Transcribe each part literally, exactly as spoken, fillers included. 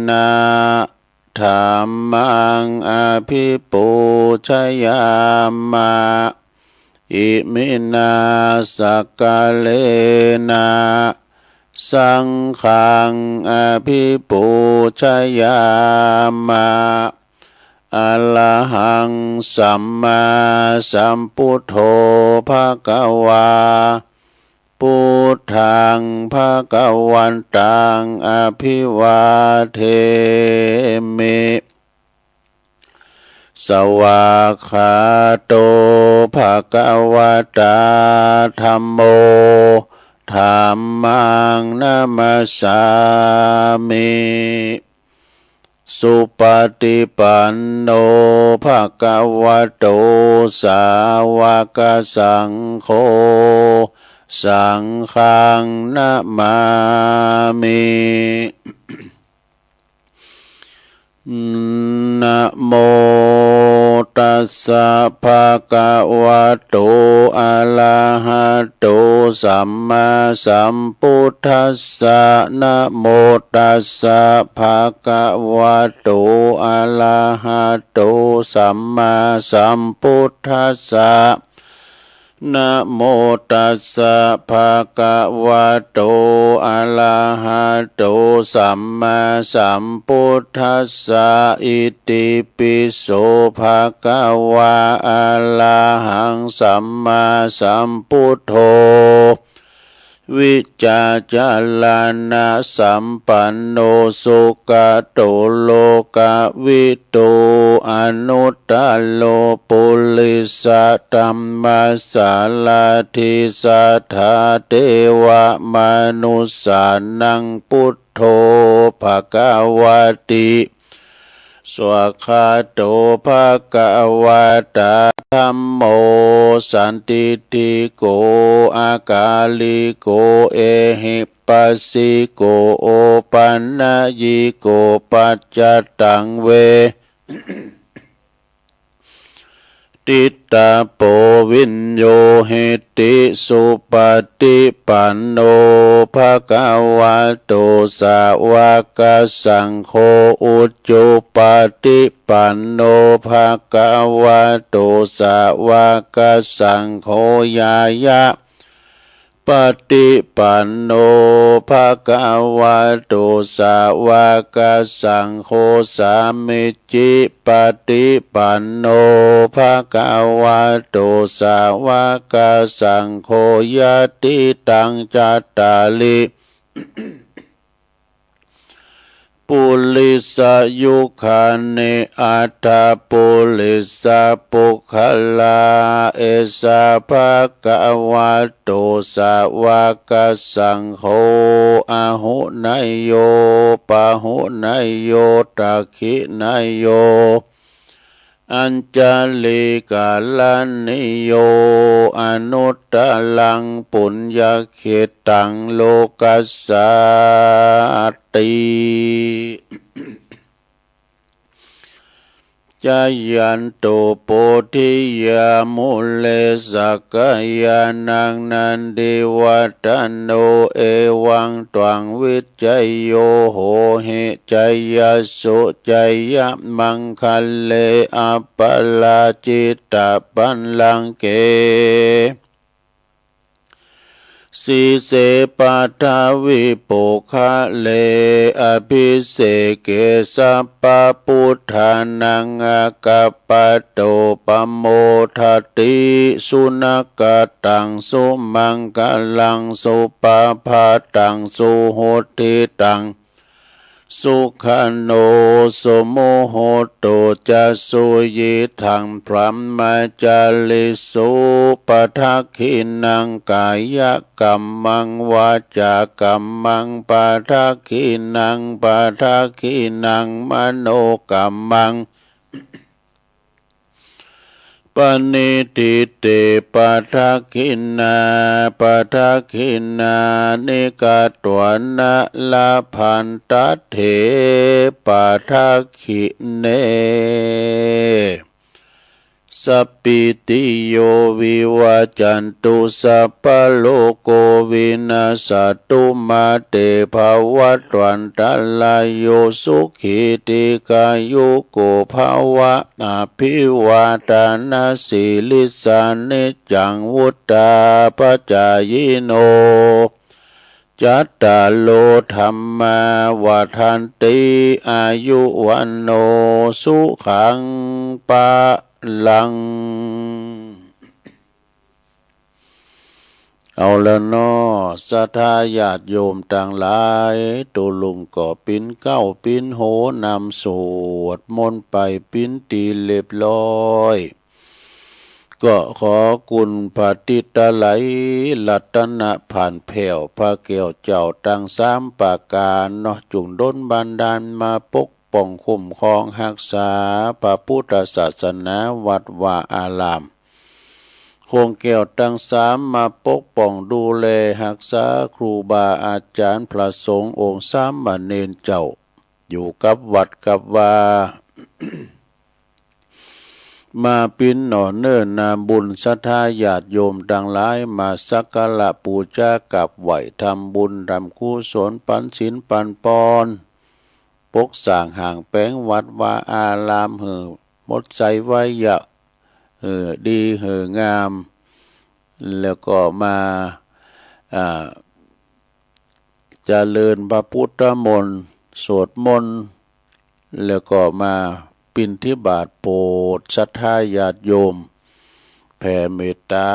นะ ธัมมัง อภิปูชยามะ อิมินา สักการะนะ สังฆัง อภิปูชยามะ อะระหัง สัมมาสัมพุทโธ ภะคะวา พุทธัง ภะคะวันตัง อะภิวาเทมิ สวากขาโต ภะคะวะตา ธัมโม ธัมมัง นะมัสสามิ สุปะฏิปันโน ภะคะวะโต สาวกสังโฆ สังฆัง นะมามิ นะโมตัสสะ ภะคะวะโต อะระหะโต สัมมาสัมพุทธัสสะ นะโมตัสสะ ภะคะวะโต อะระหะโต สัมมาสัมพุทธัสสะ นะโมตัสสะ ภะคะวะโต อะระหะโต สัมมาสัมพุทธัสสะ อิติปิโส ภะคะวา อะระหัง สัมมาสัมพุทโธ วิชชาจารณะสัมปันโน สุขะโต โลกะวิ ทู อนุตตโร ปุริสะธัมมะสารถิ สัทธาเทวะมนุสสานัง พุทโธ ภะคะวะติ สวากขาโต ภะคะวะตา ธัมโม สันทิฏฐิโก อะกาลิโก เอหิปัสสิโก โอปันนยิโก ปัจจตัง เว ทิตาโป วิญโญหิติ สุปะฏิปันโน ภะคะวะโต สาวกสังโฆ อุจุปะฏิปันโน ภะคะวะโต สาวกสังโฆ ญาญะ ปะฏิปันโน ภะคะวะโต สาวกสังโฆ สามิจฉิปะฏิปันโน ภะคะวะโต สาวกสังโฆ ญาติตัง จัตตาริ ปุริสายุคานิ อัตถะปุริสปุคคลา เอสะ ภะคะวะโต สาวกสังโฆ อาหุเนยโย ปาหุเนยโย ทักขิเนยโย อัญชลีกะรณีโย อนุตตรัง ปุญญเขตตัง โลกัสสาติ จายันตุ โพธิยา มูเล สักกายานัง นันทิวัฏฏะโน เอวังตวัง วิจโย โหหิ จายสสุ จายะมังคะเล อัปปะราจิตะปัลลังเก สีเส ปะทะวิปุคคะเล อะภิเสเก สัพพะปุทธานัง อาคัปปะโต ปะโมทะติ สุนะคะตัง สุมังคะลัง สุปะพาตัง สุหุตติตัง สุขะโน สุมุหุตโต จะ สุยิทัง พรหมจาริสุ ปะทักขิณัง กายะกัมมัง วาจากัมมัง ปะทักขิณัง ปะทักขิณัง มโนกัมมัง ปะนิฏฐิเต ปะทักขิณา ปะทักขิณานิ กัตวานะ ละพันทะเถ ปะทักขิเณ สัพพีติโยวิวัจจันตุ สัพพะโรโควินัสสะตุ มาเตภวัตวันตะราโย สุขีทีฆายุโกภะวะ อะภิวาทะนะสีลิสสะ นิจจังวุฑฒาปะจายิโน จัตตาโรธัมมาวัฑฒันติ อายุวัณโณสุขังพะลัง เอาละเนาะ ศรัทธาญาติโยมตังหลาย ตุ๊ลุงก็ปิ๊นเก๊าปิ๊นโหนำสวดมนต์ไปปิ๊นตี้เรียบร้อย ก็ขอคุณพระติตะไลยรัตนะผ่านแผ้วพระแก้วเจ้าตังสามประก๋านเนาะ จุ่งดลบันดาลมาปกป้องคุ้มครองฮักษาพระพุทธศาสนาวัดวาอาราม คงแก้วตังสามมาปกป้องดูแลฮักษาครูบาอาจ๋ารย์พระสงฆ์องค์สามเณรเจ้า อยู่กับวัดกับวา มาปิ๊นหน่อเน่อนาบุญ ศรัทธาญาติโยมตังหลายมาสักการะปู๋จากราบไหว้ ทำบุญทำกุศล ปันศีลปันปอน ปกสร้างห้างแป๋งวัดวาอารามหื้อหมดใสไว้เยียะ หื้อดีหื้องาม แล้วก็มา อ่า เจริญพระพุทธมนต์ สวดมนต์ แล้วก็มาบิณฑบาตโปรดศรัทธาญาติโยม แผ่เมตตา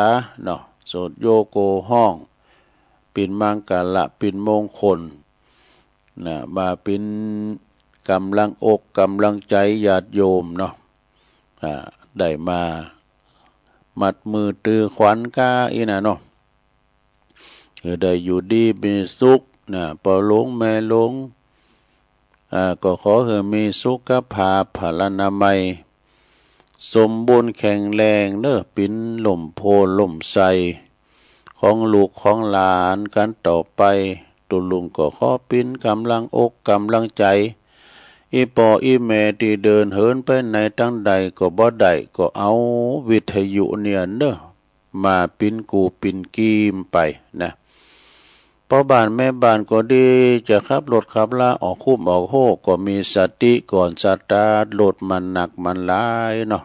เนาะ สวดโยโกห้อง เป๋นมังคละ เป๋นมงคลนะ มาเป๋นก๋ำลังอกก๋ำลังใจ๋ญาติโยมเนาะ อ่า ได้มามัดมือตื้อขวัญก้าอี้นะเนาะ หื้อได้อยู่ดีมีสุขนะ ป้อหลวงแม่หลวง อ่า ก็ขอหื้อมีสุขภาพพลานามัย สมบูรณ์แข็งแรงเน่อ เป๋นล่มโพธิ์ล่มไทรของลูกของหลานกั๋นต่อไป ตุ๊ลุงก็ขอเป๋นก๋ำลังอกก๋ำลังใจ๋ อี่ป้ออี่แม่ตี้เดินเหินไปไหนตางใดก็บ่ได้ ก็เอาวิทยุเนี่ยเน่อ มาเป๋นกู้เป๋นกี๋ไปนะ ป้อบ้านแม่บ้านก็ดี จะขับรถขับลาออกคุ้มออกโฮก็มีสติก่อนสตาร์ทรถ มันหนักมันหลายเนาะ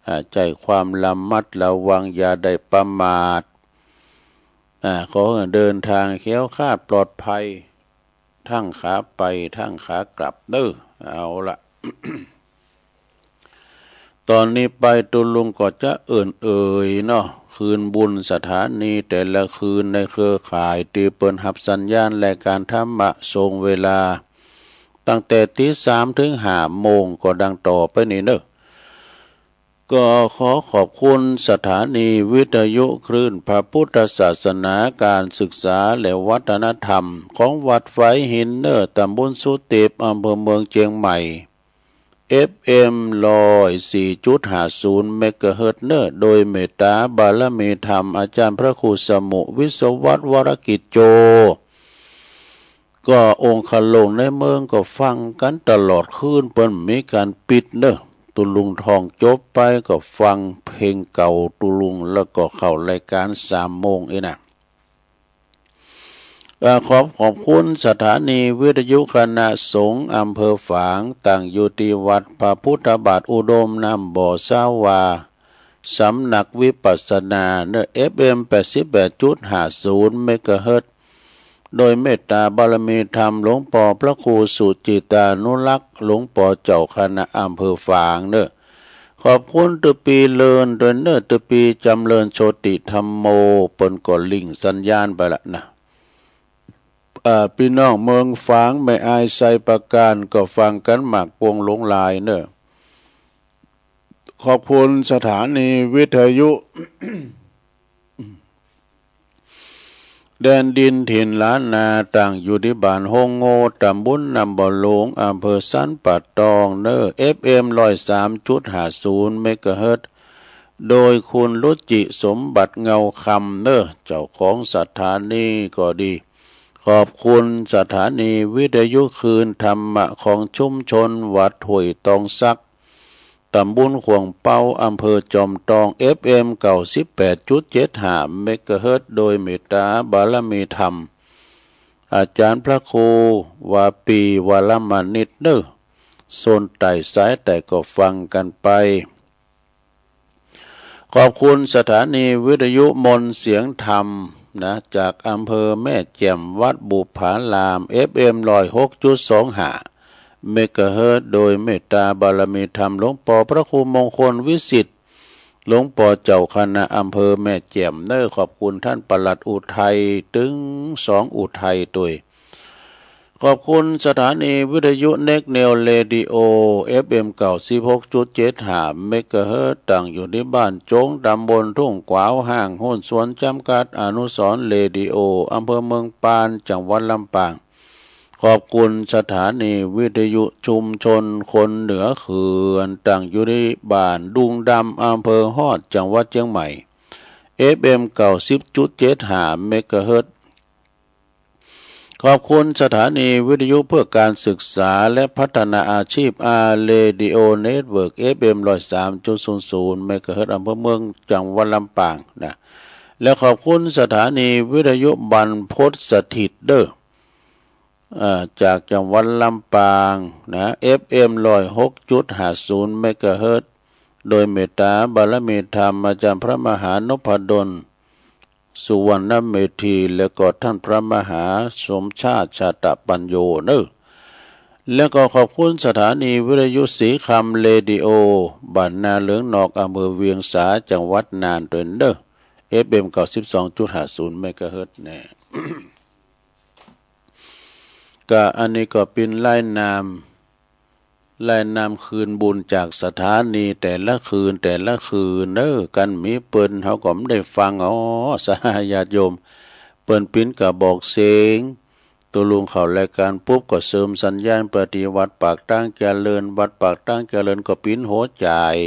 อ่า ใจ๊ความระมัดระวัง อย่าได้ประมาท อ่า ขอหื้อเดินตางแคล้วคลาดปลอดภัย ตึงขาไปตึงขากลับเน่อ เอาละ ต๋อนนี้ไปตุ๊ลุงก็จะเอิ่นเอ่ยเนาะ คืนบุญสถานีแต่ละคืนในเครือข่ายตี้เปิ้นฮับสัญญาณรายก๋านธรรมะส่งเวลา ตั้งแต่ตี๋สามเถิงห้าโมง ก็ดังต่อไปนี้เน่อ ก็ขอขอบคุณสถานีวิทยุคลื่นพระพุทธศาสนา ก๋านศึกษาและวัฒนธรรมของวัดฝายหินเน่อ ต๋ำบลสุเต็ป อำเภอเมืองเจียงใหม่ เอฟเอ็ม ร้อยสี่จุดห้าศูนย์ เมกะเฮิรตซ์เน่อ โดยเมตตาบารมีธรรมอาจ๋ารย์พระครูสมุห์ วิศวัฒน์ วรกิจโจ ก็องคลงค์ในเมืองก็ฟังกั๋นตลอดคืน เปิ้นบ่มีก๋านปิดเน่อ ตุ๊ลุงท่องจบไปก็ฟังเพลงเก่าตุ๊ลุง แล้วก็เข้ารายก๋านสามโมงอี้นะ อ่า ขอบ ขอบคุณสถานีวิทยุคณะสงฆ์อำเภอฝาง ตั้งอยู่ตี้วัดพระพุทธบาทอุดมน้ำบ่อสาวา สำนักวิปัสสนาเน่อ เอฟเอ็ม แปดสิบแปดจุดห้าศูนย์ เมกะเฮิรตซ์ โดยเมตตาบารมีธรรมหลวงป้อพระครูสุจิตานุรักษ์ หลวงป้อเจ้าคณะอำเภอฝางเน่อ ขอบคุณตุ๊ปี้เลินด้วยเน่อ ตุ๊ปี้จ๋ำเริญโชติธัมโม เปิ้นก็ลิงก์สัญญาณไปละนะ อ่า ปี้น้องเมืองฝาง แม่อาย ไชยปราการ ก็ฟังกั๋นมากปวงหลวงหลายเน่อ ขอบคุณสถานีวิทยุ แดนดินถิ่นล้านนา ตั้งอยู่ตี้บ้านโฮงโง่ ต๋ำบลน้ำบ่อหลวง อำเภอสันป่าตองเน่อ เอฟเอ็ม ร้อยสามจุดห้าศูนย์ เมกะเฮิรตซ์ โดยคุณรุจิสมบัติเงาคำเน่อ เจ้าของสถานีก็ดี ขอบคุณสถานีวิทยุคลื่นธรรมะของชุมชนวัดห้วยตองสัก ต๋ำบลขวางเปา อำเภอจอมตอง เอฟเอ็ม เก้าสิบแปดจุดเจ็ดห้า เมกะเฮิรตซ์ โดยเมตต๋าบารมีธรรม อาจ๋ารย์พระครูวาปี วรมณิตร เน่อ โซนใต้สายใต้ก็ฟังกั๋นไป ขอบคุณสถานีวิทยุมนต์เสียงธรรมนะ จากอำเภอแม่แจ่ม วัดบุปผาราม เอฟเอ็ม ร้อยหกจุดสองห้า เมกะเฮิรตซ์ โดยเมตต๋าบารมีธรรมหลวงป้อพระครูมงคลวิสิทธิ์ หลวงป้อเจ้าคณะอำเภอแม่แจ่มเน่อ ขอบคุณต้านปลัดอุทัย ตึงสองอุทัยตวย ขอบคุณสถานีวิทยุเน็กเนวเรดิโอ เอฟเอ็ม เก้าสิบหกจุดเจ็ดห้า เมกะเฮิรตซ์ ตั้งอยู่ตี้บ้านโจ๊ง ต๋ำบลทุ่งกวาว ห้างหุ้นส่วนจ๋ำกัด อนุสรณ์เรดิโอ อำเภอเมืองปาน จังหวัดลำปาง ขอบคุณสถานีวิทยุชุมชนคนเหนือเขื่อน ตั้งอยู่ตี้บ้านดุงดำ อำเภอฮอด จังหวัดเจียงใหม่ เอฟเอ็ม เก้าสิบจุดเจ็ดห้า เมกะเฮิรตซ์ ขอบคุณสถานีวิทยุเพื่อการศึกษาและพัฒนาอาชีพ อาร์ เรดิโอ เน็ตเวิร์ก เอฟเอ็ม ร้อยสามจุดศูนย์ศูนย์ เมกะเฮิรตซ์ อำเภอเมือง จังหวัดลำปางนะ และขอบคุณสถานีวิทยุบรรพตสถิตเน่อ อ่า จากจังหวัดลำปางนะ เอฟเอ็ม ร้อยหกจุดห้าศูนย์ เมกะเฮิรตซ์ โดยเมตต๋าบารมีธรรมอาจ๋ารย์พระมหานพดล สุวรรณเมธี และก็ต้านพระมหาสมชาติ ชาตปัญโญเน่อ และก็ขอบคุณสถานีวิทยุศรีคำเรดิโอ บ้านนาเหลืองนอก อำเภอเวียงสา จังหวัดน่านตวยเน่อ เอฟเอ็ม เก้าสิบสองจุดห้าศูนย์ เมกะเฮิรตซ์แน่ ก็อันนี้ก็เป๋นรายนาม รายนามคืนบุญจากสถานีแต่ละคืน แต่ละคืนเน่อ กันมีเปิ้นเฮาก็บ่ได้ฟัง อ้อ สาญาติโยม เปิ้นเป๋นกระบอกเสียง ตกลงเข้ารายการปุ๊บก็เสริมสัญญาณไปตี้วัดปากตางเจริญ วัดปากตางเจริญก็เป๋นหัวจ่าย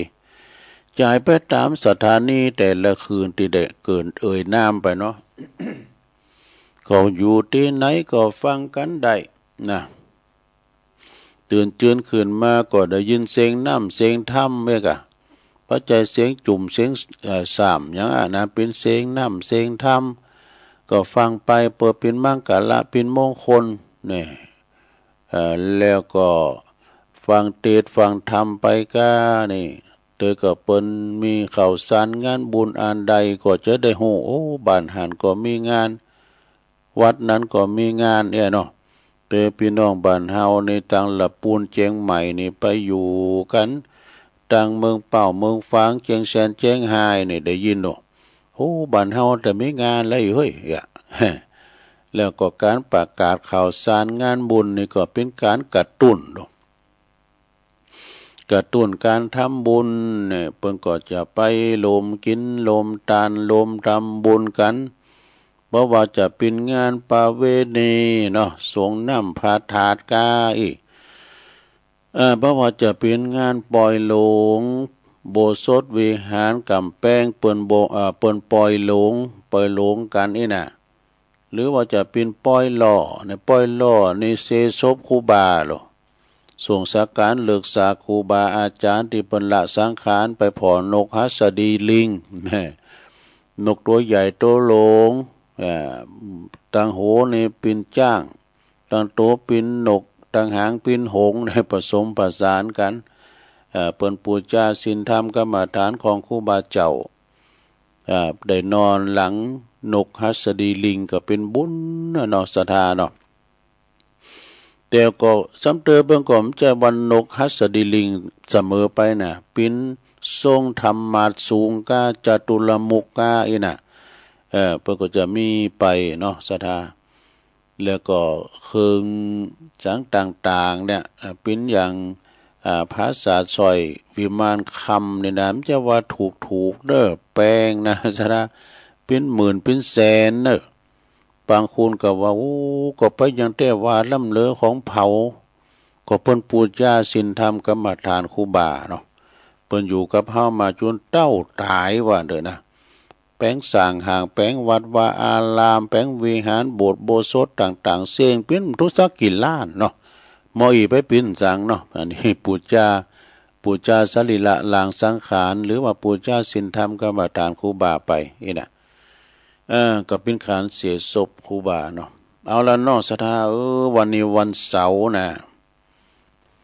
จ่ายไปต๋ามสถานีแต่ละคืนตี้ได้เกริ่นเอ่ยนามไปเนาะ ก็อยู่ตี้ไหนก็ฟังกั๋นได้นะ ตื่นจืนขึ้นมาก็ได้ยินเสียงน้ำเสียงธรรมเอกอะ บ่ใจ้เสียงจุ่มเสียง เอ่อ ส่ำหยังอะนะ เป๋นเสียงน้ำเสียงธรรม ก็ฟังไปเปื้อเป๋นมังคละเป๋นมงคลนี่ เอ่อ แล้วก็ฟังเตสน์ฟังธรรมไปก้านี่ เตยก็เปิ้นมีข่าวสารงานบุญอันใดก็จะได้ฮู้ โอ้ บ้านหั้นก็มีงาน วัดนั้นก็มีงานเนี่ยเนาะ เตยปี้น้องบ้านเฮาในตางละปูนเจียงใหม่นี่ไปอยู่กั๋น ตางเมืองเป้า เมืองฝาง เจียงแสน เจียงฮายนี่ได้ยินเนาะ โอ้ บ้านเฮาจะมีงานแล้วเฮ้ยอะ แล้วก็ก๋านประกาศข่าวสารงานบุญนี่ก็เป๋นก๋านกระตุ้นเนาะ กระตุ้นก๋านทำบุญเนี่ย เปิ้นก็จะไปรวมกิ๋นรวมตานรวมทำบุญกั๋น บ่ว่าจะเป๋นงานประเวณีเนาะ สรงน้ำพระธาตุก้าอี้ เอ่อ บ่ว่าจะเป๋นงานปอยหลง อุโบสถวิหารก๋ำแปง เปิ้นโบ เอ่อ เปิ้นปอยหลง ปอยหลงกั๋นอี้น่ะ หรือว่าจะเป๋นปอยหล่อ ในปอยหล่อนี่เซศพครูบาโล ส่งสักก๋านเลิกษาครูบาอาจ๋ารย์ตี้เปิ้นละสังขารไป ผ่อนกหัสดีลิง นกตั๋วใหญ่ตั๋วหลง อ่า ตางหัวนี่เป๋นจ๊าง ตางตั๋วเป๋นนก ตางหางเป๋นหงส์ ได้ผสมผสานกั๋น เอ่อ เปิ้นปู๋จาศีลธรรมกรรมฐานของครูบาเจ้า อ่า ได้นอนหลังนกหัสดีลิงก็เป๋นบุญน่ะเนาะ ศรัทธาเนาะ แต่ก็ซ้ำเติมเปิ้นก็บ่ใจ้ว่านกหัสดีลิงเสมอไปน่ะ เป๋นทรงธรรมาสน์สูงก้า จตุรมุขก้าอี้น่ะ เอ่อ เปิ้นก็จะมีไปเนาะ ศรัทธา แล้วก็เครื่องจักรต่างๆ เนี่ย อ่า เป๋นอย่าง อ่า ปราสาทสร้อย วิมานคำนี่นะ บ่ใจ้ว่าถูกๆ เน่อ แปงนะ ศรัทธา เป๋นหมื่นเป๋นแสนเน่อ บางคนก็ว่า โอ้ ก็ไปหยังแต๊ว่าล้ำเลอของเผา ก็เปิ้นปู๋จาศีลธรรมกรรมฐานครูบาเนาะ เปิ้นอยู่กับเฮามาจ๋นเต้าต๋ายว่าเต๊อะนะ แป๋งสร้างห้าง แป๋งวัดวาอาราม แป๋งวิหาร โบสถ์อุโบสถต่างๆ เซ้งเป๋นบ่ฮู้สักกี่ล้านเนาะ หม้ออี้ไปเป๋นสังเนาะ อันนี้ปู๋จา ปู๋จาสรีระรางสังขาร หรือว่าปู๋จาศีลธรรมกรรมฐานครูบาไป อี้น่ะ เออ ก็เป๋นก๋านเสียศพครูบาเนาะ เอาละเนาะ ศรัทธา เออ วันนี้วันเสาร์น่ะ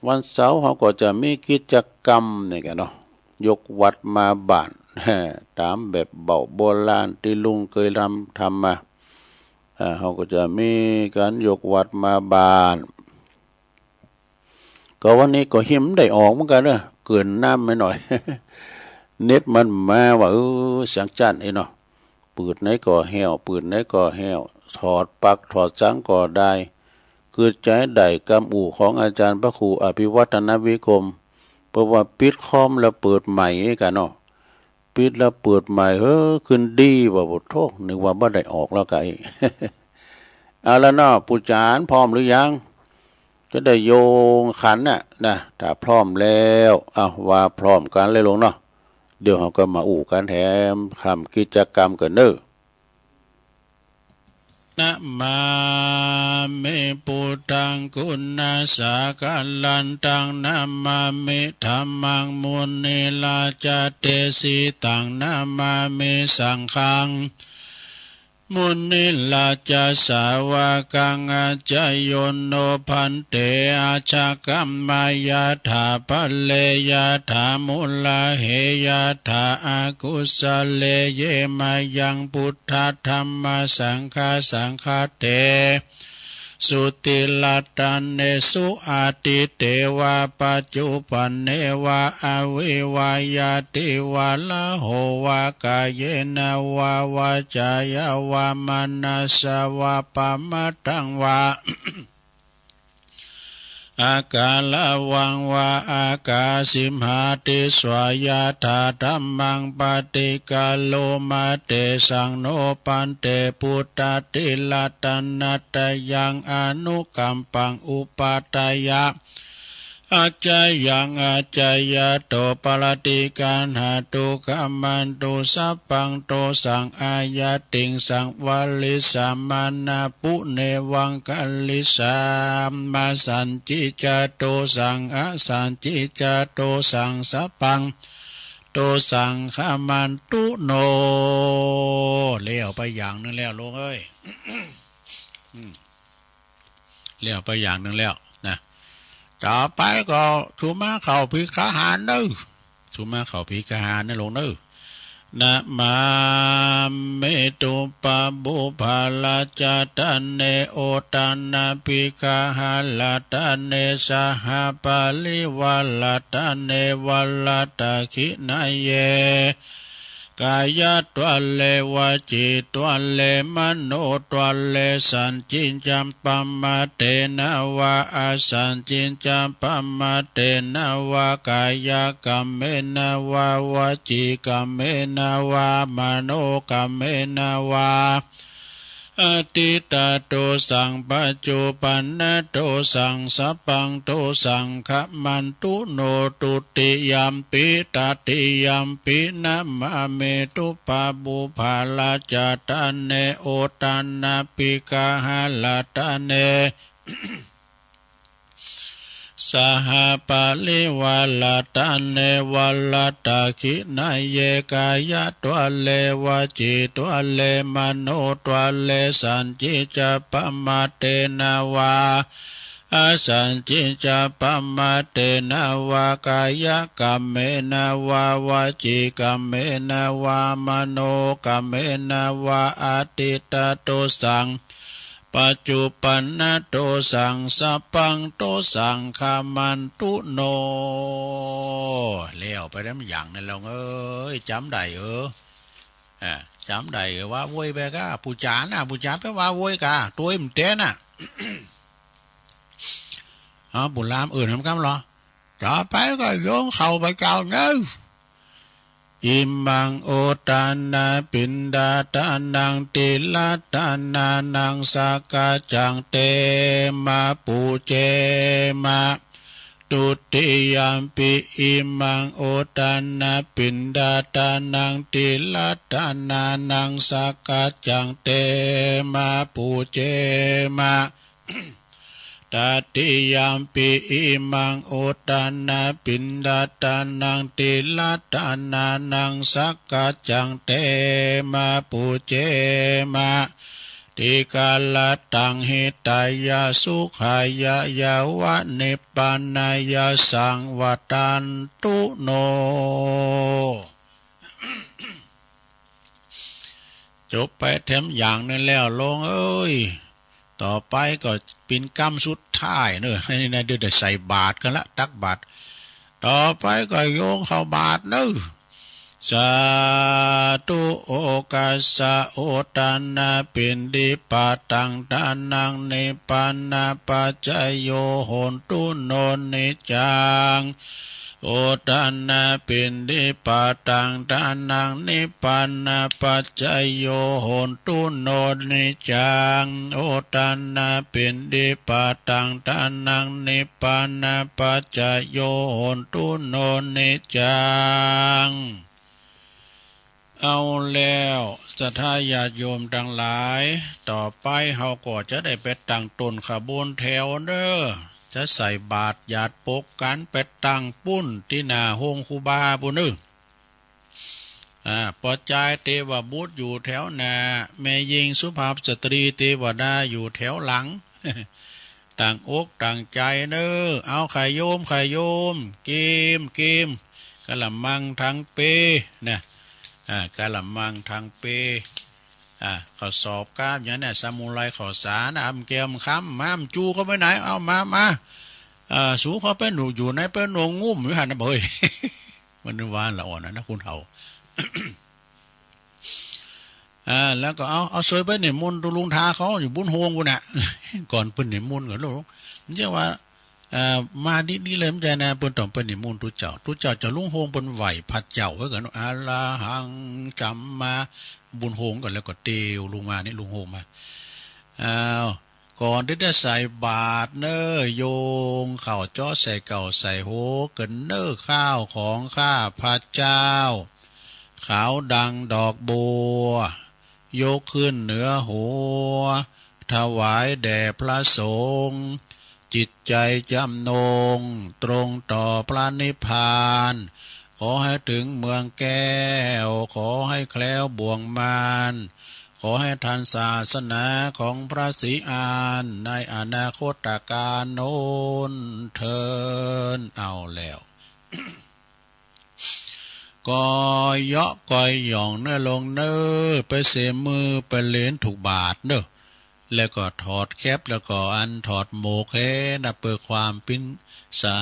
วันเสาร์เฮาก็จะมีกิจกรรมนี่กั๋นเนาะ ยกวัดมาบ้าน ต๋ามแบบเบาะโบราณตี้ลุงเกยรำทำมา อ่า เฮาก็จะมีก๋านยกวัดมาบ้าน ก็วันนี้ก็เหียมได้ออกเหมือนกั๋นเนาะ เกินน้ำไปหน่อย เน็ตมันมาว่า เออ สังจันไอ้เนาะ ปืดไหนก็แห้ว ปืดไหนก็แห้ว ถอดปลั๊กถอดสังก็ได้ กึ๊ดใจ๋ได้กำอู้ของอาจ๋ารย์พระครูอภิวัฒนวิกรม เพราะว่าปิดคอมแล้วเปิดใหม่กั๋นเนาะ ปิดแล้วเปิดใหม่ เฮ้อ ขึ้นดีว่า โอ้โธ่ นึกว่าบ่ได้ออกแล้วไก เอาละเนาะ ปู่จ๋ารย์พร้อมหรือยัง จะได้โยงขันน่ะนะ ถ้าพร้อมแล้ว เอาว่าพร้อมกั๋นเลยลูกเนาะ เดี๋ยวเฮาก็มาอู้กั๋นแถมทำกิจกรรมกั๋นเน่อ Namāmi buddhaṃ guṇasāgaraṃ, namaṃ namaṃ dhammaṃ munirājadesitaṃ, namāmi saṅghaṃ munirājasāvakaṃ. Ācāyo no bhante, ācākamāya thapare, yathā mūlahe yathā akusale, ye mayaṃ buddha dhamma saṅgha saṅghate sutiratane su, atīte vā paccuppane vā, avī vā ñātī vā laho vā, kāyena vā vācāya vā manasā vā, pamādaṃ vā akāraṃ vā akāsi mā, disvā yathā dhammaṃ paṭikkaroma. Tesaṃ no bhante buddhāti ratanattayaṃ anukampaṃ upādāya, accayaṃ accayato parattigaṇhātu, khamantu sabbaṃ dosaṃ, aññattiṃ saṃvarissāma, na bhūmevaṃ karissāma. Sañcicca dosaṃ, asañcicca dosaṃ, sabbaṃ dosaṃ khamantu no. แล้วไปอย่างหนึ่งแล้วลูกเอ้ย อืม แล้วไปอย่างหนึ่งแล้วนะ ต่อไปก็สุมาเข้าภิกขาหารเน่อ สุมาเข้าภิกขาหารนะลูกเน่อ Namāmi buddhaṃ buddharājānane, ottanaṃ bhikkhāhaṃ ratane, sahaparivarāratane, vāradakkhiṇeyye kāyadvāre vacīdvāre manotvāre. Sañcicca pamādena vā, asañcicca pamādena vā, kāyakammena vā vacīkammena vā manokammena vā, adiṭṭhadosaṃ paccuppannadosaṃ sabbaṃ dosaṃ khamantu no. Dutiyampi tatiyampi namāmi buddhaṃ buddharājānane, ottanaṃ bhikkhāhaṃ ratane, sahaparivarāratane, vāradakkhiṇeyye kāyadvāre vacīdvāre manotvāre. Sañcicca pamādena vā, asañcicca pamādena vā, kāyakammena vā vacīkammena vā manokammena vā, adiṭṭhadosaṃ paccuppannadosaṃ sabbaṃ dosaṃ khamantu no. แล้วไปแล้วอย่างนั้นแล้วเอ้ย จ๋ำได้เออ อ่า จ๋ำได้เออ ว่าโวยไปก้า ปู่จ๋ารย์น่ะ ปู่จ๋ารย์ไปว่าโวยก้า ตวยมันแต๊น่ะ อ๋อ ปู่รามเอิ้นนำกำเหรอ ต่อไปก็โยมข้าพเจ้าเน่อ Imaṃ odanapindadānaṃ tirattanānaṃ sakkaccaṃ demā pūjema. Dutiyampi imaṃ odanapindadānaṃ tirattanānaṃ sakkaccaṃ demā pūjema. ตติยมปิอิมัง อุทธานาปิณฑาตานัง ติละตานานัง สักกัจจัง เตมะ ปูเจมะ ติกะละตัง หิตายะ สุขายะ ยะวะ นิพพานายะ สังวัตตันตุโน จบไปแถมอย่างหนึ่งแล้ว โลงเอ้ย ต่อไปก็เป๋นกำสุดท้ายเน่อ อันนี้นะ เดี๋ยวได้ใส่บาตรกั๋นละ ตักบาตร ต่อไปก็โยงเข้าบาตรเน่อ สาธุ โอกัสสะ อุทธานาปิณฑิปาตัง ทานัง นิพพานาปัจจโย โหนตุ โน นิจจัง อุทธานาปิณฑิปาตัง ทานัง นิพพานาปัจจโย โหนตุ โน นิจจัง อุทธานาปิณฑิปาตัง ทานัง นิพพานาปัจจโย โหนตุ โน นิจจัง เอาแล้ว ศรัทธาญาติโยมตังหลาย ต่อไปเฮาก็จะได้ไปตั้งต้นขบวนแถวเน่อ จะใส่บาตรหยาดปกกั๋นไปตั้งปุ้นตี้หน้าโฮงครูบาปุ้นเน่อ อ่า ปอจายเตวบุตรอยู่แถวหน้า แม่ญิงสุภาพสตรีเตวดาอยู่แถวหลัง ตั้งอกตั้งใจ๋เน่อ เอา ใค่โยม ใค่โยม เกม เกม กะละมังทั้งเปนะ อ่า กะละมังทั้งเป อ่า ข้าวสอบก้ามอย่างเนี้ย สมุนไพรข้าวสาร อำแก้วอำคำ มา อำจูเข้าไปไหน เอามา มา อ่า สูเข้าไปหนูอยู่ในไปหนวงงุ่มอยู่หั่นนะเบ้ย มันว่าละอ่อนนะ คุณเฒ่า อ่า แล้วก็เอา เอาซวยไปนิมนต์ตุ๊ลุงทาเขาอยู่บุญโฮงปุ้นน่ะ ก่อนเปิ้นนิมนต์ก่อนลูก มันจะว่า เอ่อ มาดีๆ เลย มันจะนะ เปิ้นต้องไปนิมนต์ตุ๊เจ้า ตุ๊เจ้าเจ้าลุงโฮงเปิ้นไหว้พระเจ้าไว้ก่อน อะระหังสัมมา บุญโฮงก่อน แล้วก็เตียวลุงมานี่ ลุงโฮงมา อ้าว ก่อนตี้จะใส่บาตรเน่อ โยงเข้าเจาะใส่เก้าใส่โหวกั๋นเน่อ ข้าวของข้าพระเจ้า ขาวดังดอกบัว ยกขึ้นเหนือหัว ถวายแด่พระสงฆ์ จิตใจจำนง ตรงต่อพระนิพพาน ขอให้ถึงเมืองแก้ว ขอให้แคล้วบ่วงมาร ขอให้ทันศาสนาของพระศรีอานในอนาคตกาลโน้นเทอญ เอาแล้ว ก็เยาะก็หย่องเน่อโลงเน่อ ไปเสมือไปเหลนถูกบาตรเน่อ แล้วก็ถอดแคป แล้วก็อันถอดหมวกแหนะ เปื้อความปิ๊นสา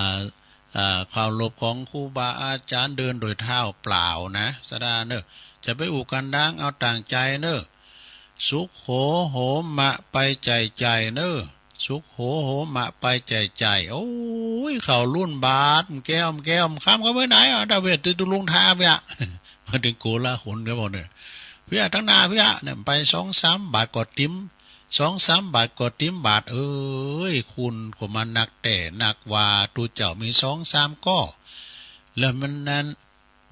อ่า เคารพของครูบาอาจารย์ เดินโดยเท้าเปล่านะ สะดาเน่อ จะไปอู้กันดัง เอาตั้งใจ๋เน่อ สุโขโหมะ ไปใจ๋ใจ๋เน่อ สุโขโหมะ ไปใจ๋ใจ๋ โอ้ย เข้ารุ่นบาตร แก้ว แก้ว คำเข้าไปไหน อ่ะ ดาเวด ตุ๊ลุงทาเปียะ มาถึงโกลาหลกันหมดเนี่ย เปียะ ตังหน้าเปียะเนี่ย ไปสองสามบาทก็ติ๋ม สองสามบาทก็ติ๋มบาตร เอ้ย คุณก็มานักแต๊นักว่า ตุ๊เจ้ามีสองสามก้อ แล้วมันนั้น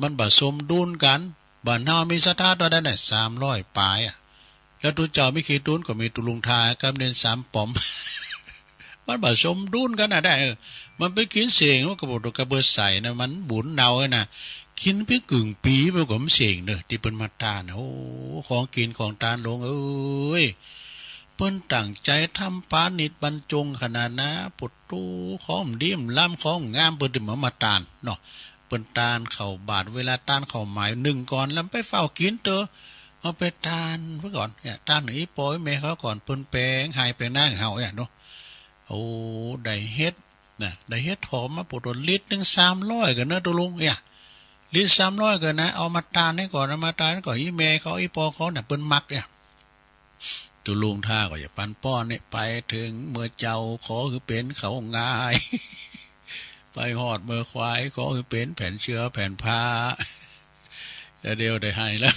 มันบ่สมดุลกั๋น บ้านเฮามีศรัทธาเต้าใดน่ะ สามร้อยปายอะ แล้วตุ๊เจ้ามีกี่ตุ๊น ก็มีตุ๊ลุงทากับเณรสามป๋อม มันบ่สมดุลกั๋นน่ะได้ เออ มันไปกิ๋นเส้ง มันก็บ่ตกกระเบิดใส่นะ มันบุญเนาไอ้น่ะ กิ๋นไปกึ่งปี๋ มันก็บ่เส้งเน่อ ตี้เปิ้นมาตานน่ะ โอ้ ของกิ๋นของตานหลวงเอ้ย เปิ้นตั้งใจ๋ทำปาณิชย์บรรจงขนาดนะ ปุต ตู้ ของดีล้ำของงาม เปิ้นตึงมา มาตานเนาะ เปิ้นตานข้าวบาตร เวลาตานข้าวหมายนึ่งก่อน แล้วไปเฝ้ากิ๋นเต๊อะ เอาไปตานไปก่อนเนี่ย ตานหื้ออี่ป้ออี่แม่เขาก่อน เปิ้นแป๋งไฮ่แป๋งนาหื้อเฮาเนี่ยเนาะ โอ้ ได้เห็ดนะ ได้เห็ดหอมมาปุต ลิตรนึ่งสามร้อยก่อเน่อตุ๊ลุงเนี่ย ลิตรสามร้อยก่อนะ เอามาตานหื้อก่อน เอามาตานหื้อก่อน อี่แม่เขา อี่ป้อเขาเนี่ย เปิ้นมักเนี่ย ตุ๊ลุงทาก็จะปันป้อนเนี่ย ไปเถิงเมื่อเจ้า ขอหื้อเป๋นข้าวหงาย ไปฮอดเมื่อควาย ขอหื้อเป๋นแผ่นเสื้อแผ่นผ้า เดี๋ยวได้ไฮ่แล้ว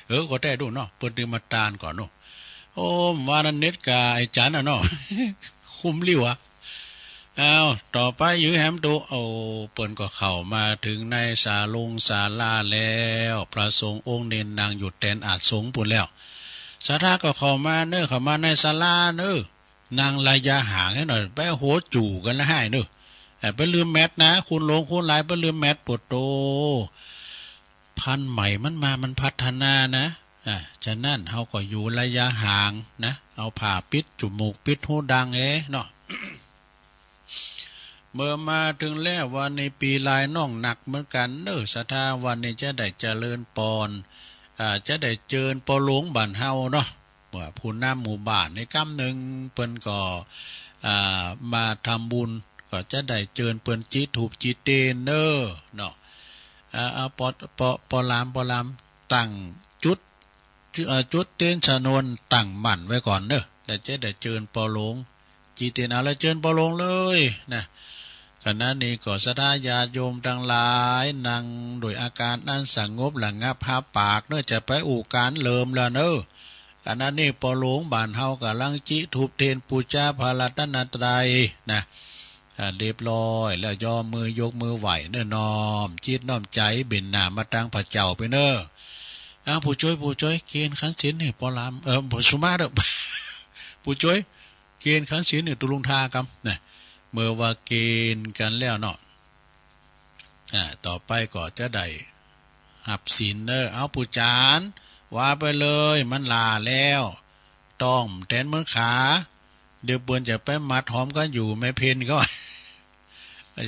เออ ก็แต๊ดูเนาะ เปิ้นตึงมาตานก่อนเนาะ โอ้ ว่านั้นเน็ตกาไอ้จันน่ะเนาะ คุ้มลิ่วอะ อ้าว ต่อไปหื้อแหมตุ๊ โอ้ เปิ้นก็เข้ามาเถิงในศาลงศาลาแล้ว พระสงฆ์องค์เณรนั่งอยู่แตนอาสน์สงฆ์ปู้นแล้ว ศรัทธาก็เข้ามาเน่อ เข้ามาในศาลาเน่อ นั่งระยะห่างแหน่อย ไปหัวจู๋กั๋นละห้ายเน่อ เอ่อ ไปลืมแมสก์นะ คนหลวงคนหลายไปลืมแมสก์ โผดโธ่ พันธุ์ใหม่มันมา มันพัฒนานะ อ่า ฉะนั้นเฮาก็อยู่ระยะห่างนะ เอาผ้าปิดจมูกปิดหูดังเอ้เนาะ เมื่อมาเถิงแล้ววันนี้ ปี้ลายน้องหนักเหมือนกั๋นเน่อ ศรัทธา วันนี้จะได้เจริญปอน อ่า จะได้เจิญป้อหลวงบ้านเฮาเนาะ ว่าผู้นำหมู่บ้านในกำนึ่งเปิ้นก็ อ่า มาทำบุญ ก็จะได้เจิญเปิ้นจิธูปจิเตียนเน่อเนาะ อ่า เอา ป้อ ป้อ ป้อหลาม ป้อหลาม ตั้งจุด จุด เอ่อ จุดเตียนชนวนตั้งหมั้นไว้ก่อนเน่อ แล้วจะได้เจิญป้อหลวงจิเตียน เอาละเจิญป้อหลวงเลยนะ ขณะนี้ก็ศรัทธาญาติโยมตังหลาย นั่งโดยอาก๋านอันสงบระงับ หับปากเน่อ จะไปอู้ก๋านเลิมแล้วเน่อ ขณะนี้ป้อหลวงบ้านเฮาก่ำลังจิธูปเตียนปู๋จาพระรัตนตรัยนะ อ่า เรียบร้อยแล้ว ยอมมือยกมือไหว้เน่อ น้อมจิตน้อมใจ๋เบนหน้ามาตังพระเจ้าไปเน่อ อ้าว ผู้จ้วย ผู้จ้วย เกณฑ์ขันศีลนี่ป้อหลาม เอ่อ ป้อสุมาเน่อ ผู้จ้วย เกณฑ์ขันศีลนี่ตุ๊ลุงทากำนะ เมื่อว่าเกณฑ์กั๋นแล้วเนาะ อ่า ต่อไปก็จะได้หับศีลเน่อ เอา ผู้จ๋าร ว่าไปเลย มันหล้าแล้ว ต้องแตนเหมือนขา เดี๋ยวเปิ้นจะไปมัดหอมกั๋นอยู่ แม่เพนก็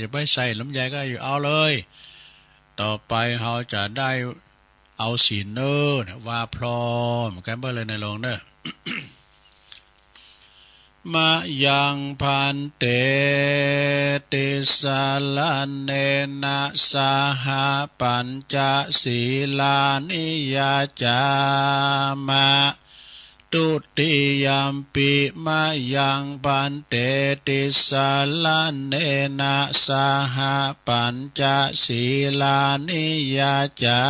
จะไปใส่ลำไยก็อยู่ เอาเลย ต่อไปเฮาจะได้ เอาศีลเน่อ ว่าพร้อมกั๋นเปิ้นเลย นายหลวงเน่อ มะยังภันเต ติสสะระเณนะ สะหะ ปัญจะ สีลานิ ยาจามะ ทุติยัมปิ มะยังภันเต ติสสะระเณนะ สะหะ ปัญจะ สีลานิ ยาจา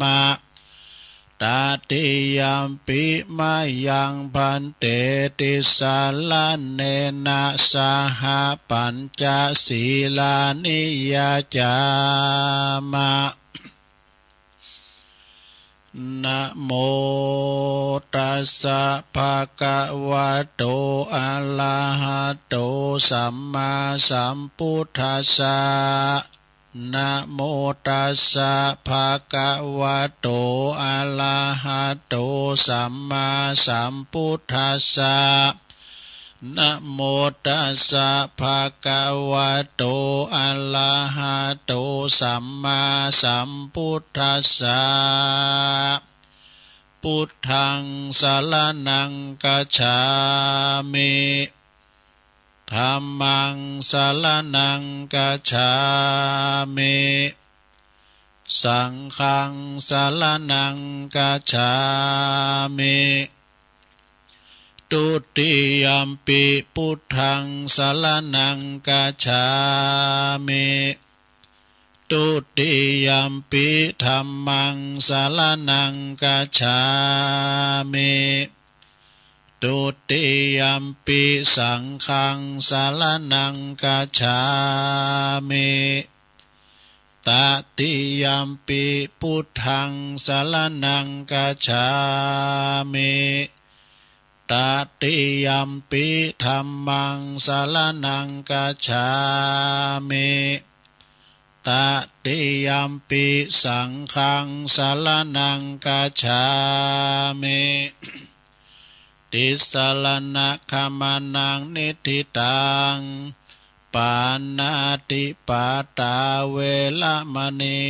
มะ ตติยัมปิ มะยังภันเต ติสสะระเณนะ สะหะ ปัญจะ สีลานิ ยาจามะ นะโมตัสสะ ภะคะวะโต อะระหะโต สัมมาสัมพุทธัสสะ นะโมตัสสะ ภะคะวะโต อะระหะโต สัมมาสัมพุทธัสสะ นะโมตัสสะ ภะคะวะโต อะระหะโต สัมมาสัมพุทธัสสะ พุทธัง สะระณัง คัจฉามิ ธัมมัง สะระณัง คัจฉามิ สังฆัง สะระณัง คัจฉามิ ทุติยัมปิ พุทธัง สะระณัง คัจฉามิ ทุติยัมปิ ธัมมัง สะระณัง คัจฉามิ ทุติยัมปิ สังฆัง สะระณัง คัจฉามิ ตติยัมปิ พุทธัง สะระณัง คัจฉามิ ตติยัมปิ ธัมมัง สะระณัง คัจฉามิ ตติยัมปิ สังฆัง สะระณัง คัจฉามิ ติสสะระณะขะมะนะ นิฏฐิตัง ปาณาติปาตา เวระมะณี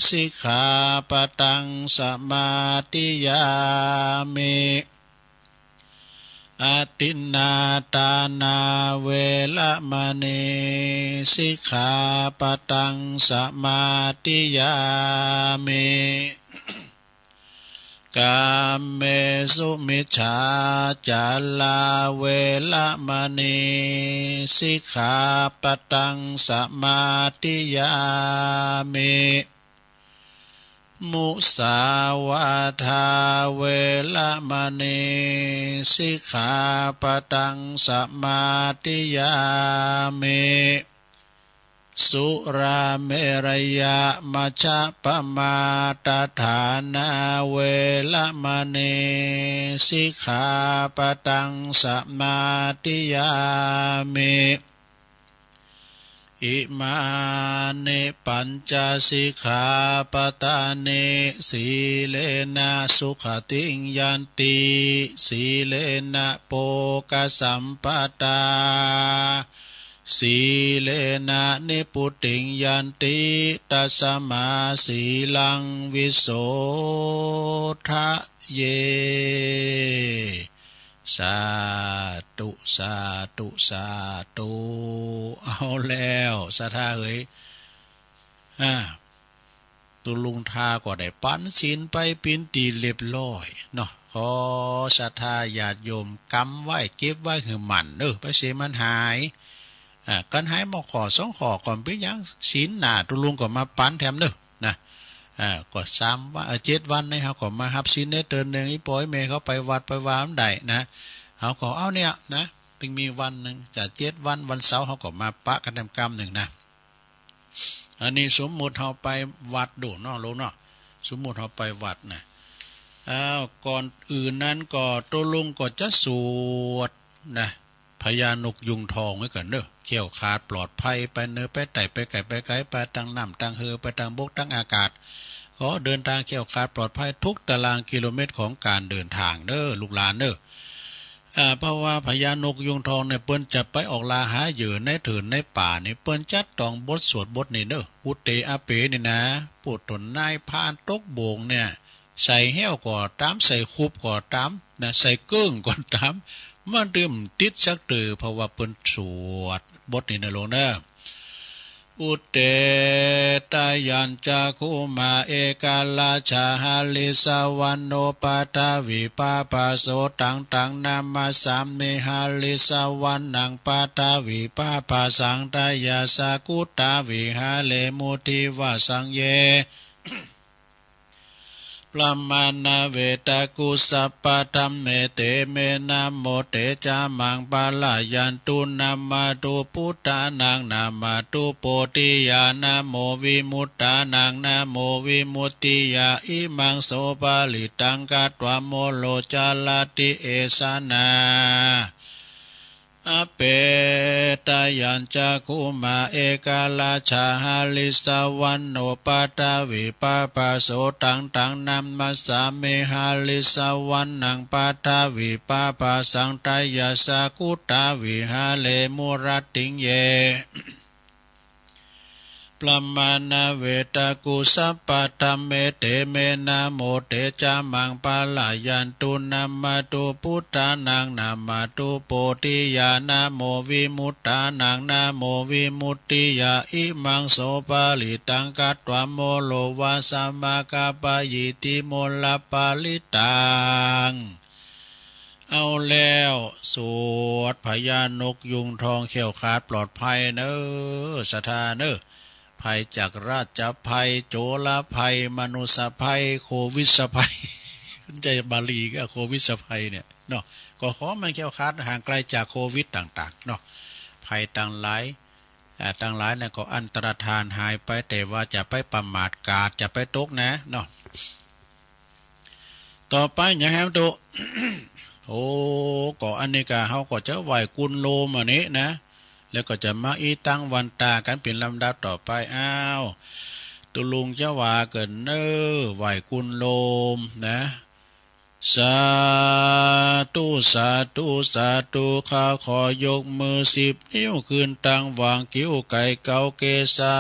สิกขาปะทัง สะมาธิยามิ อะทินนาทานา เวระมะณี สิกขาปะทัง สะมาธิยามิ กาเมสุมิจฉาจารา เวระมะณี สิกขาปะทัง สะมาธิยามิ มุสาวาทา เวระมะณี สิกขาปะทัง สะมาธิยามิ สุราเมรยมัชฌปมาทฐานา เวระมณี สิกขาปะตัง สมาธิยามิ อิมานิปัญจสิกขาปะทานิ สีเลนะสุขติงยันติ สีเลนะโภคสัมปะทา สีเลนะนิพพุติงยันติ ตัสมาสีลังวิโสทะเย สาธุ สาธุ สาธุ เอาแล้วศรัทธาเอ๋ย อ่า ตุ๊ลุงทาก็ได้ปันศีลไปเป๋นตี้เรียบร้อยเนาะ ขอศรัทธาญาติโยมกำไว้เก็บไว้หื้อหมั้นเน่อ ไปเสียมันหาย อ่า กันหายหมดข้อสองข้อก็บ่เป๋นหยัง ศีลหน้าตุ๊ลุงก็มาปันแถมเน่อ นะ อ่า ก็สามวัน เอ่อ เจ็ดวันนี้เฮาก็มาฮับศีลในเติ่นหนึ่ง อี่ป้ออี่แม่เขาไปวัดไปวาบ่ได้นะ เฮาก็เอาเนี่ยนะ ตึงมีวันหนึ่ง จะเจ็ดวัน วันเสาร์เฮาก็มาปะกั๋นแถมกำหนึ่งนะ อันนี้สมมุติเฮาไปวัดดูเนาะลุงเนาะ สมมุติเฮาไปวัดนะ อ้าว ก่อนอื่นนั้นก็ตุ๊ลุงก็จะสวดนะ พญานกยูงทองไว้ก่อนเน่อ แคล้วคลาดปลอดภัย ไปเหนือไปใต้ ไปใก้ไปไก๋ ไปตางน้ำตางเฮือ ไปตางบกตางอากาศ ขอเดินทางแคล้วคลาดปลอดภัยทุกตารางกิโลเมตรของการเดินทางเน่อ ลูกหลานเน่อ อ่า เพราะว่าพญานกยูงทองเนี่ย เปิ้นจะไปออกล่าหาเหยื่อในเถินในป่านี่ เปิ้นจะต้องบทสวดบทนี้เน่อ อุเตอะเปะนี่นะ ผู้ตนนายพรานตกโบ๋งเนี่ย ใส่แห้วก็ต๋าม ใส่คุบก็ต๋ามนะ ใส่เกิ้งก็ต๋าม มันตึงบ่ติดสักเตื้อ เพราะว่าเปิ้นสวดบทนี้เน่อลุงเน่อ อุเต ทะยัญจักขุมา เอกราชา หริสสะวรรณโณ ปะทะวี ปะภะโส ตัง ตัง นะมัสสามิ หริสสะวรรณัง ปะทะวี ปะภะสัง ทะยัสสะ กุตา วิหะเรมุ ทิวะสัง เย พรหมานา เวทักขุ สัพพะธัมเม เต เม นะโม เต จะ มัง ปะระยันตุ นะมะตุ ปุทธานัง นะมะตุ โพธิยา นะโม วิมุตตานัง นะโม วิมุตติยา อิมัง โส ปะริตตัง ฆัตวา โม โร จะระติ เอสะ นะ อะเปะ ทะยัญจักขุมา เอกราชา หริสสะวรรณโณ ปะทะวี ปะภะโส ตัง ตัง นะมัสสามิ หริสสะวรรณัง ปะทะวี ปะภะสัง ทะยัสสะ กุตา วิหะเรมุ รัตติง เย พรหมานา เวทักขุ สัพพะธัมเม เต เม นะโม เต จะ มัง ปะระยันตุ นะมะตุ ปุทธานัง นะมะตุ โพธิยา นะโม วิมุตตานัง นะโม วิมุตติยา อิมัง โส ปะริตตัง ฆัตวา โม โร วะสะ มะคะ ปะยิทธิ มล ปะริตตัง เอาแล้ว สวดพญานกยูงทองแคล้วคลาดปลอดภัยเน่อ ศรัทธาเน่อ ภัยจากราชภัย โจรภัย มนุษยภัย โควิดภัย มันจะบาลีก็โควิดภัยเนี่ยเนาะ ก็ขอมันแคล้วคลาดห่างไกลจากโควิดต่างๆ เนาะ ภัยตังหลาย อ่า ตังหลายนั้นก็อันตรธานหายไป แต่ว่าจะไปประมาทกาด จะไปตกนะเนาะ ต่อไปหยังแหมตุ๊ โอ้ ก็อันนี้ก็เฮาก็จะไหว้กุลโลมอันนี้นะ แล้วก็จะมาอีตังวันตากั๋นเป๋นลำดับต่อไป อ้าว ตุ๊ลุงจะว่าเกินเน่อ ไหว้กุลโลมนะ สาธุ สาธุ สาธุ ข้าขอยกมือสิบนิ้วขึ้นตังหว่างคิ้วไก๋เก๊าเกศา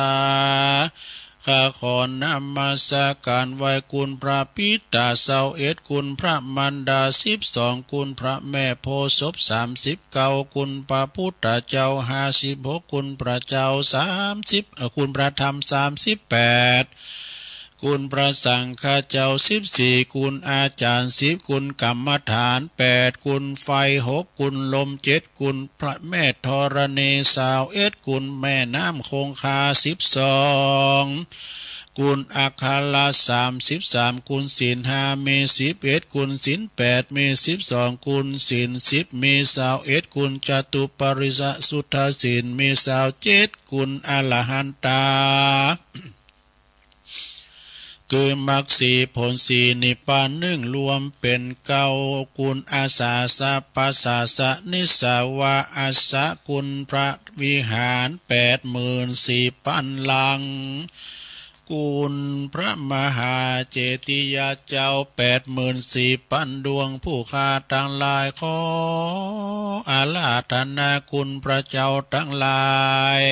ข้าขอนมัสก๋านไหว้กุลพระปิตาซาวเอ็ด กุลพระมารดาสิบสอง กุลพระแม่โพธิ์ศพสามสิบเก้า กุลพระพุทธเจ้าห้าสิบหก กุลพระเจ้าสามสิบ เอ่อ กุลพระธรรมสามสิบแปด กุลพระสังฆเจ้าสิบสี่ กุลอาจารย์สิบ กุลกรรมฐานแปด กุลไฟหก กุลลมเจ็ด กุลพระแม่ธรณีซาวเอ็ด กุลแม่น้ำคงคาสิบสอง กุณอักขระสามสิบสาม กุณศีลห้ามีสิบเอ็ด กุณศีลแปดมีสิบสอง กุณศีลสิบมีซาวเอ็ด กุณจตุปริสสุทธศีลมีซาวเจ็ด กุณอรหันตา คือมรรคสี่ผลสี่นิพพานหนึ่ง รวมเป๋นเก้า กุณอาสาสะปะสาสะนิสสาวาอาสะ กุณพระวิหารแปดหมื่นสี่ปันหลัง กุณพระมหาเจติยาเจ้าแปดหมื่นสี่ปันดวง ผู้ข้าตังหลายขออาราธนาคุณพระเจ้าตังหลาย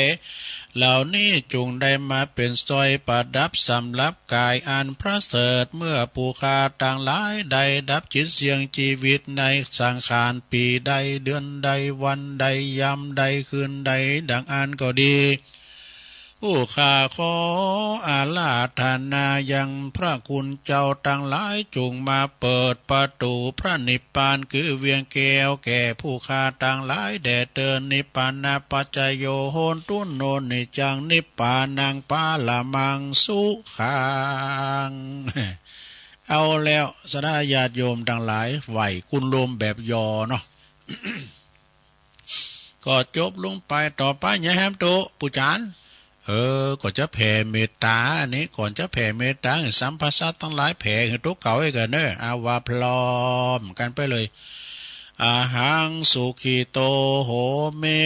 เหล่านี้จุ่งได้มาเป๋นสร้อยประดับสำหรับก๋ายอันประเสริฐ เมื่อผู้ข้าตังหลายได้ดับจิตเสี่ยงจีวิตในสังขารปีใดเดือนใดวันใดยามใดคืนใดดังอั้นก็ดี ผู้ข้าขออาราธนายังพระคุณเจ้าตังหลาย จุ่งมาเปิดประตู๋พระนิพพานคือเวียงแก้วแก่ผู้ข้าตังหลายแด่เตอญ นิพพานะปัจจโย โหนตุ โน นิจจัง นิพพานัง ปะระมัง สุขัง เอาแล้ว ศรัทธาญาติโยมตังหลาย ไหว้กุณโลมแบบยอเนาะ ก็จบลงไป ต่อไป ยายแหมตุ๊ ปู่จ๋ารย์ เออ ก็จะแผ่เมตตา อันนี้ ก่อนจะแผ่เมตตา สัมภสัตตังหลาย แผ่หื้อตุ๊เก่าอี้ก่อเน่อ เอาว่าพร้อมกั๋นไปเลย อะหัง สุขิโต โหมิ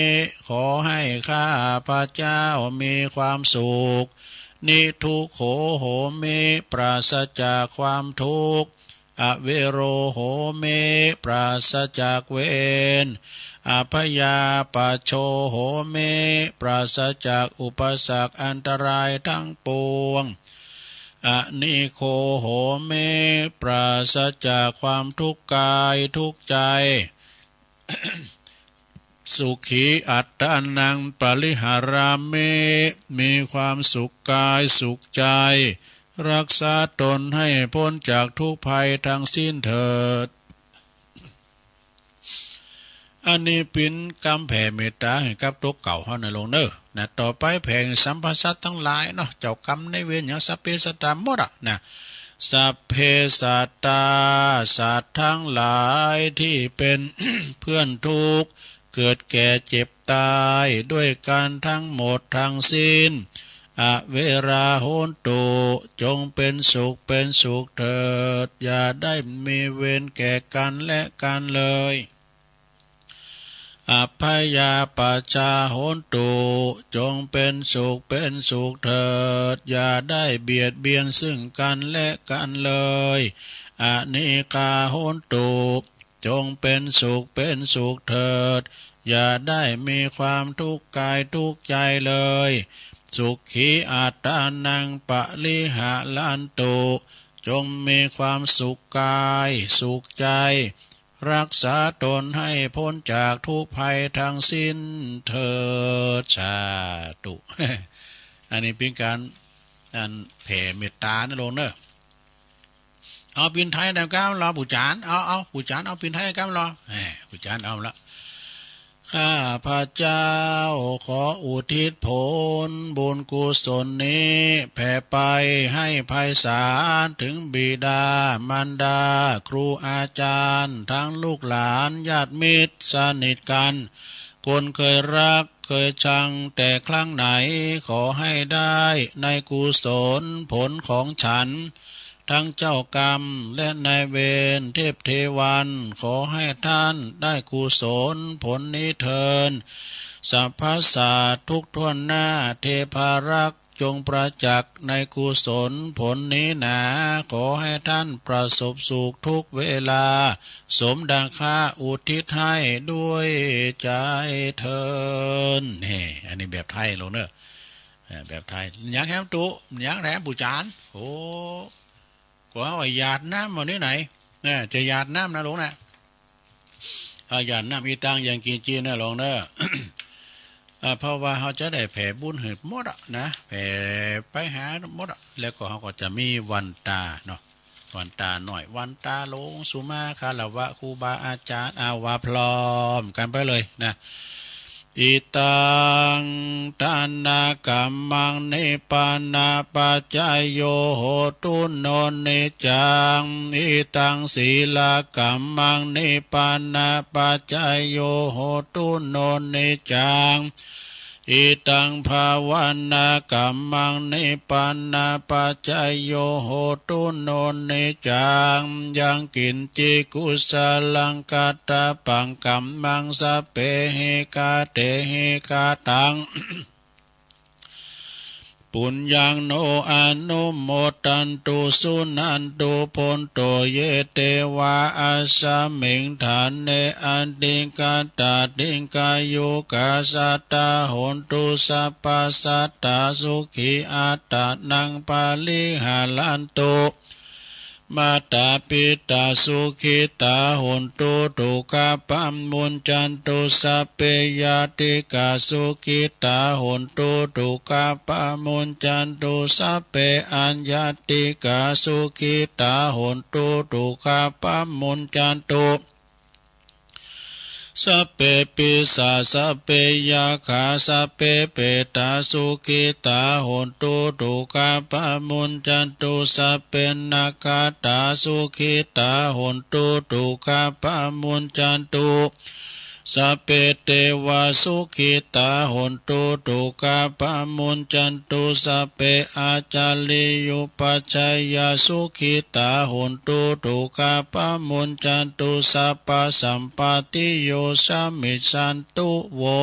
ขอให้ข้าพเจ้ามีความสุข นิทุกโข โหมิ ปราศจากความทุกข์ อเวโร โหมิ ปราศจากเวร อพยาปัชโช โหมิ ปราศจากอุปสรรคอันตรายทั้งปวง อนิโค โหมิ ปราศจากความทุกข์กายทุกข์ใจ สุขีอัตตานัง ปริหารามิ มีความสุขกายสุขใจ รักษาตนให้พ้นจากทุกข์ภัยทั้งสิ้นเถิด อันนี้เป๋นกำแผ่เมตตาหื้อกับตุ๊เก่าเฮานะโลมเน่อ นะ ต่อไปแผ่สัมภสัตตังหลายเนาะ เจ้ากรรมนายเวรหยัง สัพเพสัตตาหมดอะนะ สัพเพสัตตา สัตว์ทั้งหลายที่เป็น เพื่อนทุกข์ เกิดแก่เจ็บตายด้วยกันทั้งหมดทั้งสิ้น อเวรา โหนตุ จงเป็นสุขเป็นสุขเถิด อย่าได้มีเวรแก่กันและกันเลย อพยาปัชชา โหนตุ จงเป็นสุขเป็นสุขเถิด อย่าได้เบียดเบียนซึ่งกันและกันเลย อนิคา โหนตุ จงเป็นสุขเป็นสุขเถิด อย่าได้มีความทุกข์กายทุกข์ใจเลย สุขีอัตตานัง ปริหารันตุ จงมีความสุขกายสุขใจ รักษาตนให้พ้นจากทุกข์ภัยทั้งสิ้นเถิด สาธุ อันนี้เป๋นก๋าน อันแผ่เมตตานะโลมเน่อ เอาปิ่นไทยแหมกำลอ ปู่จ๋ารย์ เอา เอา ปู่จ๋ารย์ เอาปิ่นไทยกำลอ แหม ปู่จ๋ารย์เอาละ ข้าพเจ้าขออุทิศผลบุญกุศลนี้แผ่ไปให้ไพศาลถึงบิดามารดา ครูอาจารย์ ทั้งลูกหลานญาติมิตรสนิทกัน คนเคยรักเคยชังแต่ครั้งไหน ขอให้ได้ในกุศลผลของฉัน ทั้งเจ้ากรรมและนายเวรเทพเทวัน ขอให้ท่านได้กุศลผลนี้เทอญ สรรพสัตว์ทุกทั่วหน้า เทพารักษ์จงประจักษ์ในกุศลผลนี้หนา ขอให้ท่านประสบสุขทุกเวลา สมดังข้าอุทิศให้ด้วยใจเทอญ นี่ อันนี้แบบไทยโลมเน่อ อ่า แบบไทย หยังแหมตุ๊ หยังแหมปู่จ๋ารย์ โอ้ ก็ว่าหยาดน้ำวันนี้ไหน เนี่ย จะหยาดน้ำนะโลมนะ เอาหยาดน้ำ อิตัง ยังกิญจิ นะโลมเน่อ อ่า เพราะว่าเฮาจะได้แผ่บุญหื้อหมดอะนะ แผ่ไปหาหมดอะ แล้วก็เฮาก็จะมีวันตาเนาะ วันตาน้อย วันตาหลวง สุมาคารวะครูบาอาจารย์ เอาว่าพร้อมกันไปเลยนะ Idaṃ dānakammaṃ nibbānapaccayo hotu no niccaṃ. Idaṃ sīlakammaṃ nibbānapaccayo hotu no niccaṃ. Idaṃ bhāvanākammaṃ nibbānapaccayo hotu no niccaṃ. Yaṃ kiñci kusalaṃ kattabbaṃ kammaṃ sabbehi katehi kataṃ puññaṃ no anumodantu suṇantu bhonto ye devā asmiṃ ṭhāne adhigatā dīghāyukā sadā hontu sabbasadā sukhī attānaṃ pariharantu. Mātā pitā sukhitā hontu dukkhā pamuñcantu sabbe ñātikā sukhitā hontu dukkhā pamuñcantu sabbe aññātikā sukhitā hontu dukkhā pamuñcantu. Sabbe pisā sabbe yakkhā sabbe petā sukhitā hontu dukkhā pamuñcantu sabbe nakkhattā sukhitā hontu dukkhā pamuñcantu sabbe devā sukhitā hontu dukkhā pamuñcantu sabbe ācariyupajjhāyā sukhitā hontu dukkhā pamuñcantu sabbasampattiyo samijjhantu vo.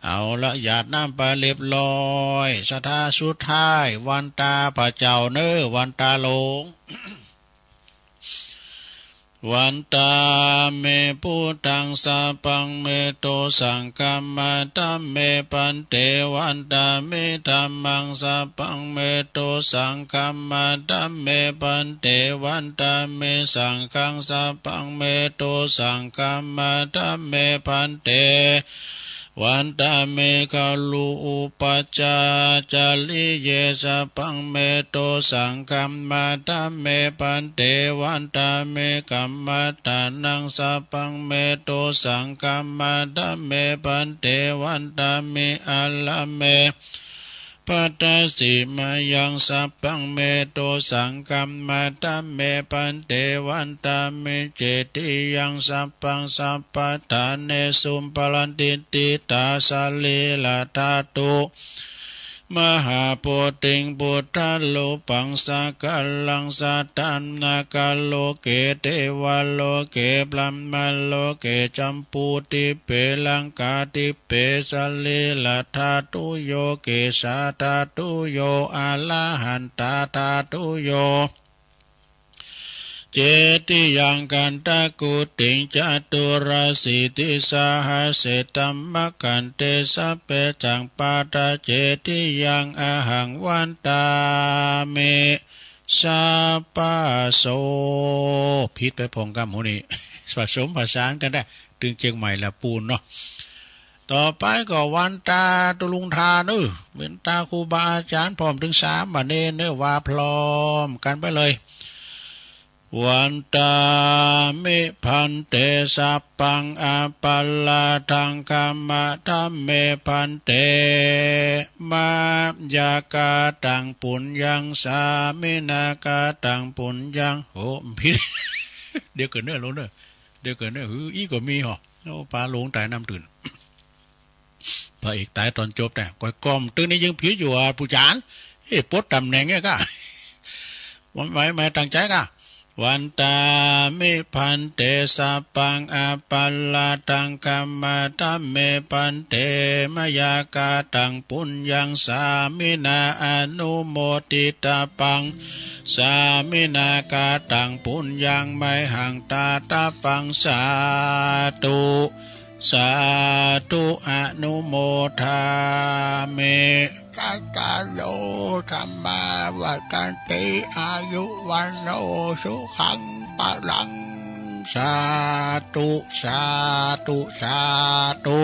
เอาละ หยาดน้ำไปเรียบร้อย ศรัทธาสุดท้าย วันตาพระเจ้าเน้อ วันตาหลวง Vandāmi buddhaṃ sabbaṃ me dosaṃ khamatha me bhante. Vandāmi dhammaṃ sabbaṃ me dosaṃ khamatha me bhante. Vandāmi saṅghaṃ sabbaṃ me dosaṃ khamatha me bhante. Vandāmi gurūpajjhācariye sabbaṃ me dosaṃ khamatha me bhante. Vandāmi kammaṭṭhānaṃ sabbaṃ me dosaṃ khamatha me bhante. Vandāmi ārāme bhadasimayaṃ sabbaṃ me dosaṃ khamatha me bhante. Vandāmi cetiyaṃ sabbaṃ sabbaṭṭhānesu paratiṭṭhitā sarīradhātu mahābodhiṃ buddharūpaṃ sakalaṃ sadā nāgaloke devaloke brahmaloke jambudīpe laṅkādīpe sarīradhātuyo kesādhātuyo arahantadhātuyo cetiyaṃ gandhakuṭiṃ caturāsītisahassadhammakkhandhe sabbesaṃ padaccetiyaṃ ahaṃ vandāmi sabbaso. ผิดไปพ่องกำหมู่นี้ ผสมผสานกั๋นได้ ตึงเจียงใหม่ละปูนเนาะ ต่อไปก็วันตาตุ๊ลุงทาเน้อ วันตาครูบาอาจ๋ารย์ พร้อมตึงสามเณรเน้อ ว่าพร้อมกั๋นไปเลย Vandāmi bhante sabbaṃ aparādhaṃ khamatha me bhante. Mayā kataṃ puññaṃ sāminā kataṃ puññaṃ โอ้ ผิด เดี๋ยวก่อนเน้อ หลวงเน้อ เดี๋ยวก่อนเน้อ หือ อี้ก็มีเหรอ โอ้ ปาหลวงต๋ายน้ำตื้น พระเอกต๋ายต๋อนจบ แต่ก้อยก้อมตึงนี้ยังผิดอยู่อ่ะ ปู่จ๋ารย์ เอ๊ะ ปลดต๋ำแหน่งเนี่ยก้า วันไหวไหม ตั้งใจ๋ก้า Vandāmi bhante sabbaṃ aparādhaṃ khamatha me bhante. Mayā kataṃ puññaṃ sāminā anumoditabbaṃ, sāminā kataṃ puññaṃ mayhaṃ dātabbaṃ. Sādhu sādhu anumodāmi. Sakkāro dhammā vaḍḍhanti āyu vaṇṇo sukhaṃ balaṃ. Sādhu sādhu sādhu.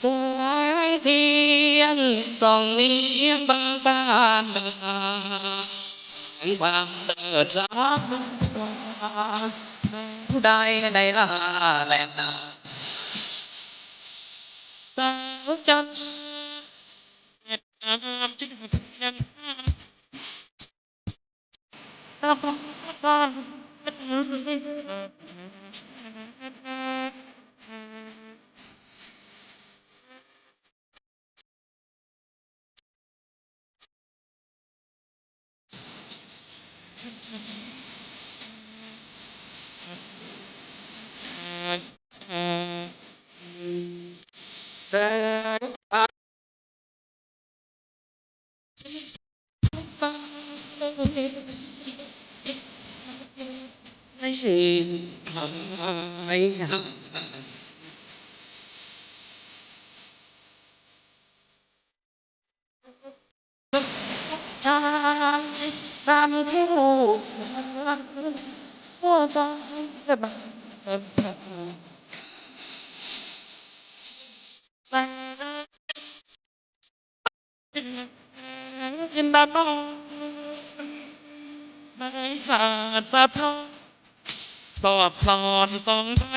สายเทียนส่องเลี้ยงบางบ้าน ความเปิดสาได้ในลาแลนา สาวจันทร์ จินดาพร ในศาสตร์สะท้อน สอดส่องส่องไป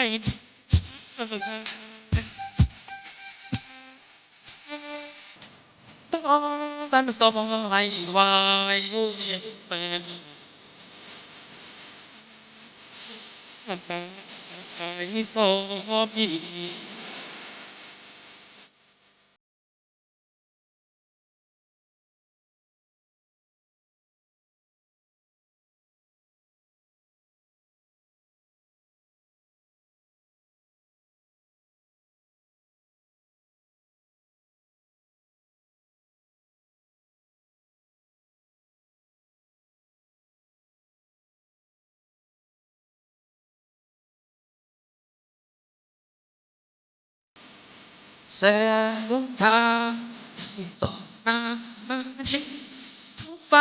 ต้องตันสองไหวไหว โสภี แสงทางส่องนำไป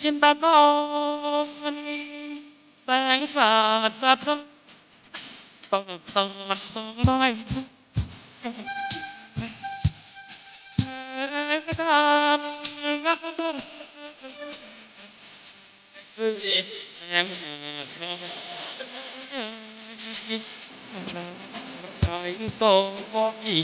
จินดาพร แสงสาดสะท้อน สอดส่องส่องไป โสภี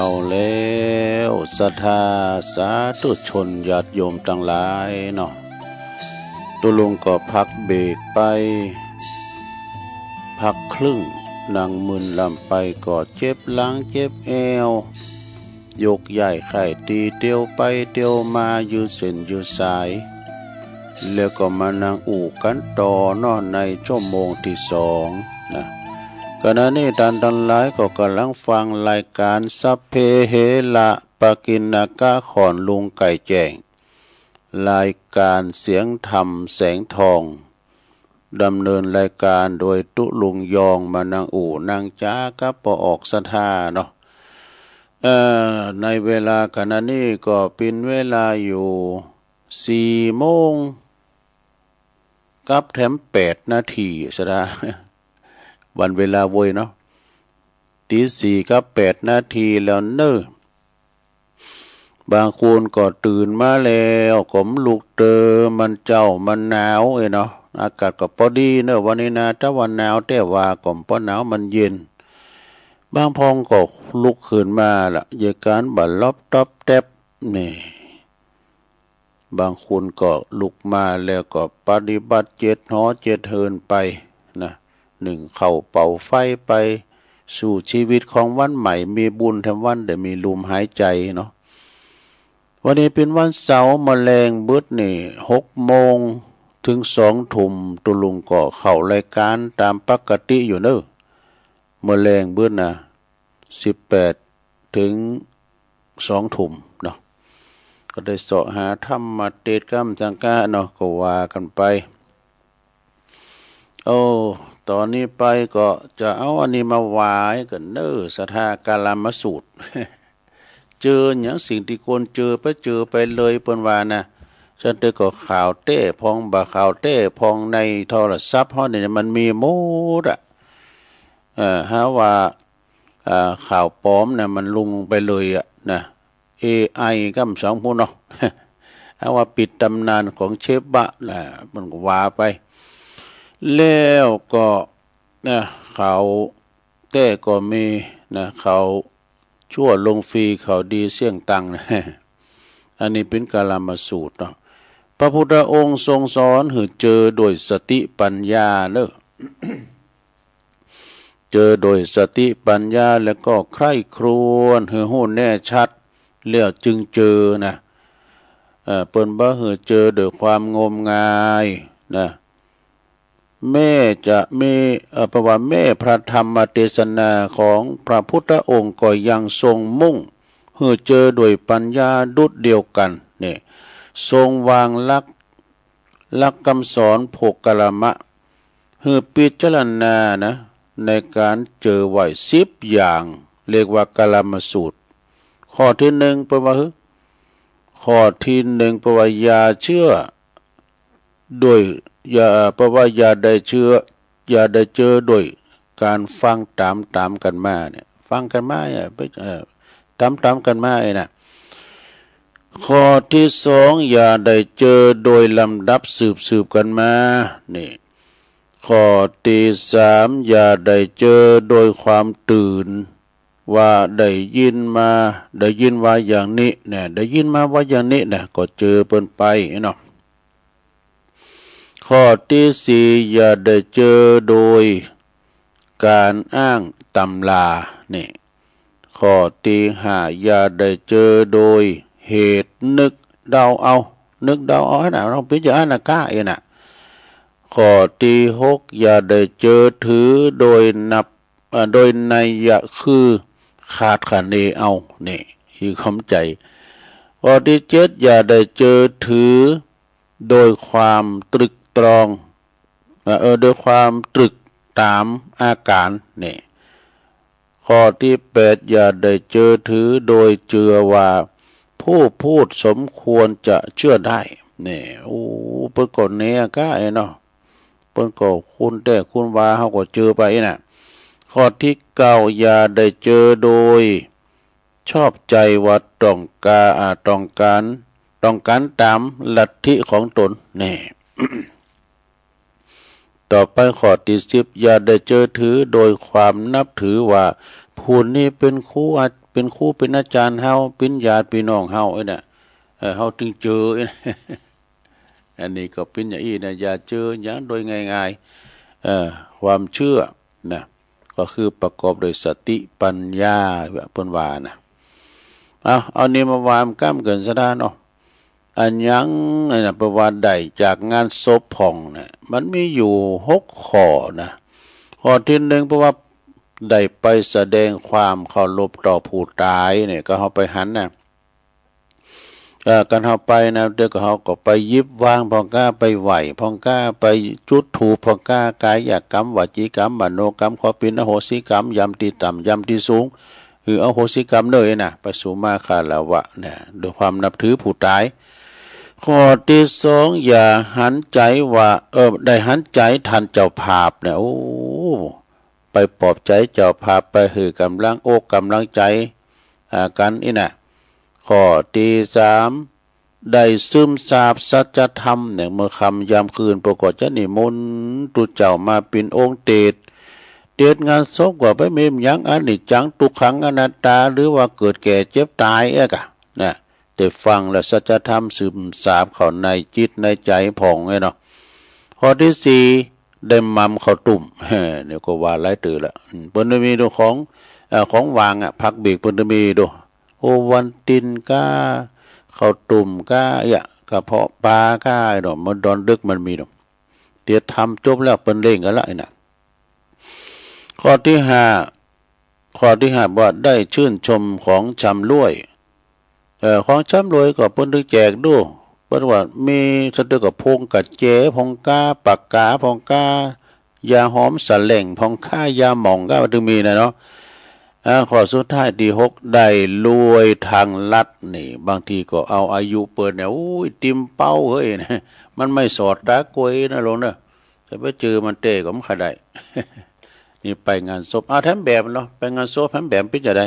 เอาแล้ว ศรัทธาสาธุชนญาติโยมตังหลายเนาะ ตุ๊ลุงก็พักเบรกไป พักครึ่ง นางหมื่นลำไปก็เจ็บหลังเจ็บแอว ยกย้ายไข้ตี้เตียวไปเตียวมา ยืดเส้นยืดสาย แล้วก็มานั่งอู้กั๋นต่อเนาะ ในชั่วโมงตี้สองนะ ขณะนี้ต้านตังหลายก็ก่ำลังฟังรายก๋านสัพเพเหระปกิณณกะ ของลุงไก่แจ้ง รายก๋านเสียงธรรมแสงทอง ดำเนินรายก๋านโดยตุ๊ลุงยอง มานั่งอู้นั่งจ๋ากับป้อออกศรัทธาเนาะ เอ่อ ในเวลาขณะนี้ก็เป๋นเวลาอยู่สี่โมงกับแถมแปดนาที ศรัทธา วันเวลาโว้ยเนาะ ตี๋สี่กับแปดนาทีแล้วเน่อ บางคนก็ตื่นมาแล้วก็บ่ลุกเต๊อะ มันเจ๊ามันหนาวเอ้ยเนาะ อากาศก็ปอดีเน่อวันนี้นะ ถ้าว่าหนาวแต๊ว่าก็บ่หนาว มันเย็น บางพ่องก็ลุกขึ้นมาละ เยียะก๋านบ่าล็อบต๊อบแต๊บนี่ บางคนก็ลุกมาแล้วก็ปฏิบัติเจ็ดหอเจ็ดเฮินไปนะ นึ่งข้าวเป่าไฟไป สู้จีวิตของวันใหม่ มีบุญแถมวันได้มีลมหายใจ๋เนาะ วันนี้เป๋นวันเสาร์ เมื่อแลงบึดนี่ หกโมงเถิงสองทุ่ม ตุ๊ลุงก็เข้ารายก๋านต๋ามปกติอยู่เน่อ เมื่อแลงบึดนะ สิบแปดเถิงสองทุ่มเนาะ ก็ได้เซาะหาธรรมเตสน์กำสังกะเนาะ ก็ว่ากั๋นไป โอ้ ต๋อนนี้ไปก็จะเอาอันนี้มาไหว้กั๋นเน่อ ศรัทธา กาลามสูตร เจอหยังสิ่งตี้ควรเจอไป เจอไปเลย เปิ้นว่านะ จั้นเต๊อะก็ข่าวแต๊พ่อง บ่ข่าวแต๊พ่อง ในโทรศัพท์เฮานี่มันมีหมดอะ เอ่อ หาว่า อ่า ข่าวปลอมนะ มันลงไปเลยอะนะ เอไอ กำสองพู้นเนาะ หาว่าปิดต๋ำนานของเชฟบะนะ มันก็ว่าไป แล้วก็นะ ข่าวแต๊ก็มีนะ ข่าวชั่วลงฟรี ข่าวดีเสี้ยงตังค์นะ อันนี้เป๋นกาลามสูตรเนาะ พระพุทธองค์ทรงสอนหื้อเจอโดยสติปัญญาเน่อ เจอโดยสติปัญญา แล้วก็ใคร่ครวญหื้อฮู้แน่ชัด แล้วจึงเจอนะ เอ่อ เปิ้นบ่หื้อเจอโดยความงมงายนะ แม้จะมี เอ่อ แปลว่าแม้พระธรรมเตสนาของพระพุทธองค์ก็ยังทรงมุ่งหื้อเจอโดยปัญญาดุจเดียวกั๋นเนี่ย ทรงวางหลัก หลักกำสอนโภคลมะ หื้อพิจารณานะ ในก๋านเจอไว้สิบอย่าง เรียกว่ากาลามสูตร ข้อตี้นึ่งเปิ้นว่าหื้อ ข้อตี้นึ่งเปิ้นว่าอย่าเจื้อโดย อย่า เปิ้นว่าอย่าได้เจื้อ อย่าได้เจอโดยก๋านฟังต๋ามๆ กั๋นมาเนี่ย ฟังกั๋นมาเนี่ย ไป เอ่อ ต๋ามๆ กั๋นมาไอ้นะ ข้อตี้สอง อย่าได้เจอโดยลำดับสืบๆ กั๋นมา นี่ ข้อตี้สาม อย่าได้เจอโดยความตื่น ว่าได้ยินมา ได้ยินว่าอย่างนี้นะ ได้ยินมาว่าอย่างนี้นะ ก็เจอเปิ้นไปเนาะ ข้อตี้สี่ อย่าได้เจอโดยก๋านอ้างตำรา นี่ ข้อตี้ห้า อย่าได้เจอโดยเหตุนึกเดาเอา นึกเดาเอาหั้นนะ ลองพิจารณาก้าเองนะ ข้อตี้หก อย่าได้เจอถือโดยนับ เอ่อ โดยนัยยะคือคาดคะเนเอา นี่ คือความใจ๋ ข้อตี้เจ็ด อย่าได้เจอถือโดยความตรึกตรอง เอ่อ โดยความตรึกต๋ามอาก๋าน นี่ ข้อตี้แปด อย่าได้เจือถือโดยเจือว่าผู้พูดสมควรจะเชื่อได้ นี่ โอ้ เปิ้นก็แน่ก้าไอ้เนาะ เปิ้นก็คู้นแต๊คู้นว่า เฮาก็เจือไปน่ะ ข้อตี้เก้า อย่าได้เจือโดยชอบใจ๋ว่าต้องกา อ่า ต้องก๋าน ต้องก๋านต๋ามลัทธิของต๋น นี่ ต่อไปข้อตี้สิบ อย่าได้เจือถือโดยความนับถือว่าผู้นี้เป๋นครูอา เป๋นครูเป๋นอาจ๋ารย์เฮา เป๋นญาติปี้น้องเฮา เอ้ยน่ะ เออ เฮาจึงเจือ เอ้ยน่ะ อันนี้ก็เป๋นอย่างอี้น่ะ อย่าเจือหยังโดยง่ายๆ เออ ความเจื้อน่ะ ก็คือประกอบโดยสติปัญญา เปิ้นว่าน่ะ เอา เอานี่มาว่าก้ำเกินซะด้าเนาะ อะหยังอันน่ะ เปิ้นว่าได้จากงานศพพ่องน่ะ มันมีอยู่หกข้อนะ ข้อตี้นึ่ง เปิ้นว่าได้ไปแสดงความเคารพต่อผู้ต๋ายเนี่ย ก็เฮาไปหันน่ะ อ่อ กันเฮาไปนะ เดี๋ยวก็เฮาก็ไปหยิบวางพ่องก้า ไปไหว้พ่องก้า ไปจุดธูปพ่องก้า กายกรรม วจีกรรม มโนกรรม ขอเป๋นอโหสิกรรม ยำตี้ต่ำ ยำตี้สูง หื้ออโหสิกรรมเน่อนะ ไปสู่มาฆะละวะนะ ด้วยความนับถือผู้ต๋าย ข้อตี้สอง อย่าหันใจ๋ว่า เออ ได้หันใจ๋ต้านเจ้าภาพเนี่ย โอ้ ไปปลอบใจ๋เจ้าภาพ ไปหื้อก๋ำลังอกก๋ำลังใจ๋ อ่า กั๋นอี้นะ ข้อตี้สาม ได้ซึมซาบสัจธรรมเนี่ย เมื่อค่ำยามคืน เปิ้นก็จะนิมนต์ตุ๊เจ้ามาเป๋นองค์เตสน์ เตสน์งานศพก็ไปมีหยังอนิจจังทุกขังอนัตตา หรือว่าเกิดแก่เจ็บต๋ายเอ๊ะกะนะ ได้ฟังแล้วสัจธรรมซึมซาบเข้าในจิตในใจ๋พ่องไงเนาะ ข้อตี้สี่ ได้หม่ำข้าวตุ้ม เนี่ยก็ว่าหลายเตื้อละ อืม เปิ้นจะมีดูของ เอ่อ ของหวานอะ พักเบรกเปิ้นจะมีดู โอวัลตินก้า ข้าวตุ้มก้า เอี้ย กระเพาะป๋าก้าเนาะ เมื่อต๋อนดึกมันมีเนาะ เตียรธรรมจบแล้ว เปิ้นเล่นกั๋นละไอ้น่ะ ข้อตี้ห้า ข้อตี้ห้าว่าได้ชื่นชมของชำร่วย เอ่อ ของชำร่วยก็เปิ้นได้แจกดู เปิ้นว่ามีสะเตื้อก็พวงก๋ะแจพ่องก้า ปากก๋าพ่องก้า ยาหอมสะแหล่งพ่องก้า ยาหม่องก้า มันตึงมีนะเนาะ อ่า ข้อสุดท้ายตี้หก ได้รวยตางลัดนี่ บางทีก็เอาอายุเปิ้นเนี่ย โอ้ย ติ่มเป้าเฮ้ย มันไม่สอดต๋ากวยนะหลวงเนาะ แต่ไปเจอมันเต๊ก็บ่ค่อยได้ นี่ไปงานศพ อ่า แถมแบบเนาะ ไปงานศพแถมแบบเป๋นจะใด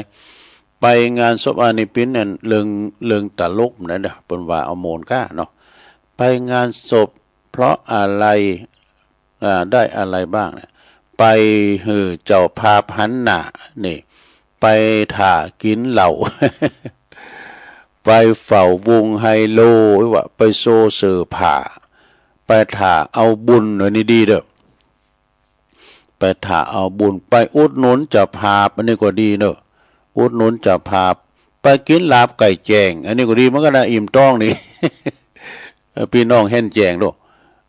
ไปงานศพ อันนี้เป๋นอันเรื่อง เรื่องตลกนะเนาะ เปิ้นว่าเอาโมนก้าเนาะ ไปงานศพเพราะอะไร อ่า ได้อะไรบ้างเนี่ย ไปหื้อเจ้าภาพหันหน้า นี่ ไปถ่ากิ๋นเหล้า ไปเฝ้าวงไฮโล ว่าไปโชว์เสื้อผ้า ไปถ่าเอาบุญ อันนี้ดีเด้อ ไปถ่าเอาบุญ ไปอุดหนุนเจ้าภาพ อันนี้ก็ดีเนาะ อุดหนุนเจ้าภาพ ไปกิ๋นลาบไก่แจ้ง อันนี้ก็ดีเหมือนกั๋นนะ อิ่มต๊องนี่ เออ ปี้น้องแห่นแจ้งโด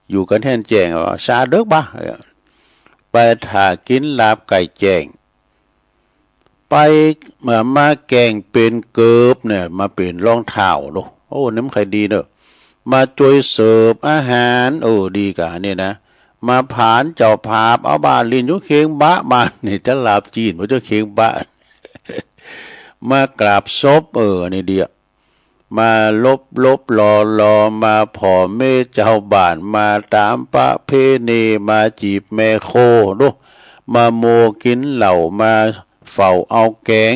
อยู่กั๋นแห่นแจ้ง ว่าซาเดิกบ่า เออ ไปถ่ากิ๋นลาบไก่แจ้ง ไป มา มาแก๋งเป๋นเกิบเนี่ย มาเป๋นรองเท้าโด โอ้ นี่มันใค่ดีเนาะ มาจ้วยเสิร์ฟอาหาร โอ้ ดีกาอันนี้นะ มาผานเจ้าภาพ เอาบ่าลิ้นอยู่เคียงบ่า บ่านี่จะลาบจีน บ่าอยู่เคียงบ่า มากราบศพ เออ อันนี้ดีอะ มาหลบหลบหลอหลอ มาผ่อเม้เจ้าบ้าน มาต๋ามประเพณี มาจีบแม่โคโด มาโมกิ๋นเหล้า มาเฝ้าเอาแก๋ง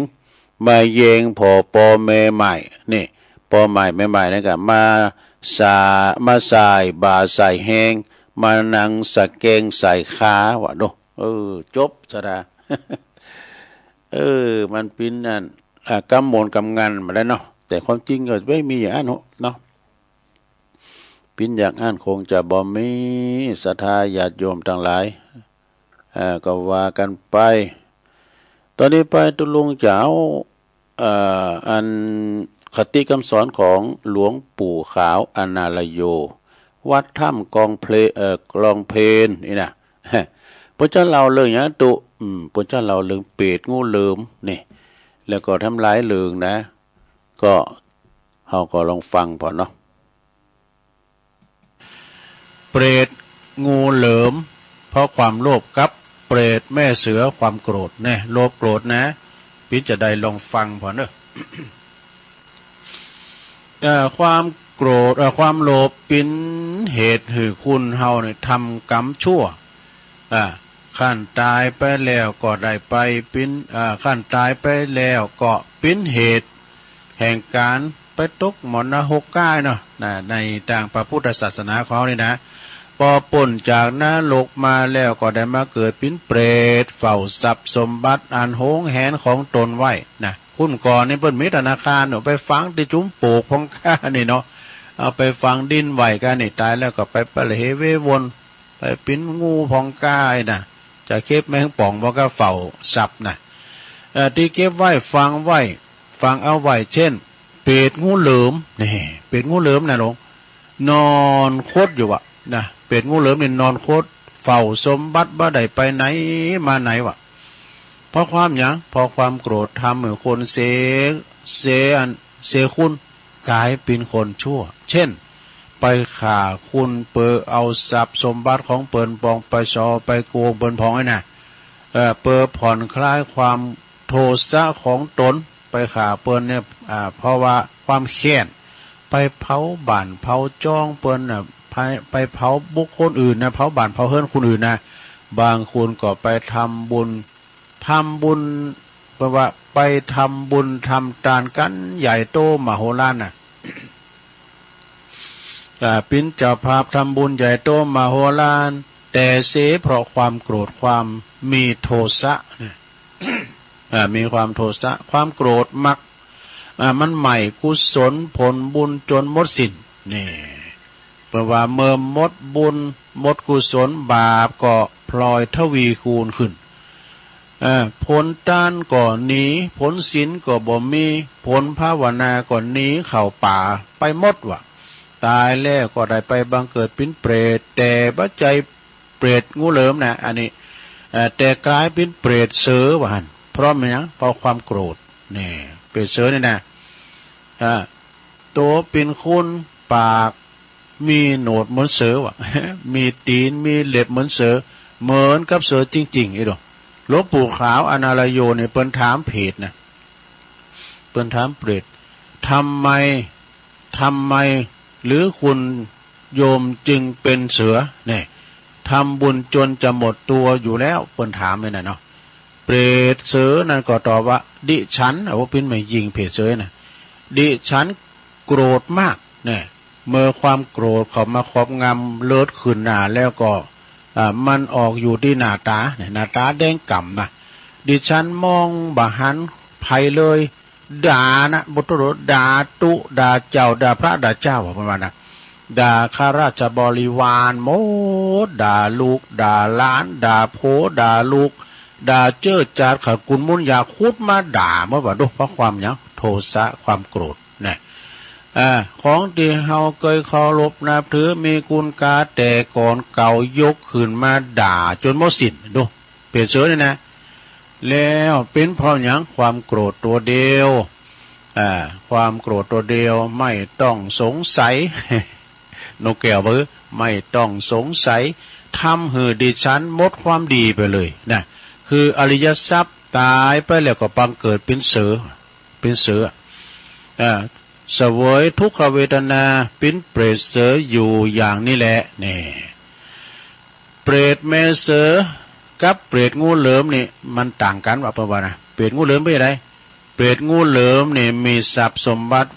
มาแยงผ่อปอแม่ใหม่ นี่ ปอใหม่แม่ใหม่นั่นก็มาสา มาส่ายบ่าส่ายแฮง มานั่งสะแกงส่ายขา ว่าโด เออ จบซะดา เออ มันเป๋นอัน อ่า กำโมนกำงันมาแล้วเนาะ แต่ความจริงก็บ่มีอย่างอั้นเนาะ เป๋นอย่างอั้นคงจะบ่มี ศรัทธาญาติโยมตังหลาย เอ่อ ก็ว่ากั๋นไป ต๋อนนี้ไปตุ๊ลุงจะเอา เอ่อ อันคติคำสอนของหลวงปู่ขาวอนาลโย วัดถ้ำกองเพล เอ่อ กลองเพลนนี่นะ เปิ้นจะเล่าเรื่องหยังตุ๊ อืม เปิ้นจะเล่าเรื่องเปรตงูเหลือมนี่ แล้วก็แถมหลายเรื่องนะ ก็ เฮาก็ลองฟังผ่อนเนาะ เปรตงูเหลือม เพราะความโลภกับเปรตแม่เสือความโกรธแน่ โลภโกรธนะ เป๋นจะใดลองฟังผ่อนเนาะ เอ่อ ความโกรธ เอ่อ ความโลภเป๋นเหตุหื้อคนเฮาเนี่ยทำกรรมชั่ว อ่า คันต๋ายไปแล้วก็ได้ไปเป๋น อ่า คันต๋ายไปแล้วก็เป๋นเหตุแห่งก๋านไปตกหมอนนรกก้าเนาะ นะ ในตางพระพุทธศาสนาของเฮานี่นะ ปอป๊นจากนรกมาแล้วก็ได้มาเกิดเป๋นเปรต เฝ้าทรัพย์สมบัติอันหวงแหนของตนไว้นะ คุ่นก่อนนี่เปิ้นมีธนาคารเนาะ ไปฝังตี้จุมปูกพ่องก้านี่เนาะ เอาไปฝังดินไว้ก้านี่ ต๋ายแล้วก็ไปปะเหลเววน ไปเป๋นงูพ่องก้านะ จะเข็บแมงป่องบ่าก้าเฝ้าทรัพย์นะ เอ่อ ตี้เก็บไว้ฝังไว้ ฝังเอาไว้ เจ้น เปรตงูเหลือม นี่ เปรตงูเหลือมนะหลวง นอนขดอยู่อะนะ เปรตงูเหลือมนี่นอนขด เฝ้าสมบัติบ่ได้ไปไหนมาไหนวะ เพราะความหยัง เพราะความโกรธทำหื้อคนเสีย เสียอัน เสียคุณ ก๋ายเป๋นคนชั่ว เจ้น ไปฆ่าคน เป๋อเอาทรัพย์สมบัติของเปิ้นปอง ไปฉอไปโก๋งเปิ้นปองไอ้น่ะ เอ่อ เป๋อผ่อนคลายความโทสะของตน ไปฆ่าเปิ้นเนี่ย อ่า เพราะว่าความแค้น ไปเผาบ้านเผาจองเปิ้นน่ะ ไป ไปเผาบุคคลอื่นนะ เผาบ้านเผาเฮือนคนอื่นนะ บางคนก็ไปทำบุญ ทำบุญ แปลว่าไปทำบุญทำตานกั๋นใหญ่โตมโหฬารน่ะ อ่า เป๋นเจ้าภาพทำบุญใหญ่โตมโหฬาร แต่เสียเพราะความโกรธ ความมีโทสะนะ อ่า มีความโทสะ ความโกรธมัก อ่า มันไหม้กุศลผลบุญจ๋นหมดสิ้น นี่ เปิ้นว่าเมื่อหมดบุญหมดกุศล บาปก็พลอยทวีคูณขึ้น เอ่อ ผลตานก็หนี ผลศีลก็บ่มี ผลภาวนาก็หนีเข้าป่าไปหมดว่ะ ต๋ายแล้วก็ได้ไปบังเกิดเป๋นเปรต แต่บ่ใจ้เปรตงูเหลือมนะ อันนี้ เอ่อ แต่ก๋ายเป๋นเปรตเสือว่าหั้น เพราะมันหยัง เพราะความโกรธ นี่ เปรตเสือนี่นะ อ่า ตั๋วเป๋นคน ปาก มีหนวดเหมือนเสือว่ะ มีตี๋น มีเล็บเหมือนเสือ เหมือนกับเสือจริงๆ ไอ้ดอก หลวงปู่ขาวอนาลโยเนี่ย เปิ้นถามเปรตนะ เปิ้นถามเปรต ทำไม ทำไม หรือคุณโยมจึงเป็นเสือ เนี่ย ทำบุญจนจะหมดตัวอยู่แล้ว เปิ้นถามไว้น่ะเนาะ เปรตเสือนั่นก็ตอบว่า ดิฉัน โอ้ เป๋นแม่ญิงเปรตเสือน่ะ ดิฉันโกรธมาก เนี่ย เมื่อความโกรธเข้ามาครอบงำเลิศขึ้นหน้าแล้วก็ อ่า มันออกอยู่ตี้หน้าต๋า เนี่ย หน้าต๋าแดงก่ำนะ ดิฉันมองบ่หันใผเลย ด่านะ บ่ต้องด่าตุ๊ ด่าเจ้า ด่าพระ ด่าเจ้า เปิ้นว่านะ ด่าข้าราชบริวารหมด ด่าลูก ด่าหลาน ด่าผัว ด่าลูก ด่าเจ้อจาดข้ากุนมุนยา ขุดมาด่าหมดว่ะ ดู เพราะความหยัง โทสะ ความโกรธนะ อ่า ของตี้เฮาเกยเคารพนับถือ มีคุณค่าแต่ก่อนเก่า ยกขึ้นมาด่าจ๋นหมดสิ้น ดู เปรตเสือนี่นะ แล้วเป๋นเพราะหยัง ความโกรธตั๋วเดียว อ่า ความโกรธตั๋วเดียว ไม่ต้องสงสัย นกแก้วว่า ไม่ต้องสงสัย ทำหื้อดิฉันหมดความดีไปเลยนะ คืออริยทรัพย์ ต๋ายไปแล้วก็บังเกิดเป๋นเสือ เป๋นเสือ อ่า เสวยทุกขเวทนา เป๋นเปรตเสืออยู่อย่างนี้แหละ นี่ เปรตแม่เสือกับเปรตงูเหลือมนี่มันต่างกั๋นว่ะ เปิ้นว่านะ เปรตงูเหลือมเป๋นไง เปรตงูเหลือมนี่มีทรัพย์สมบัติ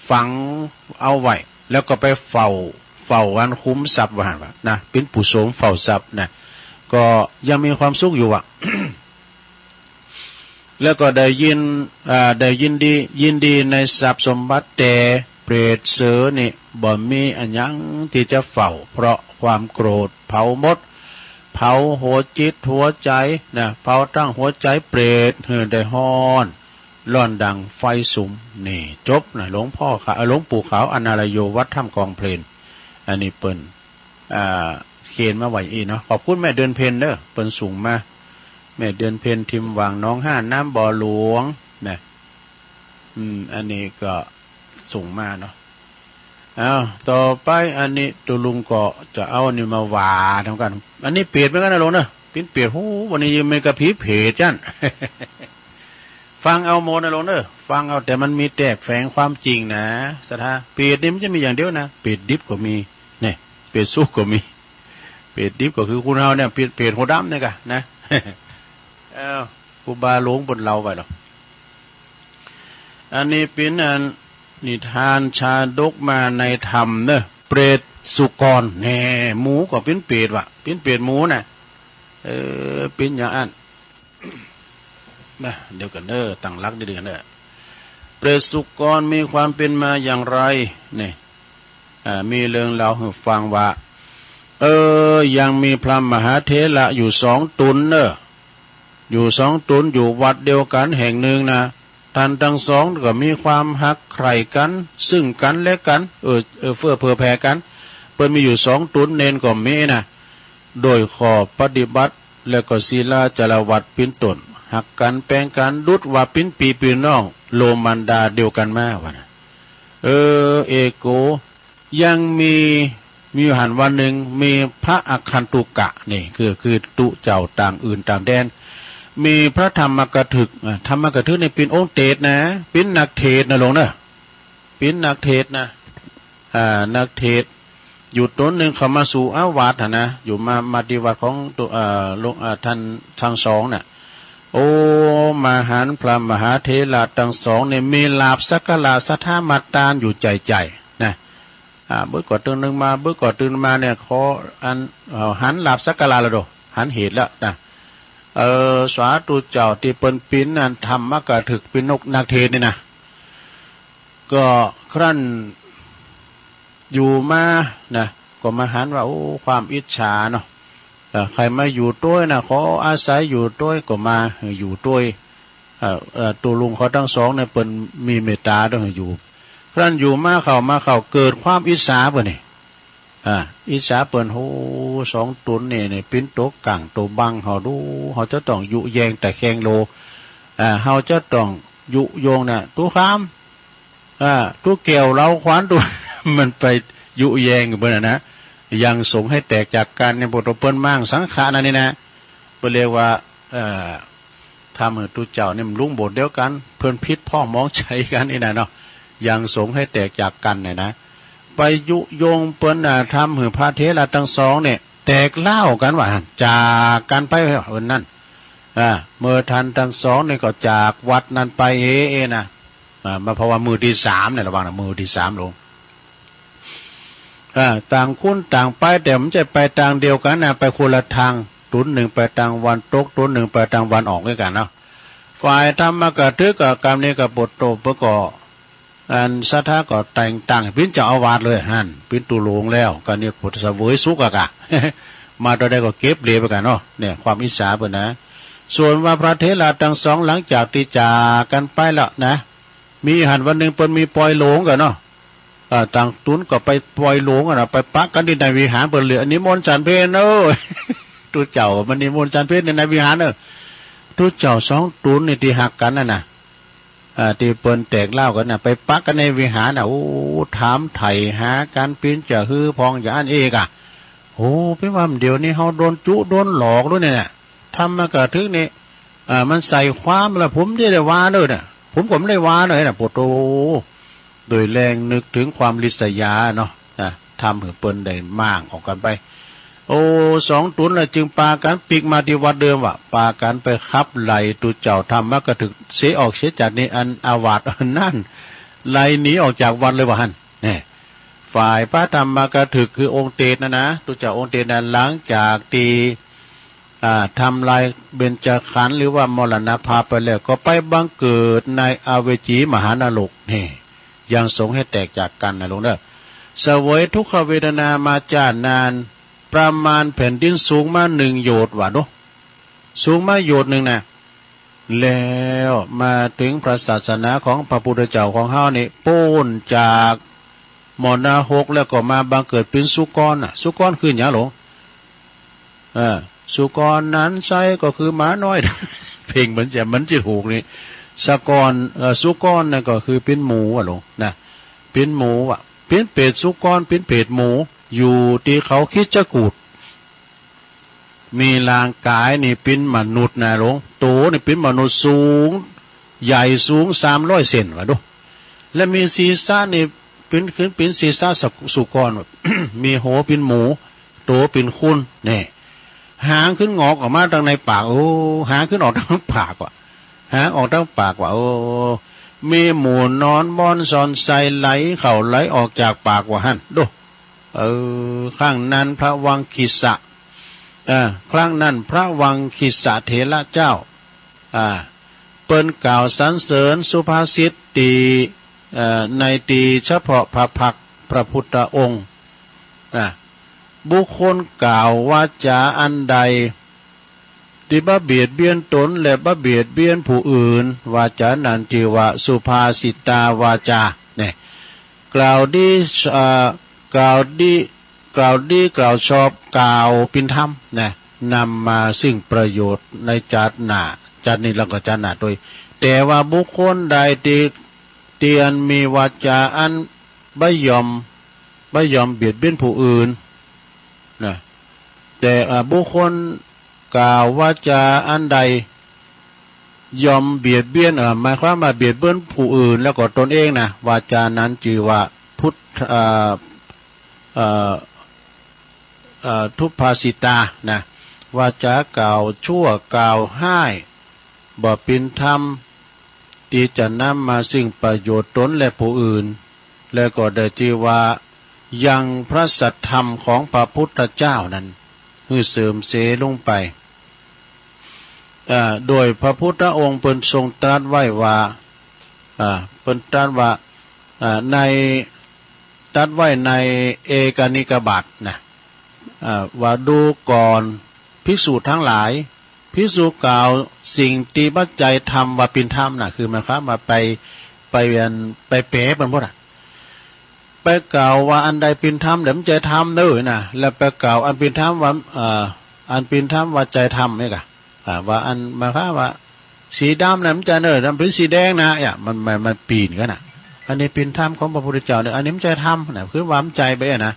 ฝังเอาไว้ แล้วก็ไปเฝ้า เฝ้าอันคุ้มทรัพย์ว่าหั้นว่ะนะ เป๋นผู้โสมเฝ้าทรัพย์นะ ก็ยังมีความสุขอยู่อะ แล้วก็ได้ยิน อ่า ได้ยินดี ยินดีในทรัพย์สมบัติ แต่เปรตเสือนี่บ่มีอะหยังตี้จะเฝ้า เพราะความโกรธเผาหมด เผาหัวจิตหัวใจ๋นะ เผาตึงหัวใจ๋เปรตหื้อได้ฮ้อน ร้อนดังไฟสุม นี่ จบนะ หลวงพ่อขาว เอ่อ หลวงปู่ขาวอนาลโย วัดถ้ำกองเพลน อันนี้เปิ้น อ่า เขียนมาไว้อี้เนาะ ขอบคุณแม่เดือนเพ็ญเด้อ เปิ้นส่งมา แม่เดือนเพ็ญ ถิ่มหว่างหนองห้า น้ำบ่อหลวงนะ อืม อันนี้ก็ส่งมาเนาะ อ้าว ต่อไปอันนี้ตุ๊ลุงก็จะเอานี่มาว่าเหมือนกั๋น อันนี้เปรตเหมือนกั๋นนะลุงเนอะ เป๋นเปรต โห วันนี้ยังมีกระพี้เปรตจั้น ฟังเอาหมดนะลุงเนอะ ฟังเอา แต่มันมีแต๊แฝงความจริงนะ ศรัทธา เปรตนี่มันจะมีอย่างเดียวนะ เปรตดิบก็มี เนี่ย เปรตสุกก็มี เปรตดิบก็คือคนเฮาเนี่ย เปรต เปรตหัวดำเนี่ยกะนะ เอ้า ครูบาหลวงเปิ้นเล่าไว้หรอก อันนี้เป๋นอันนิทานชาดกมาในธรรมเนอะ เปรตสุกร แน่ หมูก็เป๋นเปรตว่ะ เป๋นเปรตหมูน่ะ เออ เป๋นอย่างอั้น นะ เดี๋ยวกั๋นเด้อ ตั้งหลักดีๆ กั๋นเด้อ เปรตสุกรมีความเป๋นมาอย่างไร นี่ อ่า มีเรื่องเล่าหื้อฟังว่า เออ ยังมีพระมหาเถระอยู่สองต๋นเนอะ อยู่สองต๋น อยู่วัดเดียวกั๋นแห่งหนึ่งนะ ต้านตังสองก็มีความฮักใคร่กั๋น ซึ่งกั๋นและกั๋น เออ เออ เฟื้อเผื่อแผ่กั๋น เปิ้นมีอยู่สองต๋น เณรก็มีนะ โดยข้อปฏิบัติ และก็ศีลาจารวัตรเป๋นต้น ฮักกั๋นแป๋งกั๋น ดุจว่าเป๋นปี้เป๋นน้อง โลมารดาเดียวกั๋นมา ว่านะ เออ เอโก ยังมี มีอยู่หั้นวันนึ่ง มีพระอาคันตุกะ นี่คือ คือตุ๊เจ้าต่างอื่นต่างแดน มีพระธรรมกถึก อ่า ธรรมกถึกนี่เป๋นองค์เตสน์นะ เป๋นนักเทศน์นะหลวงเนอะ เป๋นนักเทศน์นะ อ่า นักเทศน์ อยู่ต๋นนึ่งเข้ามาสู่อาวาสหั้นนะ อยู่มา มาตี้วัดของตุ๊ เอ่อ หลวง เอ่อ ต้านตังสองน่ะ โอ้ มาหันพระมหาเถระตังสองนี่มีลาภสักการะศรัทธามาตานอยู่ใจ๋ๆ นะ อ่า เบิดก่อตื่นนึ่งมา เบิดก่อตื่นมาเนี่ย ขออัน เอ่อ หันลาภสักการะแล้วโด หันเหตุแล้วนะ เออ สาธุเจ้า ตี้เปิ้นเป๋นอันธรรมกถึก เป๋นนกนักเทศน์นี่นะ ก็ครั้นอยู่มานะ ก็มาหันว่า โอ้ ความอิจฉาเนาะ เอ่อ ใค่มาอยู่ตวยนะ ขออาศัยอยู่ตวย ก็มาอยู่ตวย เอ่อ เอ่อ ตุ๊ลุงเขาตังสองเนี่ย เปิ้นมีเมตต๋าตวย อยู่ ครั้นอยู่มาเข้า มาเข้า เกิดความอิจฉาเปิ้นนี่ อ่า อิจฉาเปิ้น โห สองตุ๊นนี่ นี่เป๋นตั๋วกั๋งตั๋วบังเฮาดู เฮาจะต้องยุแยงตะแคงโล อ่า เฮาจะต้องยุยงน่ะ ตุ๊คำ อ่า ตุ๊แก้วเหลาขวัญตุ๊ มันไปยุแยงเปิ้นน่ะนะ ยังสงฆ์หื้อแตกจากกั๋นเนี่ย ปวดตั๋วเปิ้นมางสังฆะนั่นนี่นะ เปิ้นเรียกว่า เอ่อ ทำหื้อตุ๊เจ้าเนี่ยมันลุงโบสถ์เดียวกั๋น เปิ้นผิดพ้องมองใจ๋กั๋นนี่นะเนาะ ยังสงฆ์หื้อแตกจากกั๋นเนี่ยนะ ไปยุยงเปิ้นน่ะ ทำหื้อพระเถระตังสองเนี่ย แตกร้าวกั๋นว่า จากกั๋นไปเปิ้นนั่น อ่า เมื่อต้านตังสองนี่ก็จากวัดนั้นไปเอ เอนะ อ่า มาเพราะว่ามื้อตี้สามเนี่ย ระวังนะ มื้อตี้สามหลวง อ่า ต่างคนต่างไป แต่มันจะไปตางเดียวกั๋นนะ ไปคนละตาง ตุ๊นนึ่งไปตางวันตก ตุ๊นนึ่งไปตางวันออกตวยกั๋นเนาะ ฝ่ายธรรมกถึกก็กำนี้ก็ปวดตั๋วเปิ้นก็ อันศรัทธาก็แต่งตั้งเป๋นเจ้าอาวาสเลย หั้นเป๋นตุ๊ลุงแล้ว ก็เนี่ยก็เสวยสุขอะกะ มาต๋อนใดก็เก็บเหลือไปกั๋นเนาะ เนี่ยความอิจฉาเปิ้นนะ ส่วนว่าพระเถระตังสองหลังจากตี้จากกั๋นไปแล้วนะ มีหั้นวันนึ่งเปิ้นมีปอยหลงกั๋นเนาะ อ่า ต่างตุ๊นก็ไปปอยหลงกั๋นนะ ไปปะกั๋นตี้ในวิหาร เปิ้นเลยนิมนต์ฉันเพลเนาะ ตุ๊เจ้ามานิมนต์ฉันเพลในวิหารเนาะ ตุ๊เจ้าสองตุ๊นนี่ตี้ฮักกั๋นนั่นน่ะ อ่า ตี้เปิ้นแตกร้าวกั๋นน่ะ ไปปะกั๋นในวิหารน่ะ โอ้ ถามไถ่หากั๋นเป๋นจะหื้อพองจะอั้นเอกอะ โอ้ เป๋นว่าเดี๋ยวนี้เฮาโดนจุโดนหลอกด้วยเนี่ยนะ ธรรมกถึกนี่ อ่า มันใส่ความแล้ว ผมบ่ได้ว่าเลยนะ ผมก็บ่ได้ว่าเลยนะ ปวดตั๋ว โดยแลนึกเถิงความริษยาเนาะ นะ ทำหื้อเปิ้นได้ม่างออกกั๋นไป โอ้ สองตุ๊นน่ะจึงปากั๋นปิ๊กมาตี้วัดเดิมว่ะ ปากั๋นไปขับไล่ตุ๊เจ้าธรรมกถึกเสียออกเสียจากในอันอาวาสนั้น ไล่หนีออกจากวัดเลยว่าหั้น แน่ ฝ่ายพระธรรมกถึกคือองค์เตสน์น่ะนะ ตุ๊เจ้าองค์เตสน์น่ะ หลังจากตี้ อ่า ทำลายเบญจขันธ์หรือว่ามรณภาพไปแล้ว ก็ไปบังเกิดในอเวจีมหานรก นี่ ยังสงฆ์หื้อแตกจากกั๋นนะหลวงเด้อ เสวยทุกขเวทนามาจ้านาน ประมาณแผ่นดินสูงมาหนึ่งโยชน์ว่าดู สูงมาโยชน์นึ่งนะ แล้วมาเถิงพระศาสนาของพระพุทธเจ้าของเฮานี่ ป๊นจากมรณะหกแล้วก็มาบังเกิดเป๋นสุกรน่ะ สุกรคือหยังหลวง เออ สุกรนั้นไส้ก็คือหมาน้อย เพลงมันจะ มันจะถูกนี่ สะกร เอ่อ สุกรนั่นก็คือเป๋นหมูอะหลวงนะ เป๋นหมูอะ เป๋นเปรตสุกร เป๋นเปรตหมู อยู่ตี้เขาคิชกูฏ มีร่างก๋ายนี่เป๋นมนุษย์นะหลวง ตั๋วนี่เป๋นมนุษย์สูง ใหญ่สูงสามร้อยเซนว่าดู และมีศีรษะนี่เป๋น ขึ้นเป๋นศีรษะสุกร มีหัวเป๋นหมู ตั๋วเป๋นคน แน่ หางขึ้นงอกออกมาตังในปาก โอ้ หางขึ้นออกตังปากว่ะ หางออกตังปากว่ะ โอ้ มีหมูนอนบ่อนซ่อนไส้ไหลเข้าไหลออกจากปากว่าหั้นดู เออ ครั้งนั้นพระวังคีสะ เออ ครั้งนั้นพระวังคีสะเถระเจ้า อ่า เปิ้นกล่าวสรรเสริญสุภาษิตตี้ เอ่อ ในตี้เฉพาะพระพักตร์พระพุทธองค์ นะ บุคคลกล่าววาจาอันใด ตี้บ่เบียดเบียนตนและบ่เบียดเบียนผู้อื่น วาจานั้นจื้อว่าสุภาสิตาวาจา เนี่ย กล่าวดี เอ่อ กล่าวดี กล่าวดีกล่าวชอบ กล่าวเป๋นธรรมนะ นำมาซึ่งประโยชน์ในจาติหน้า จาตินี้แล้วก็จาติหน้าตวย แต่ว่าบุคคลใดตี้ เตียนมีวาจาอันบ่ยอม บ่ยอมเบียดเบียนผู้อื่นนะ แต่ อ่า บุคคลกล่าววาจาอันใดยอมเบียดเบียน เอ่อ หมายความว่าเบียดเบียนผู้อื่นแล้วก็ตนเองนะ วาจานั้นจื่อว่าพุทธ เอ่อ เอ่อ เอ่อ ทุพพาสิตานะ วาจากล่าวชั่วกล่าวฮ้าย บ่เป๋นธรรม ตี้จะนำมาซึ่งประโยชน์ตนและผู้อื่น และก็ได้จื่อว่ายังพระสัทธรรมของพระพุทธเจ้านั้นหื้อเสื่อมเสียลงไป อ่า โดยพระพุทธองค์เปิ้นทรงตรัสไว้ว่า อ่า เปิ้นตรัสว่า อ่า ใน ตรัสไว้ในเอกนิกบาตนะ อ่า ว่าดูก่อนภิกษุทั้งหลาย ภิกษุกล่าวสิ่งตี้บ่ใจ้ธรรมว่าเป๋นธรรมนะ คือหมายความว่าไป ไปอัน ไปแป๋เปิ้นหมดอะ ไปกล่าวว่าอันใดเป๋นธรรม แต่บ่ใจ้ธรรมเน่อนะ แล้วไปกล่าวอันเป๋นธรรมว่า เอ่อ อันเป๋นธรรมว่าใจ้ธรรมนี่ก่ะ อ่า ว่าอัน หมายความว่า สีดำนะบ่ใจ้เน่อ มันเป๋นสีแดงนะ เนี่ย มัน มัน มันเป๋นกั๋นนะ อันนี้เป๋นธรรมของพระพุทธเจ้าเน่อ อันนี้บ่ใจ้ธรรมนะ คือว่าบ่ใจ้ไปอะนะ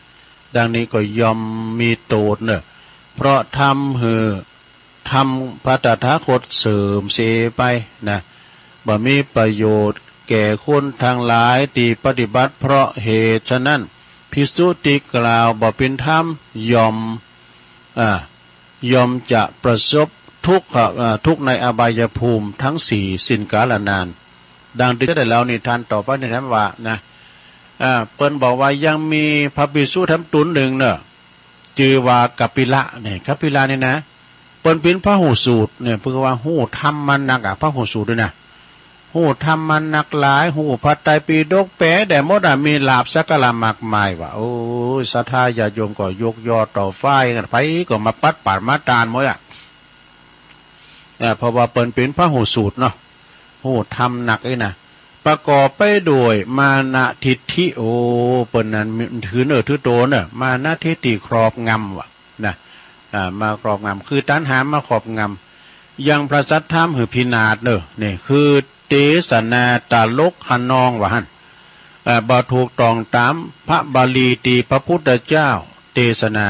ดังนี้ก็ย่อมมีโต้ษเน่อ เพราะทำหื้อธรรมพระตถาคตเสื่อมเสียไปนะ บ่มีประโยชน์แก่คนทั้งหลายตี้ปฏิบัติ เพราะเหตุฉะนั้น ภิกษุตี้กล่าวบ่เป๋นธรรมย่อม อ่า ย่อมจะประสบทุกข์ อ่า ทุกข์ในอบายภูมิทั้งสี่สิ้นกาลนาน ดังที่ได้เล่านิทานต่อไปนี้นั้นว่านะ อ่า เปิ้นบอกว่ายังมีพระภิกษุแถมต๋นนึ่งเน่อ จื่อว่ากัปปิละเนี่ย กัปปิละนี่นะ เปิ้นเป๋นพระฮู้สูตรเนี่ย เปิ้นว่าฮู้ธรรมมานักอะ พระฮู้สูตรด้วยนะ ฮู้ธรรมมานักหลาย ฮู้พระไตรปิฎกแป๋ได้หมดอะ มีลาภสักการะมากมายว่ะ โอ้ย ศรัทธาญาติโยมก็ยกยอต่อฟ้ายกั๋น ใผก็มาปัดปาดมาตานหมดอะ เอ่อ เพราะว่าเปิ้นเป๋นพระฮู้สูตรเนาะ ฮู้ธรรมนักอี้นะ ประกอบไปด้วยมานะทิฏฐิ โอ้ เปิ้นนั้นถือเน่อถือโตเน่อ มานะทิฏฐิครอบงำว่ะ นะ อ่า มาครอบงำ คือตัณหามาครอบงำ ยังพระสัทธรรมหื้อพินาศเน่อ นี่คือเตสนาตลกคะนองว่าหั้น เอ่อ บ่ถูกต้องต๋ามพระบาลีตี้พระพุทธเจ้าเตสนา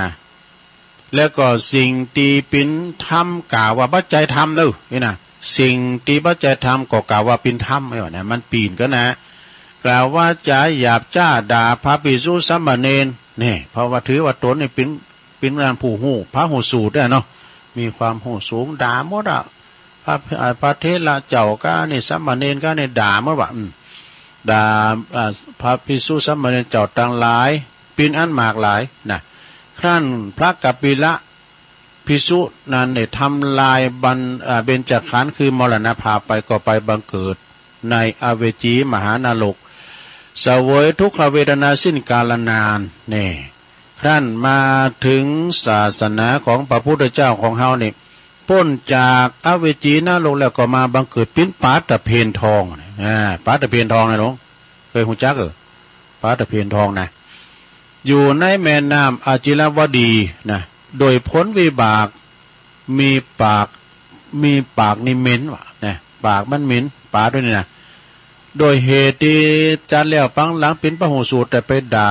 แล้วก็สิ่งตี้เป๋นธรรมกล่าวว่าบ่ใจ้ธรรมเน่อ นี่นะ สิ่งตี้บ่ใจ้ธรรมก็กล่าวว่าเป๋นธรรม ไอ้วะเนี่ย มันเป๋นกั๋นนะ กล่าววาจาหยาบจ๊าด่าพระภิกษุสามเณร นี่ เพราะว่าถือว่าต๋นนี่เป๋น เป๋นอันผู้ฮู้ พระฮู้สูตรเนี่ยเนาะ มีความฮู้สูง ด่าหมดอะ พระ อ่า พระเถระเจ้าก้านี่ สามเณรก้านี่ ด่าหมดว่ะ อืม ด่า อ่า พระภิกษุสามเณรเจ้าตังหลาย เป๋นอันมากหลายนะ ครั้นพระกัปปิละภิกษุนั้นได้ทำลายบัน อ่า เบญจขันธ์ คือมรณภาพไป ก็ไปบังเกิดในอเวจีมหานรก เสวยทุกขเวทนาสิ้นกาลนาน นี่ ครั้นมาเถิงศาสนาของพระพุทธเจ้าของเฮานี่ ป๊นจากอเวจีนรกแล้วก็มาบังเกิดเป๋นป๋าตะเภนทอง อ่า ป๋าตะเภนทองนะหลวง เกยฮู้จักเออ ป๋าตะเภนทองนะ อยู่ในแม่น้ำอจิรวดีนะ โดยผลวิบาก มีปาก มีปากนี่เหม็นว่ะนะ ปากมันเหม็น ป๋าตวยนี่นะ โดยเหตุตี้จั้นแล้วปางหลังเป๋นพระฮู้สูตร แต่ไปด่า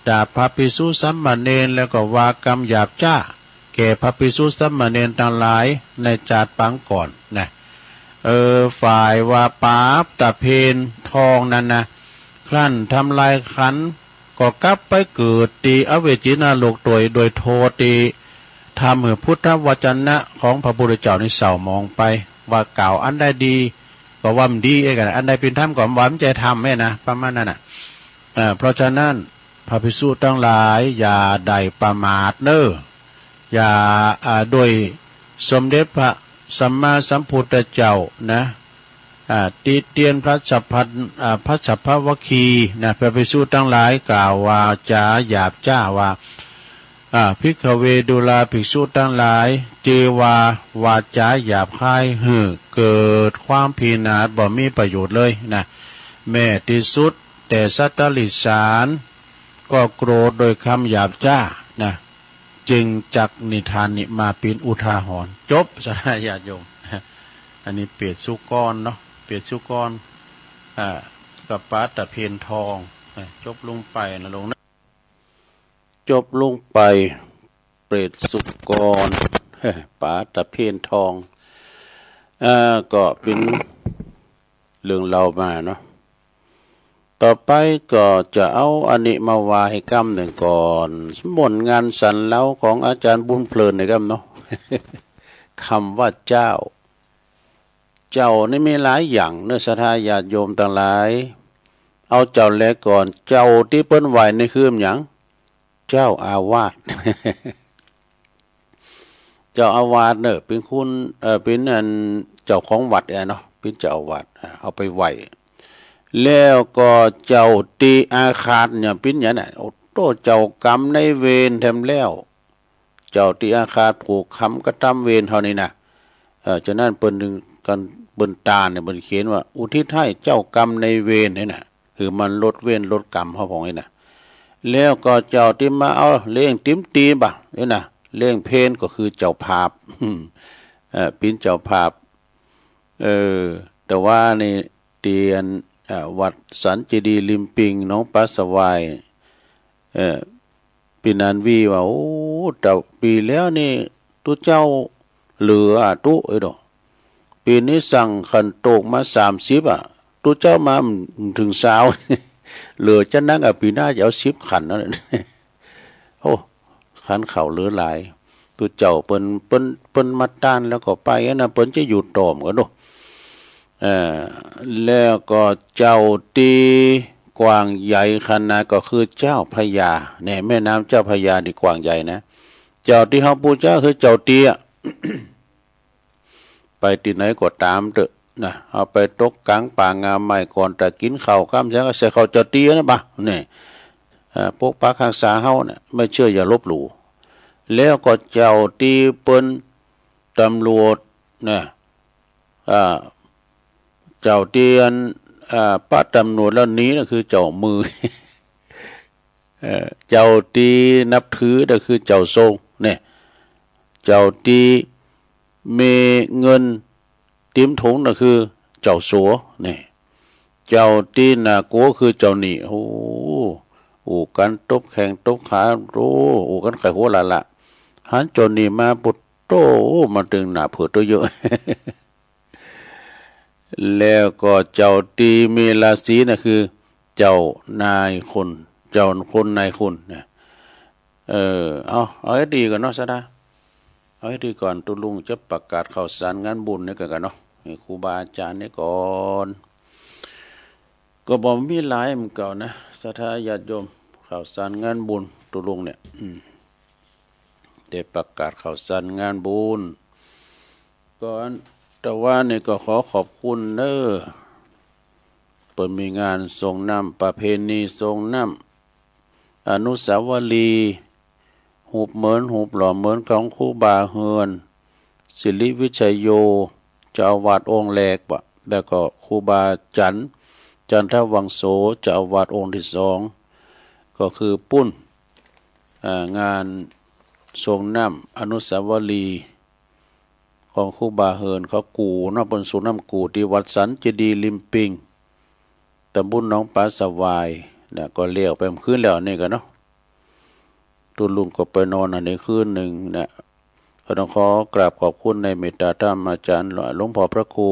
ด่าพระภิกษุสามเณร แล้วก็ว่ากำหยาบจ๊าแก่พระภิกษุสามเณรตังหลายในจาติปางก่อนนะ เออ ฝ่ายว่าป๋าตะเภนทองนั้นนะ ครั้นทำลายขันธ์ ก็กลับไปเกิดตี้อเวจีนรกโดย โดยโทษตี้ทำหื้อพุทธวจนะของพระพุทธเจ้านี่เศร้าหมองไป ว่ากล่าวอันใดดีก็ว่าบ่ดี เอ้ย อันใดเป๋นธรรมก็ว่าบ่ใจ้ธรรม เอ้ย นะ ประมาณนั้นน่ะ เอ่อ เพราะฉะนั้น พระภิกษุตังหลาย อย่าได้ประมาทเน่อ อย่า อ่า โดยสมเด็จพระสัมมาสัมพุทธเจ้านะ อ่า ติเตียนพระสัพพัน อ่า พระสัพพวัคคีย์นะ พระภิกษุตังหลายกล่าววาจาหยาบจ๊าว่า อ่า ภิกขเว ดูราภิกษุตังหลาย จื่อว่าวาจาหยาบคายหื้อเกิดความพินาศ บ่มีประโยชน์เลยนะ แม้ตี้สุดแต่สัตว์ติรัจฉานก็โกรธโดยกำหยาบจ๊านะ จึงจักนิทานนี้มาเป๋นอุทาหรณ์ จบ ศรัทธาญาติโยม อันนี้เปรียบสุกรเนาะ เปรียบสุกร อ่า กับป๋าตะเพียนทอง นะ จบลงไปนะลุงนะ จบลงไป เปรตสุกร ป๋าตะเพียนทอง อ่า ก็เป๋นเรื่องเล่ามาเนาะ ต่อไปก็จะเอาอันนี้มาว่าหื้อก้ำหนึ่งก่อน ม่วนงานสันเล้าของอาจ๋ารย์บุญเพลินนี่ก้ำเนาะ กำว่าเจ้า เจ้านี่มีหลายอย่างเนาะ ศรัทธาญาติโยมตังหลาย เอาเจ้าแลก่อน เจ้าตี้เปิ้นไหว้นี่คือหยัง เจ้าอาวาส เจ้าอาวาสเนาะ เป๋นคุณ เอ่อ เป๋นอันเจ้าของวัดอะเนาะ เป๋นเจ้าอาวาส อ่า เอาไปไหว้ แล้วก็เจ้าตี้อาฆาตเนี่ยเป๋นหยังน่ะ โอ้โต เจ้ากรรมนายเวรแถมแล้ว เจ้าตี้อาฆาตผูกกรรมกระตำเวรเฮานี่นะ เอ่อ ฉะนั้นเปิ้นจึง กั๋นเปิ้นตานเนี่ยเปิ้นเขียนว่าอุทิศหื้อเจ้ากรรมนายเวรนี่นะ หื้อมันลดเวรลดกรรมเฮาพ่องนี่นะ แล้วก็เจ้าตี้มาเอาเลี้ยงตี๋มตี๋บ่ะนี่นะ เลี้ยงเพลก็คือเจ้าภาพ เอ่อ เป๋นเจ้าภาพ เออ แต่ว่านี่เตียน อ่า วัดสันเจดีย์ริมปิงหนองป๋าสะหวาย เอ่อ ปี้นานวีว่า โอ้ แต่ปี๋แล้วนี่ตุ๊เจ้าเหลืออะตุ๊ เอ้ยดอก ปี๋นี้สั่งขันโตกมาสามสิบอะ ตุ๊เจ้ามาบ่เถิงซาว เหลือจะนักอะ ปี๋หน้าจะเอาสิบขันนั่นแหละ โอ้ ขันข้าวเหลือหลาย ตุ๊เจ้าเปิ้น เปิ้น เปิ้นมาต้านแล้วก็ไปอันนั้น เปิ้นจะอยู่ต่อมกั๋นเนาะ เอ่อ แล้วก็เจ้าตี้กว้างใหญ่ขนาดก็คือเจ้าพระยา เนี่ย แม่น้ำเจ้าพระยานี่กว้างใหญ่นะ เจ้าตี้เฮาปู๋จาคือเจ้าเตี้ย ไปตี้ไหนก็ต๋ามเต๊อะนะ เฮาไปตกก๋างป่างาไม้ก่อนจะกิ๋นข้าวค่ำเสียก็ใส่ข้าวเจ้าเตี้ยนะบ่ะ เนี่ย เอ่อ ปกปักฮักษาเฮาเนี่ย ไม่เชื่ออย่าลบหลู่ แล้วก็เจ้าตี้เปิ้นตำรวจนะ อ่า เจ้าตี้อัน อ่า ปะตำรวจแล้วหนีน่ะคือเจ้ามือ เอ่อ เจ้าตี้นับถือน่ะคือเจ้าทรง เนี่ย เจ้าตี้มีเงินตี๋มถุงน่ะคือเจ้าสัว เนี่ย เจ้าตี้น่ากลัวคือเจ้าหนี้ โอ้ อู้กั๋นตบแข้งตบขา โอ้ อู้กั๋นไขหัวละละ หันเจ้าหนี้มาปุ๊บ โต้ มันตึงหน้าเผิดโต้เยอะ แล้วก็เจ้าตี้มีราศีน่ะคือ เจ้านายคน เจ้าคนนายคนนะ เออ เอา เอาหื้อดีก่อนเนาะ ศรัทธา เอาหื้อดีก่อน ตุ๊ลุงจะประกาศข่าวสารงานบุญนี่ก่อนเนาะ หื้อครูบาอาจ๋ารย์นี่ก่อน ก็บ่มีหลายเหมือนเก่านะ ศรัทธาญาติโยม ข่าวสารงานบุญตุ๊ลุงเนี่ย อืม ได้ประกาศข่าวสารงานบุญก่อน แต่ว่านี่ก็ขอขอบคุณเน้อ เปิ้นมีงานส่งน้ำ ประเพณีส่งน้ำ อนุสาวรีย์รูปเหมือน รูปหล่อเหมือนของครูบาเฮือน สิริวิชโย เจ้าอาวาสองค์แรกบ่ะ แล้วก็ครูบาจันทร์ จันทวังโส เจ้าอาวาสองค์ตี้สอง ก็คือปุ้น อ่า งานส่งน้ำอนุสาวรีย์ของครูบาเฮือนเขากู่เนาะ เปิ้นส่งน้ำกู่ตี้วัดสันเจดีย์ริมปิง ตำบลหนองป๋าสะหวายนะ ก็แล้วไปเมื่อคืนแล้วนี่ก่อนเนาะ ตุ๊ลุงก็ไปนอนอันนี้คืนหนึ่งนะ ก็ต้องขอกราบขอบคุณในเมตตาธรรมอาจ๋ารย์หลวงพ่อพระครู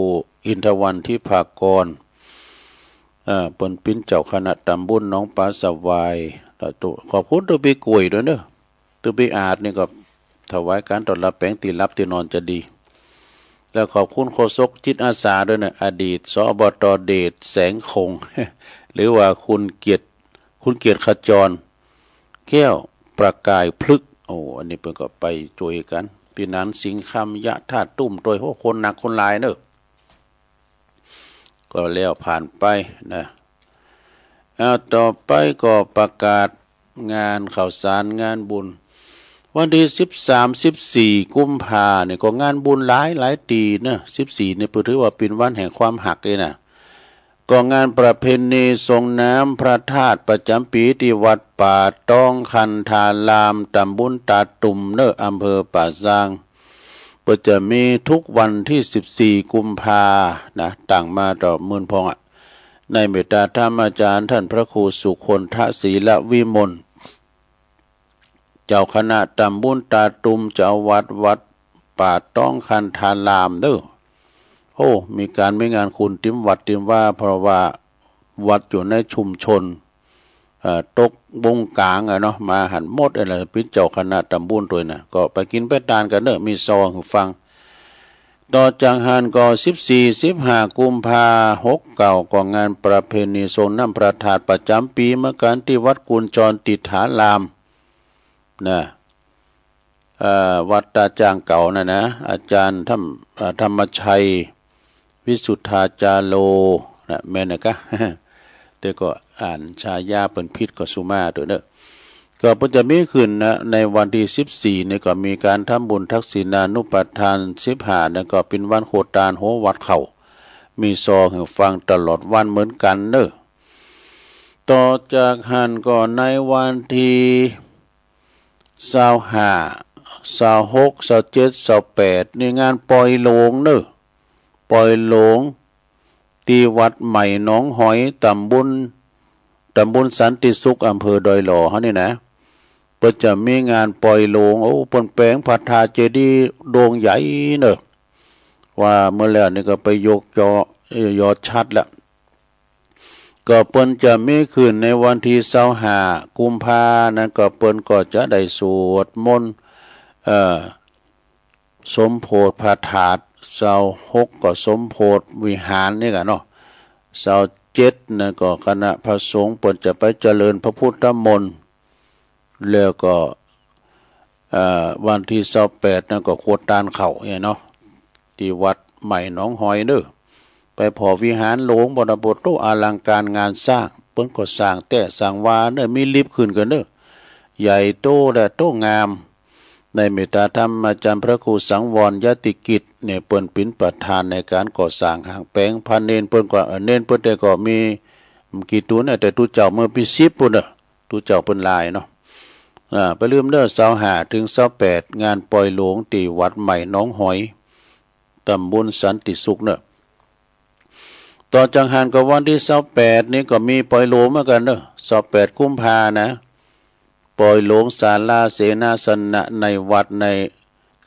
อินทวรรณ ทิพากร อ่า เปิ้นเป๋นเจ้าคณะตำบลหนองป๋าสะหวาย แล้วตุ๊ ขอบคุณตุ๊ปี้ก๋วยด้วยเน้อ ตุ๊ปี้อาดนี่ก็ถวายก๋านต้อนรับแป๋งตี้หลับตี้นอนจะดี แล้วขอบคุณโฆษกจิตอาสาด้วยเน้อ อดีต สบต เดช แสงคง หรือว่าคุณเกียรติ คุณเกียรติขจร แก้วประกายพฤกษ์ โอ้ อันนี้เปิ้นก็ไปจ้วยกั๋น ปี้หนานสิงห์คำ ยะธาตุตุ้มตวย โอ้ คนหนักคนหลายเน้อ ก็แล้วผ่านไปนะ อ่า ต่อไปก็ประกาศงานข่าวสารงานบุญ วันตี้สิบสาม สิบสี่ กุมภาเนี่ยก็งานบุญหลายหลายตี้เนาะ สิบสี่ เนี่ยเปิ้นถือว่าเป๋นวันแห่งความฮักเลยนะ ก็งานประเพณีส่งน้ำพระธาตุประจ๋ำปี๋ตี้วัดป่าตองคันธาราม ตำบลตาดตุ่มเน้อ อำเภอป่าซาง เปิ้นจะมีทุกวันตี้สิบสี่ กุมภานะ ตั้งมาต่อเมินพองอะ ในเมตตาธรรมอาจารย์ท่านพระครูสุคนทะ ศีลวิมล เจ้าคณะต๋ำบลตาตุม เจ้าอาวาสวัดป่าตองคันธารามเน่อ โอ้ มีก๋านมีงานขุนติมวัดติมวา เพราะว่าวัดอยู่ในชุมชน เอ่อ ตกบงก๋างอะเนาะ มาหั้นหมดอะ แล้วเป๋นเจ้าคณะต๋ำบลตวยนะ ก็ไปกิ๋นไปตานกั๋นเน่อ มีซอหื้อฟัง ต่อจากหั้นก็สิบสี่ สิบห้า กุมภา หกเก้า ก็งานประเพณีสรงน้ำพระธาตุประจ๋ำปี๋เหมือนกั๋น ตี้วัดกุญจรติฏฐาราม นะ เอ่อ วัดตาจ้างเก่าน่ะนะ อาจ๋ารย์ธรรม เอ่อ ธรรมชัย วิสุทธาจาโร นะ แม่นนะกะ แต่ก็อ่านฉายาเปิ้นผิดก็สุมาตวยเน่อ ก็เปิ้นจะมีขึ้นนะ ในวันตี้สิบสี่นี่ก็มีก๋านทำบุญทักษิณานุปทาน สิบห้านี่ก็เป๋นวันโคตานโหวัดเข้า มีซอหื้อฟังตลอดวันเหมือนกั๋นเน่อ ต่อจากหั้นก็ในวันตี้ ซาวห้า ซาวหก ซาวเจ็ด ซาวแปด นี่งานปล่อยโหลงเน่อ ปล่อยโหลง ตี้วัดใหม่หนองหอย ต๋ำบล ต๋ำบลสันติสุข อำเภอดอยหล่อเฮานี่นะ เปิ้นจะมีงานปล่อยโหลง โอ้ เปิ้นแป๋งพระธาตุเจดีย์โด่งใหญ่เน่อ ว่าเมื่อแล้วนี่ก็ไปยกยอ เอ่อ ยอดฉัตรแล้ว ก็เปิ้นจะมีขึ้นในวันตี้ซาวห้า กุมภานั้น ก็เปิ้นก็จะได้สวดมนต์ เอ่อ สมโภชพระธาตุ ซาวหก ก็สมโภชวิหารนี่กะเนาะ ซาวเจ็ดนั้นก็คณะพระสงฆ์เปิ้นจะไปเจริญพระพุทธมนต์ แล้วก็ เอ่อ วันตี้ซาวแปดนั้นก็โคตานเข้าเนี่ยเนาะ ตี้วัดใหม่หนองหอยเน่อ ไปผ่อวิหารโหลงบ่ดา บ่โต้อลังก๋านงานสร้าง เปิ้นก็สร้างแต๊สร้างวาเน่อ มีลิฟต์ขึ้นกั๋นเน่อ ใหญ่โตและโตงาม ในเมตตาธรรมอาจ๋ารย์พระครูสังวรยติกิจเนี่ย เปิ้นเป๋นประธานในก๋านก่อสร้าง หางแป๋ง พระเณรเปิ้นก็ เอ่อ เณรเปิ้นแต่ก็มีบ่กี่ตุ๊นนะ แต่ตุ๊เจ้าเมื่อปี๋สิบปู้นเน่อ ตุ๊เจ้าเปิ้นหลายเนาะ อ่า บ่าลืมเน่อ ซาวห้าเถิงซาวแปด งานปล่อยโหลงตี้วัดใหม่หนองหอย ต๋ำบลสันติสุขเน่อ ต่อจากหั้นก็วันตี้ซาวแปดนี่ก็มีปล่อยโหลงเหมือนกั๋นเน่อ ซาวแปด กุมภานะ ปล่อยโหลงศาลาเสนาสนะในวัดใน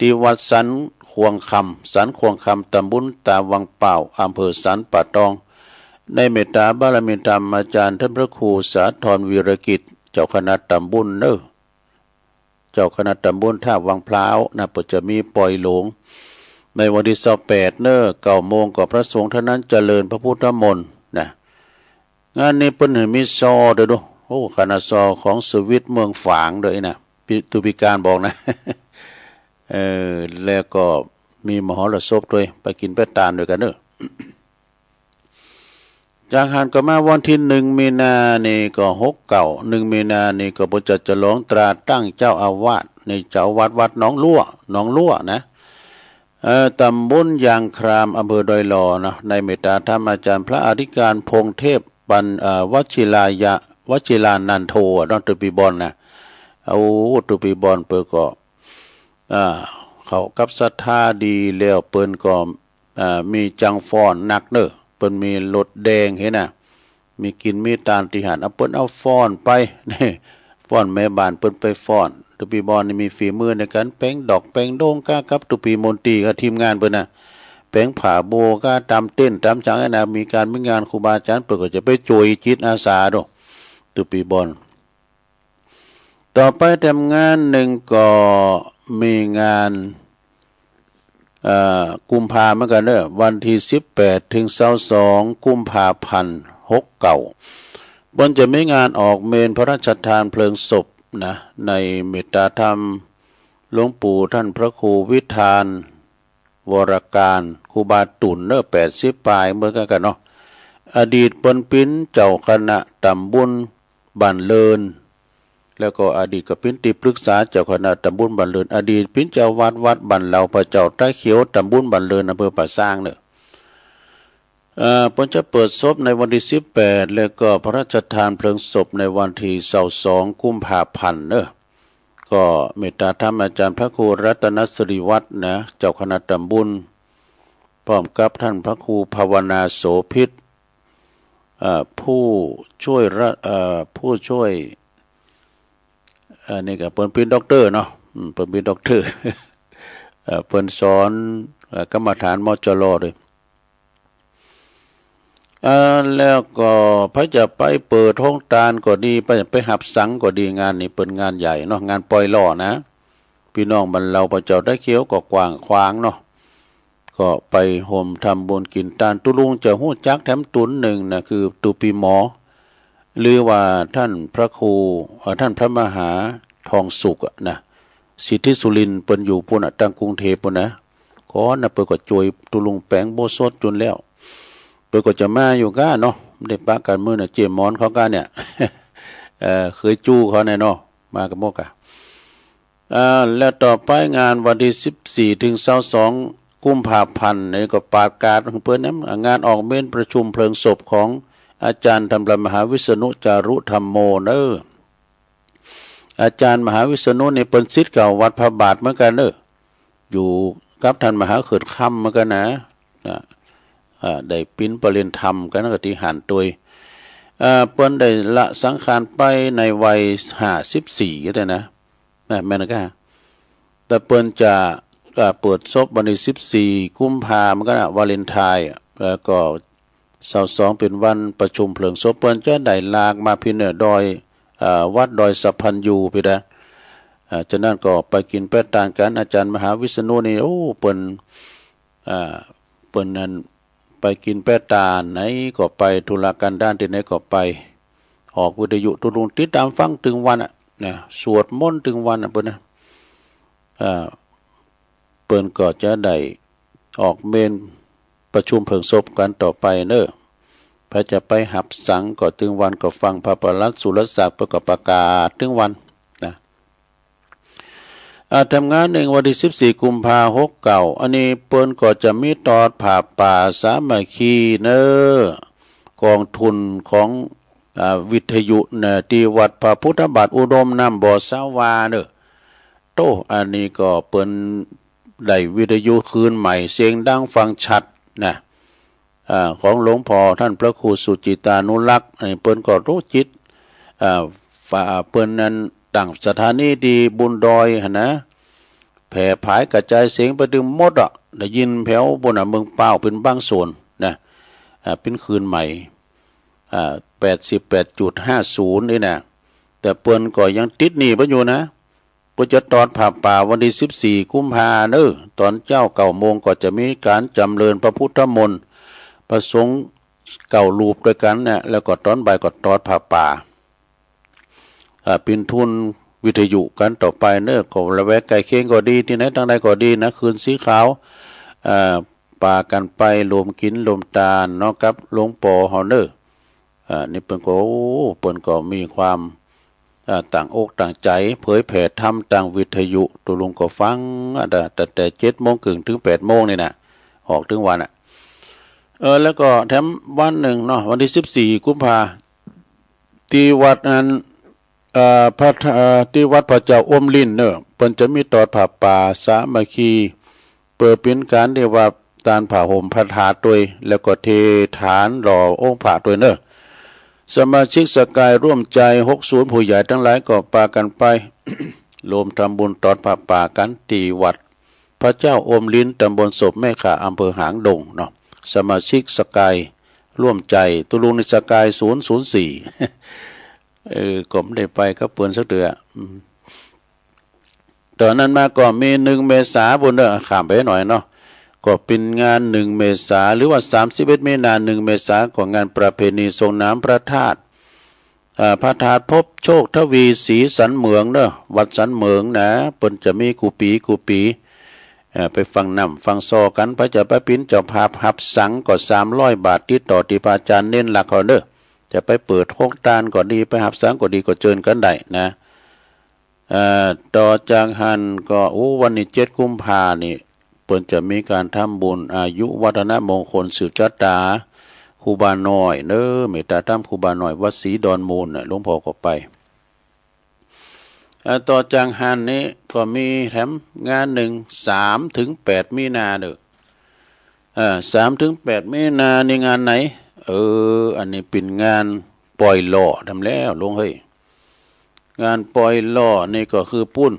ตี้วัดสันขวางคำ สันขวางคำ ต๋ำบลตาวังป่าว อำเภอสันป่าตอง ในเมตตาบารมีธรรมอาจ๋ารย์ท่านพระครูสาธรวีรกิจ เจ้าคณะต๋ำบลเน่อ เจ้าคณะต๋ำบลท่าวังพร้าวนะ เปิ้นจะมีปล่อยโหลง ในวันตี้ซาวแปดเน่อ เก้าโมง ก็พระสงฆ์เต้านั้นเจริญพระพุทธมนต์นะ งานนี้เปิ้นหื้อมีซอตวยเน่อ โอ้ คณะซอของสวิตเมืองฝางตวยนะ ปิ ตุ๊ปี๋ก๋านบอกนะ เออ แล้วก็มีมหรสพตวย ไปกิ๋นไปตานตวยกั๋นเน่อ จากหั้นก็มาวันตี้หนึ่ง มีนานี่ก็ หกเก้า หนึ่ง มีนานี่ก็เปิ้นจะฉลองตราตั้งเจ้าอาวาส ในเจ้าอาวาสวัดหนองลัว หนองลัวนะ เอ่อ ต๋ำบลยางคราม อำเภอดอยหล่อเนาะ ในเมตตาธรรมอาจ๋ารย์พระอธิการพงษ์เทพปัญ เอ่อ วชิรายะ วชิรานันโทเนาะ ตุ๊ปี๋บ่อนนะ โอ้ ตุ๊ปี๋บ่อนเปิ้นก็ อ่า เข้ากับศรัทธาดีแล้วเปิ้นก็ อ่า มีจังฟ้อนนักเน่อ เปิ้นมีรถแดงหั้นนะ มีกิ๋นมีตานตี้หั้น เอาเปิ้นเอาฟ้อนไป นี่ ฟ้อนแม่บ้านเปิ้นไปฟ้อน ตุ๊ปี๋บ่อนนี่มีฝีมือในก๋านแป๋งดอกแป๋งโด้งก้ากับตุ๊ปี๋มนตรีกับทีมงานเปิ้นนะ แป๋งผ้าโบว์ก้าต๋ามเต็นท์ต๋ามจ๋างหั้นนะ มีก๋านมีงานครูบาอาจ๋ารย์เปิ้นก็จะไปโจยจิตอาสาโด ตุ๊ปี๋บ่อน ต่อไปแถมงานนึ่งก็มีงาน เอ่อ กุมภาเหมือนกั๋นเน่อ วันตี้สิบแปดเถิงซาวสอง กุมภาพันธ์ หกเก้า เปิ้นจะมีงานออกเมรุพระราชทานเพลิงศพนะ ในเมตตาธรรมหลวงปู่ท่านพระครูวิธาน วรการ ครูบาตุ่นเน่อ แปดสิบป๋ายเหมือนกั๋นเนาะ อดีตเปิ้นเป๋นเจ้าคณะต๋ำบลบ้านเริน แล้วก็อดีตก็เป๋นตี้ปรึกษาเจ้าคณะต๋ำบลบ้านเริน อดีตเป๋นเจ้าวัดวัดบ้านเหลา พระเจ้าต๋าเขียว ต๋ำบลบ้านเริน อำเภอป่าซางเน่อ เอ่อ เปิ้นจะเปิดศพในวันตี้สิบแปด แล้วก็พระราชทานเพลิงศพในวันตี้ซาวสอง กุมภาพันธ์เน่อ ก็เมตตาธรรมอาจ๋ารย์พระครูรัตนสิริวัฒน์นะ เจ้าคณะต๋ำบล พร้อมกับท่านพระครูภาวนาโสภิต เอ่อ ผู้ช่วยระ เอ่อ ผู้ช่วย อันนี้ก็เปิ้นเป๋นด็อกเตอร์เนาะ อืม เปิ้นเป๋นด็อกเตอร์ เอ่อ เปิ้นสอน เอ่อ กรรมฐาน มจร ตวย เอ่อ แล้วก็ใผจะไปเปิดโฮงตานก็ดี ใผจะไปหับสังก็ดี งานนี้เปิ้นงานใหญ่เนาะ งานปล่อยหล่อนะ ปี้น้องบรรเลาพระเจ้าตาเขียวก็กว้างขวางเนาะ ก็ไปฮ่วมทำบุญกิ๋นตาน ตุ๊ลุงจะฮู้จักแถมตุ๊นนึ่งนะ คือตุ๊ปี้หมอ หรือว่าต้านพระครู เอ่อ ต้านพระมหาทองสุขอะนะ สิทธิสุรินทร์ เปิ้นอยู่ปู๊นน่ะ ตางกรุงเทพฯปู๊นนะ ก่อนนะเปิ้นก็จวยตุ๊ลุงแป๋งอุโบสถจุนแล้ว เปิ้นก็จะมาอยู่ก้าเนาะ บ่ได้ปะกั๋นมื้อน่ะ เจ๊หมอนเขาก้าเนี่ย เอ่อ เขยจู๊เขาเนี่ยเนาะ มากั๋นหมดก้า อ่า แล้วต่อไปงานวันตี้สิบสี่เถิงซาวสองกุมภาพันธ์นี่ก็ประกาศหื้อเปิ้นนะ งานออกเมรุประชุมเพลิงศพของอาจ๋ารย์ธรรมมหาวิษณุจารุธัมโมเน่อ อาจ๋ารย์มหาวิษณุนี่เปิ้นศิษย์เก่าวัดพระบาทเหมือนกั๋นเน่อ อยู่กับต้านมหาเขื่อนคำเหมือนกั๋นนะ นะ อ่า ได้ปิ๊นปริญญาธรรมกั๋นกับตี้หั้นตวย อ่า เปิ้นได้ละสังขารไปในวัยห้าสิบสี่ก็ได้นะ นะ แม่นก้า แต่เปิ้นจะ อ่า เปิดศพวันตี้สิบสี่กุมภาเหมือนกั๋นนะ วาเลนไทน์อะ แล้วก็ซาวสองเป๋นวันประชุมเพลิงศพ เปิ้นจะได้ลากมาพี้เน่อดอย เอ่อ วัดดอยสัพพัญญูพี้นะ อ่า ฉะนั้นก็ไปกิ๋นแป๊ตานกั๋น อาจ๋ารย์มหาวิษณุนี่ โอ้ เปิ้น อ่า เปิ้นนั้นไปกิ๋นแป๊ตานไหนก็ไป ธุระกั๋นดารตี้ไหนก็ไป ออกวิทยุ ตุ๊ลุงติดต๋ามฟังตึงวันอะนะ สวดมนต์ตึงวันอะเปิ้นนะ อ่า เปิ้นก็จะได้ออกเมรุประชุมเพลิงศพกั๋นต่อไปเน่อ ใผจะไปหับสังก็ตึงวัน ก็ฟังพระประหลัดสุรศักดิ์เปิ้นก็ประกาศตึงวันนะ อ่า แถมงานนึ่งวันตี้สิบสี่กุมภาหกเก้า อันนี้เปิ้นก็จะมีตอดผ้าป่าสามัคคีเน่อ กองทุนของ อ่า วิทยุนะ ตี้วัดพระพุทธบาทอุดมน้ำบ่อสาวาเน่อ โต้ อันนี้ก็เปิ้นได้วิทยุคืนใหม่ เสียงดังฟังชัดนะ อ่า ของหลวงพ่อต้านพระครูสุจิตานุรักษ์ อันนี้เปิ้นก็รู้จิต อ่า ฝ่า เปิ้นนั้นตั้งสถานีตี้บุญดอยหั้นนะ แผ่ผายกระจายเสียงไปตึงหมดอะ ได้ยินแผวปู๊นน่ะ เมืองป้าวเป๋นบางส่วนนะ อ่า เป๋นคืนใหม่ อ่า แปดสิบแปดจุดห้าศูนย์ นี่นะ แต่เปิ้นก็ยังติดหนี้ไปอยู่นะ เปิ้นจะตอดผ้าป่าวันตี้สิบสี่กุมภาเน่อ ต๋อนเจ๊าเก้าโมงก็จะมีก๋านจ๋ำเริญพระพุทธมนต์ พระสงฆ์เก้ารูปตวยกั๋นเนี่ย แล้วก็ต๋อนบ่ายก็ตอดผ้าป่า อ่า เป๋นทุนวิทยุกั๋นต่อไปเน่อ ก็ละแวกใก้เคียงก็ดี ตี้ไหนตางใดก็ดีนะ คืนสีขาว อ่า ปากั๋นไปรวมกิ๋นรวมตานเนาะ กับหลวงป๋อเฮาเน่อ อ่า นี่เปิ้นก็ โอ้ เปิ้นก็มีความ อ่า ตั้งอกตั้งใจ๋ เผยแผ่ธรรมตางวิทยุ ตุ๊ลุงก็ฟัง อ่า ตั้ง ตั้งแต่เจ็ดโมงเกิ่งเถิงแปดโมงนี่นะ ออกตึงวันอะ เออ แล้วก็แถมวันนึ่งเนาะ วันตี้สิบสี่กุมภา ตี้วัดนั้น เอ่อ พระ เอ่อ ตี้วัดพระเจ้าอมรินทร์เน่อ เปิ้นจะมีตอดผ้าป่าสามัคคี เปื้อเป๋นก๋านตี้ว่าตานผ้าห่มพระธาตุตวย แล้วก็เทฐานหล่อองค์พระตวยเน่อ สมาชิกสกายร่วมใจหกศูนย์ ผู้ใหญ่ตังหลายก็ปากั๋นไป รวมทำบุญตอดผ้าป่ากั๋นตี้วัดพระเจ้าอมรินทร์ ตำบลศพแม่ข่า อำเภอหางดงเนาะ สมาชิกสกายร่วมใจ ตุ๊ลุงนี่สกายศูนย์ศูนย์สี่ เออ ก็บ่ได้ไปกับเปิ้นสักเตื้อ อืม ต๋อนนั้นมาก็มีหนึ่งเมษาปู๊นเน่อ ข้ามไปหน่อยเนาะ ก็เป๋นงานหนึ่งเมษา หรือว่าสามสิบเอ็ดมีนา หนึ่งเมษา ก็งานประเพณีส่งน้ำพระธาตุ อ่า พระธาตุพบโชคทวีศรีสันเหมืองเน่อ วัดสันเหมืองนะ เปิ้นจะมีกู้ปี๋กู้ปี๋ เอ่อ ไปฟังน้ำฟังซอกั๋น ใผจะไปเป๋นเจ้าภาพหับสังก็สามร้อยบาท ติดต่อตี้พระอาจ๋ารย์เณรหลักเขาเน่อ จะไปเปิดโฮงตานก็ดี ไปหับสังก็ดี ก็เจิญกั๋นได้นะ เอ่อ ต่อจากหั้นก็ โอ้ วันตี้เจ็ดกุมภานี่ เปิ้นจะมีก๋านทำบุญอายุวัฒนมงคลสืบจะต๋า ครูบาน้อยเน่อ เมตตาธรรมครูบาน้อย วัดศรีดอนมูลน่ะ หลวงพ่อก็ไป อ่า ต่อจากหั้นนี่ก็มีแถมงานนึ่ง สามเถิงแปดมีนาเน่อ อ่า สามเถิงแปดมีนานี่งานไหน เออ อันนี้เป๋นงานปล่อยหล่อดำแล้วลุงเฮ้ย งานปล่อยหล่อนี่ก็คือปู้น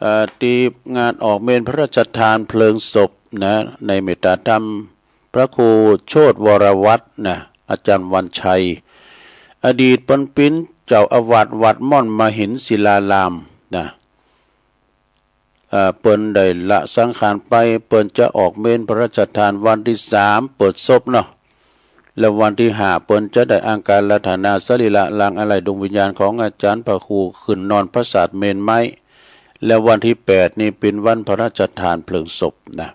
เอ่อ ตี้งานออกเมรุพระราชทานเพลิงศพนะ ในเมตตาธรรมพระครูโชติวรวัฒน์นะ อาจารย์วันชัย อดีตเปิ้นเป๋นเจ้าอาวาสวัดม่อนมหินศิลารามนะ เอ่อ เปิ้นได้ละสังขารไป เปิ้นจะออกเมรุพระราชทานวันตี้สามเปิดศพเนาะ และวันตี้ห้าเปิ้นจะได้อังคารัตถนาสรีระ หลังอาลัยดวงวิญญาณของอาจารย์พระครูขึ้นนอนปราสาทเมรุไม้ และวันตี้แปดนี่เป๋นวันพระราชทานเพลิงศพนะ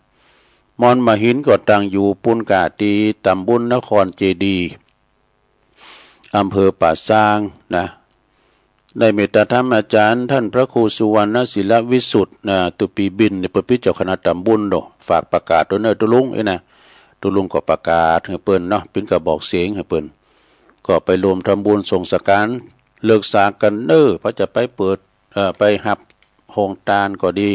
ม่อนมหินก็ตั้งอยู่ปู้นก้า ตี้ตำบลนครเจดีย์ อำเภอป่าซางนะ ได้เมตตาธรรมอาจารย์ต้านพระครูสุวรรณศิลวิสุทธิ์นะ ตุ๊ปี๋บิ่นเนี่ยเปิ้นเป๋นเจ้าคณะตำบลเนาะ ฝากประกาศตวยเน่อตุ๊ลุงเอ้ยนะ ตุ๊ลุงก็ประกาศหื้อเปิ้นเนาะ เป๋นกระบอกเสียงหื้อเปิ้น ก็ไปรวมทำบุญส่งสังฆาร เลิกษากั๋นเน่อ เพราะจะไปเปิด เอ่อ ไปฮับโฮงตานก็ดี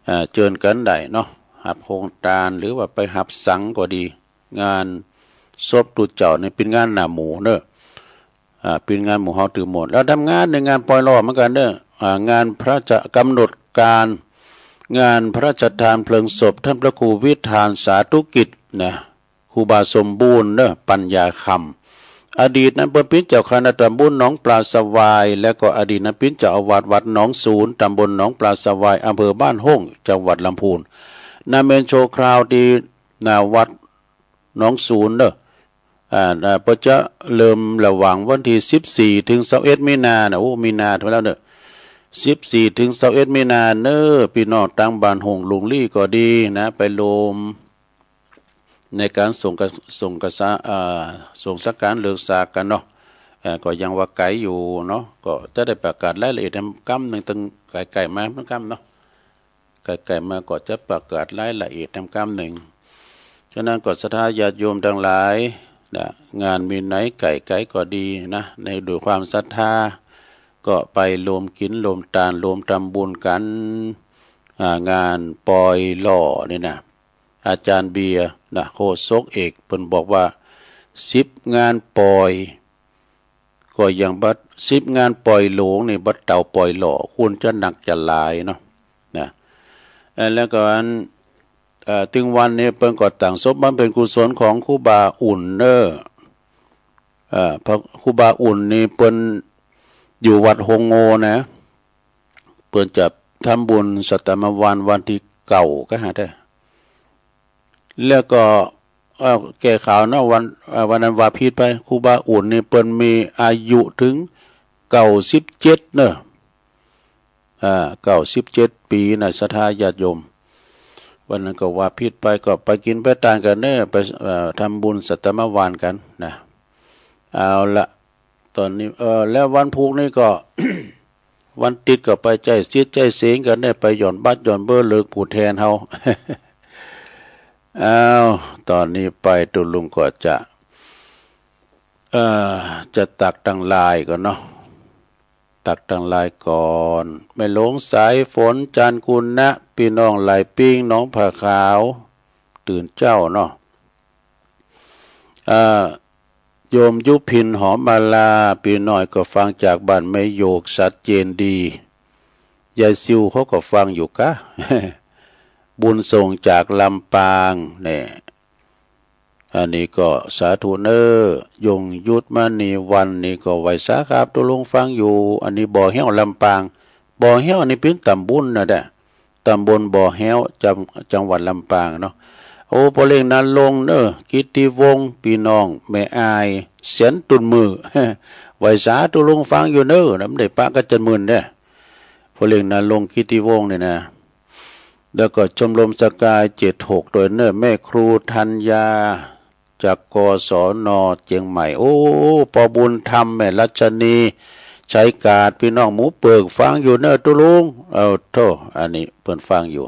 เอ่อ เจิญกั๋นได้เนาะ ฮับโฮงตาน หรือว่าไปฮับสังก็ดี งานศพตุ๊เจ้านี่เป๋นงานหน้าหมู่เน่อ อ่า เป๋นงานหมู่เฮาตื้อหมด แล้วทำงานในงานปล่อยหล่อเหมือนกั๋นเน่อ อ่า งานพระราชกำหนดการ งานพระราชทานเพลิงศพต้านพระครูวิธานสาธุกิจนะ ครูบาสมบูรณ์เน่อ ปัญญาคำ อดีตนั้นเปิ้นเป๋นเจ้าคณะตำบลหนองปลาสวาย และก็อดีตนั้นเป๋นเจ้าอาวาสวัดหนองสูน ตำบลหนองปลาสวาย อำเภอบ้านโฮ่ง จังหวัดลำพูน นาเมนชั่วคราวตี้หน้าวัดหนองสูนเน่อ อ่า อ่า เปิ้นจะเริ่มระหว่างวันตี้สิบสี่ ถึงซาวเอ็ด มีนานะ โอ้ มีนาไปแล้วเน่อ สิบสี่ ถึงซาวเอ็ด มีนาเน่อ ปี้น้องตางบ้านโฮ่งลุงลี้ก็ดีนะ ไปรวมในก๋านส่งกะ ส่งกะสะ อ่า ส่งสังฆารเลิกษากั๋นเนาะ เอ่อ ก็ยังว่าไก๋อยู่เนาะ ก็จะได้ประกาศรายละเอียดแหมกำนึ่ง ตึงใก้ๆ มาแหมกำเนาะ ใก้ๆ มาก็จะประกาศรายละเอียดแหมกำนึ่ง ฉะนั้นก็ศรัทธาญาติโยมตังหลายนะ งานมีไหนใก้ๆ ก็ดีนะ ในด้วยความศรัทธา ก็ไปรวมกิ๋นรวมตานรวมทำบุญกั๋น อ่า งานปล่อยหล่อนี่นะ อาจ๋ารย์เบียร์นะ โฆษกเอก เปิ้นบอกว่า สิบงานปล่อย ก็ยังบ่ สิบงานปล่อยหลวงนี่บ่เต้าปล่อยหล่อ ควรจะหนักจะหลายเนาะ นะ เอ่อ แล้วก็อัน เอ่อ ตึงวันนี้เปิ้นก็ตั้งศพบำเพ็ญกุศลของครูบาอุ่นเน่อ เอ่อ พระครูบาอุ่นนี่เปิ้นอยู่วัดโฮงโง่นะ เปิ้นจะทำบุญสัตตมวานวันตี้เก้าก็หาได้ แล้วก็ เอ่อ แก้ข่าวนะ วัน เอ่อ วันนั้นว่าผิดไป ครูบาอุ่นนี่เปิ้นมีอายุถึงเก้าสิบเจ็ดเน่อ อ่า เก้าสิบเจ็ดปี๋นะ ศรัทธาญาติโยม วันนั้นก็ว่าผิดไป ก็ไปกิ๋นไปตานกั๋นเน่อ ไป เอ่อ ทำบุญสัตตมวานกั๋นนะ เอาละ ต๋อนนี้ เอ่อ แล้ววันพูกนี้ก็ วันติ๊ดก็ไปใจ๊สิทธิ์ใจ๊เสียงกั๋นเน่อ ไปหย่อนบัตรหย่อนเบอร์เลือกผู้แทนเฮา อ้าว ต๋อนนี้ไปตุ๊ลุงก็จะ เอ่อ จะตักตังหลายก่อนเนาะ ตักตังหลายก่อน แม่หลวงสายฝน จันทร์กุณะ ปี้น้องหลายปิ้ง หนองผาขาว ตื่นเจ๊าเนาะ เอ่อ โยมยุพิน หอมมาลา ปี้น้อยก็ฟังจากบ้านแม่โยก ชัดเจนดี ยายซิวเขาก็ฟังอยู่กะ บุญส่งจากลำปาง เนี่ย อันนี้ก็สาธุเน่อ ยงยุทธมณีวัน นี่ก็ไหว้สาครับตุ๊ลุงฟังอยู่ อันนี้บ่อแฮ้วลำปาง บ่อแฮ้วนี่เป๋นตำบลนะเด้อ ตำบลบ่อแฮ้ว จัง จังหวัดลำปางเนาะ โอ้ พ่อเล็กนรงค์เน่อ กิตติวงศ์ ปี้น้องแม่อาย เสียนตุ่นมือ ไหว้สาตุ๊ลุงฟังอยู่เน่อ นะ บ่ได้ปะกับจันทร์หมื่นเด้อ พ่อเล็กนรงค์ กิตติวงศ์นี่นะ แล้วก็ชมรมสกายเจ็ดหกตวยเน่อ แม่ครูธัญญา จาก กศน เจียงใหม่ โอ้ ป้อบุญธรรม แม่รัชนี ชัยกาด ปี้น้องหมูเปิกฟังอยู่เน่อตุ๊ลุง เอาโธ่ อันนี้เปิ้นฟังอยู่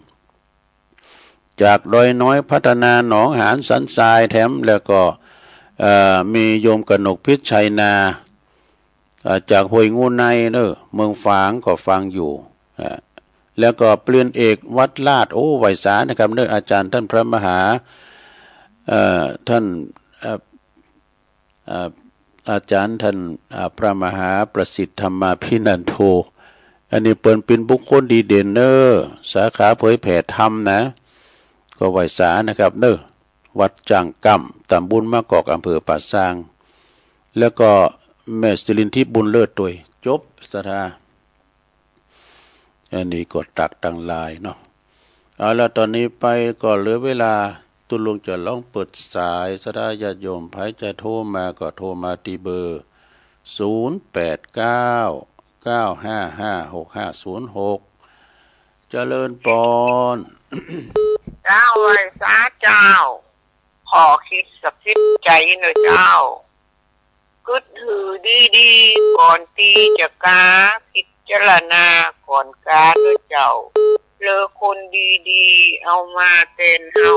จากดอยน้อยพัฒนา หนองหานสันทรายแถม แล้วก็ เอ่อ มีโยมกนกพิชชัยนา เอ่อ จากห้วยงูในเน่อ เมืองฝางก็ฟังอยู่ อ่า แล้วก็เปลี่ยนเอกวัดลาด โอ้ ไหว้สานะครับเน่อ อาจ๋ารย์ต้านพระมหา เอ่อ ต้าน เอ่อ อ่า อาจ๋ารย์ต้าน อ่า พระมหาประสิทธิ์ธรรมาภินันโท อันนี้เปิ้นเป๋นบุคคลดีเด่นเน่อ สาขาเผยแผ่ธรรมนะ ก็ไหว้สานะครับเน่อ วัดจ้างก้ำ ต๋ำบลมะกอก อำเภอป่าซาง แล้วก็แม่สิรินทิพย์บุญเลิศตวย จบศรัทธา อันนี้ก็ตักตังหลายเนาะ เอาละ ต๋อนนี้ไปก็เหลือเวลา ตุ๊ลุงจะลองเปิดสาย ศรัทธาญาติโยม ใผจะโทรมาก็โทรมาตี้เบอร์ ศูนย์แปดเก้า เก้าห้าห้า หกห้าศูนย์หก เจริญปอน เจ้า ไหว้สาเจ้า ขอคิดสักคิดใจ๋เน่อเจ้า กึ๊ดหือดีๆ ก่อนตี้จะกา พิจารณาก่อนกาเน่อเจ้า เผลอคนดีๆ เอามาแตนเฮา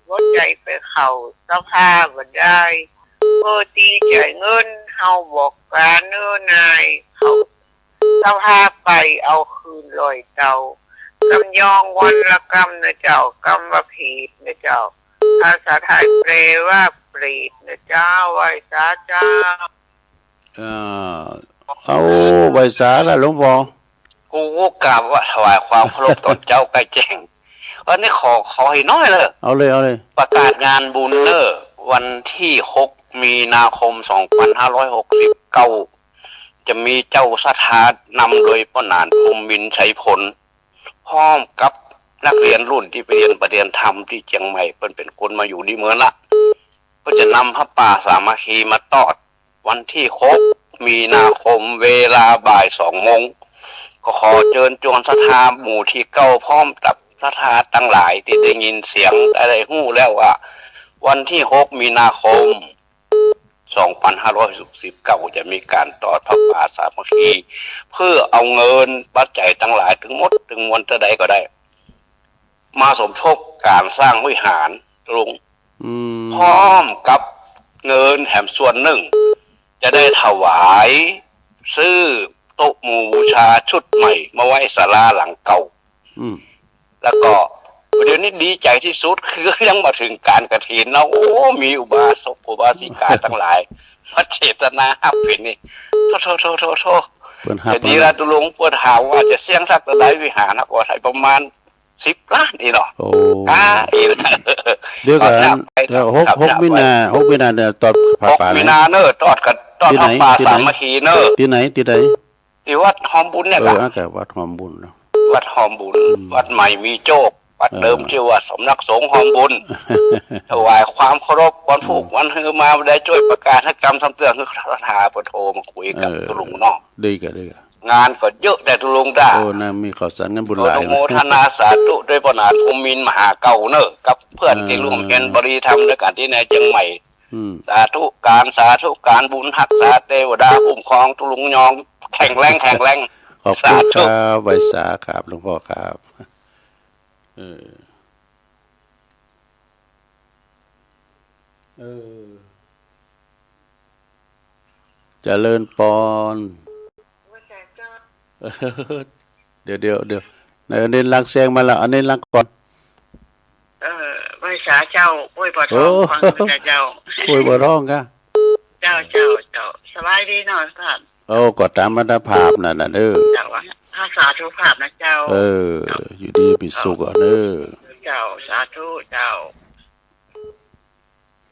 บ่ใจ้ไปเข้าสภาบ่ได้ เผลอตี้ใจ๋เงินเฮาบ่กาเน่อนาย เข้าสภาไปเอาคืนร้อยเต้า กำยองวันละกำเน่อเจ้า กำว่าผิดเน่อเจ้า ภาษาไทยแปลว่าเปรตเน่อเจ้า ไหว้สาเจ้า เอ่อ เอา ไหว้สาละหลวงพ่อ กูก็กราบว่าถวายความเคารพต่อเจ้าใก้แจ้ง อันนี้ขอ ขอหื้อน้อยเน่อ เอาเลย เอาเลย ประกาศงานบุญเน่อ วันตี้หกมีนาคมสองปันห้าร้อยหกสิบเก้า จะมีเจ้าศรัทธานำโดยป้อหนาน พรหมมินทร์ ไชยผล พร้อมกับนักเรียนรุ่นตี้ไปเฮียนปะเฮียนธรรมตี้เจียงใหม่ เปิ้นเป๋นคนมาอยู่ตี้เมืองละ เปิ้นจะนำผ้าป่าสามัคคีมาตอด วันตี้หกมีนาคม เวลาบ่ายสองโมง ก็ขอเจิญจวนศรัทธาหมู่ตี้เก้า พร้อมกับศรัทธาตังหลายตี้ได้ยินเสียง ได้ฮู้แล้วว่า วันตี้หกมีนาคม สองปันห้าร้อยหกสิบเก้า จะมีก๋านตอดผ้าป่าสามัคคี เพื่อเอาเงินปัจจัยตังหลายตึงหมดตึงมวลเต้าใดก็ได้ มาสมทบก๋านสร้างวิหาร ลุง อืม พร้อมกับเงินแถมส่วนนึ่ง จะได้ถวายซื้อโต๊ะหมู่บูชาชุดใหม่มาไว้ศาลาหลังเก่า อืม แล้วก็เดี๋ยวนี้ดีใจ๋ตี้สุดคือยังบ่เถิงก๋านกฐินเนาะ โอ้ มีอุบาสกอุบาสิกาตังหลาย มาเจตนาฮับเป๋นนี่ โธ่ โธ่ โธ่ โธ่ โธ่ เปิ้นฮับ แต่ดีละ แล้วนะ ตุ๊ลุง เปิ้นถามว่าจะเสี้ยงสักเต้าใด วิหารนะ ก็ได้ประมาณสิบล้านนี่เนาะ โอ้ อ่า อีก เดี๋ยวก่อน ก็นับไป เดี๋ยว หก ครับ หก นับไป มีนา หก มีนาเนี่ย ตอดผ้าป่า หก มีนาเน่อ ตอดกัน ตอด ตี้ไหน ผ้าป่า ตี้ไหน สามัคคีเน่อ ตี้ไหน ตี้ไหน ตี้วัดหอมบุญเนี่ย เออ ก็ อ่ะ ก็วัดหอมบุญเนาะ วัดหอมบุญ อืม วัดใหม่มีโชค วัดเดิม เออ จื้อว่าสำนักสงฆ์หอมบุญ ถวายความเคารพ วันพูก อืม วันฮือมาได้จ้วยประกาศให้กำซ้ำเตื้อ คือศรัทธาเปิ้นโทรมาคุยกับ เออ ตุ๊ลุงเนาะ ดีก่ะ ดีก่ะ งานก็เยอะแต๊ตุ๊ลุงต้า โอ้ น่ามีข่าวสารงานบุญหลาย อนุโมทนาสาธุด้วยป้อหนานพรหมมินทร์มหาเก่าเน่อ กับเพื่อนตี้ อ่า ร่วมเฮียนปริยัติธรรมด้วยกั๋นตี้ในเจียงใหม่ อืม สาธุก๋าน สาธุก๋าน บุญฮักษาเตวดาคุ้มครองตุ๊ลุงยอง แข็งแรง แข็งแรง ขอบคุณ สาธุ ครับ ไหว้สาครับ หลวงพ่อครับ เออ เออ เจริญปอน เดี๋ยว เดี๋ยว เดี๋ยว ไหน อันนี้ลักแซงมาละ อันนี้ลักก่อน เออ ไหว้สาเจ้า โอ้ย ปวดท้อง โอ้ ฟังเจ้า โอ้ย ปวดท้องกะ เจ้า เจ้า เจ้า สบายดีเนาะท่าน โอ้ ก็ต๋ามอัตภาพนั่นน่ะเด้อ เจ้า สาธุภาพนะเจ้า เออ อยู่ดีมีสุขอ่ะเด้อ เจ้า สาธุ เจ้า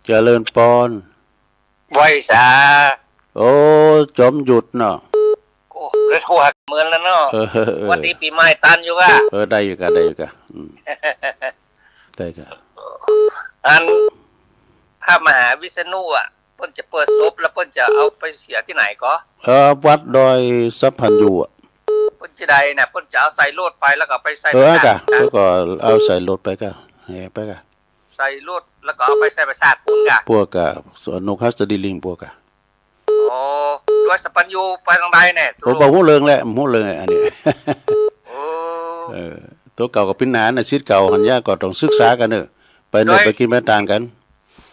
เจริญปอน ไหว้สา โอ้ จ๋อมหยุดเนาะ โอ้ ได้โทรหาเมินแล้วเนาะ เออ เออ เออ หวัดดีปี๋ใหม่ตันอยู่กะ เออ ได้อยู่กะ ได้อยู่กะ อืม ได้กะ อัน พระมหาวิษณุอ่ะ เปิ้นจะเปิดศพ แล้วเปิ้นจะเอาไปเสียตี้ไหนก่อ เออ วัดดอยสัพพัญญูอ่ะ เปิ้นจะได้น่ะ เปิ้นจะเอาใส่รถไป แล้วก็ไปใส่ เออ ปะสาท กะ แล้วก็เอาใส่รถไปกะ แห่ไปกะ ใส่รถแล้วก็เอาไปใส่ปะสาทปู๊นกะ ปวกกะ สวนนกหัสดีลิงปวกกะ อ๋อ ดอยสัพพัญญูไปตางใดเนี่ย โอ้ ตุ๊ลุง บ่ฮู้เรื่องแหละ บ่ฮู้เรื่องแหละอันนี้ โอ้ เออ ตั๋วเก่าก็เป๋นหนานน่ะ ศิษย์เก่าหั้นยะ ก็ต้องศึกษากั๋นเน่อ ไปเน่อ ดอย ไปกิ๋นไปตานกั๋น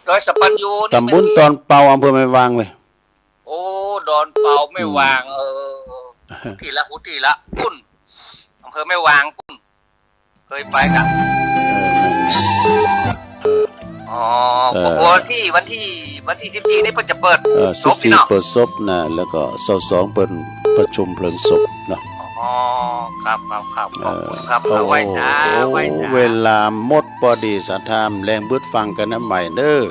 ดอยสัพพัญญูนี่ ต๋ำบลดอนเปา อำเภอแม่วางเว้ย โอ้ ดอนเปา แม่วาง อืม เออ ฮู้ตี้ละ ฮู้ตี้ละ ปุ้น อำเภอแม่วางปุ้น เคยไปกะ เออ อ๋อ เอ่อ วันตี้ วันตี้ วันตี้สิบสี่นี่เปิ้นจะเปิด เอ่อ ศพนี่เนาะ สิบสี่เปิดศพนะ แล้วก็ซาวสองเปิ้นประชุมเพลิงศพเนาะ อ๋อ ครับ ครับ ครับ ขอบคุณครับ เอ่อ เอาไว้สา โอ้ ไว้สา เวลาหมดปอดีสะท้าน แลงบึดฟังกั๋นนะใหม่เน่อ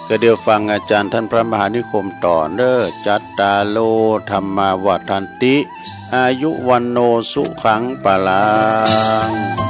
ก็เดี๋ยวฟังอาจ๋ารย์ต้านพระมหานิคมต่อเน่อ จัตตาโร ธัมมา วัฑฒันติ อายุ วัณโณ สุขัง พลัง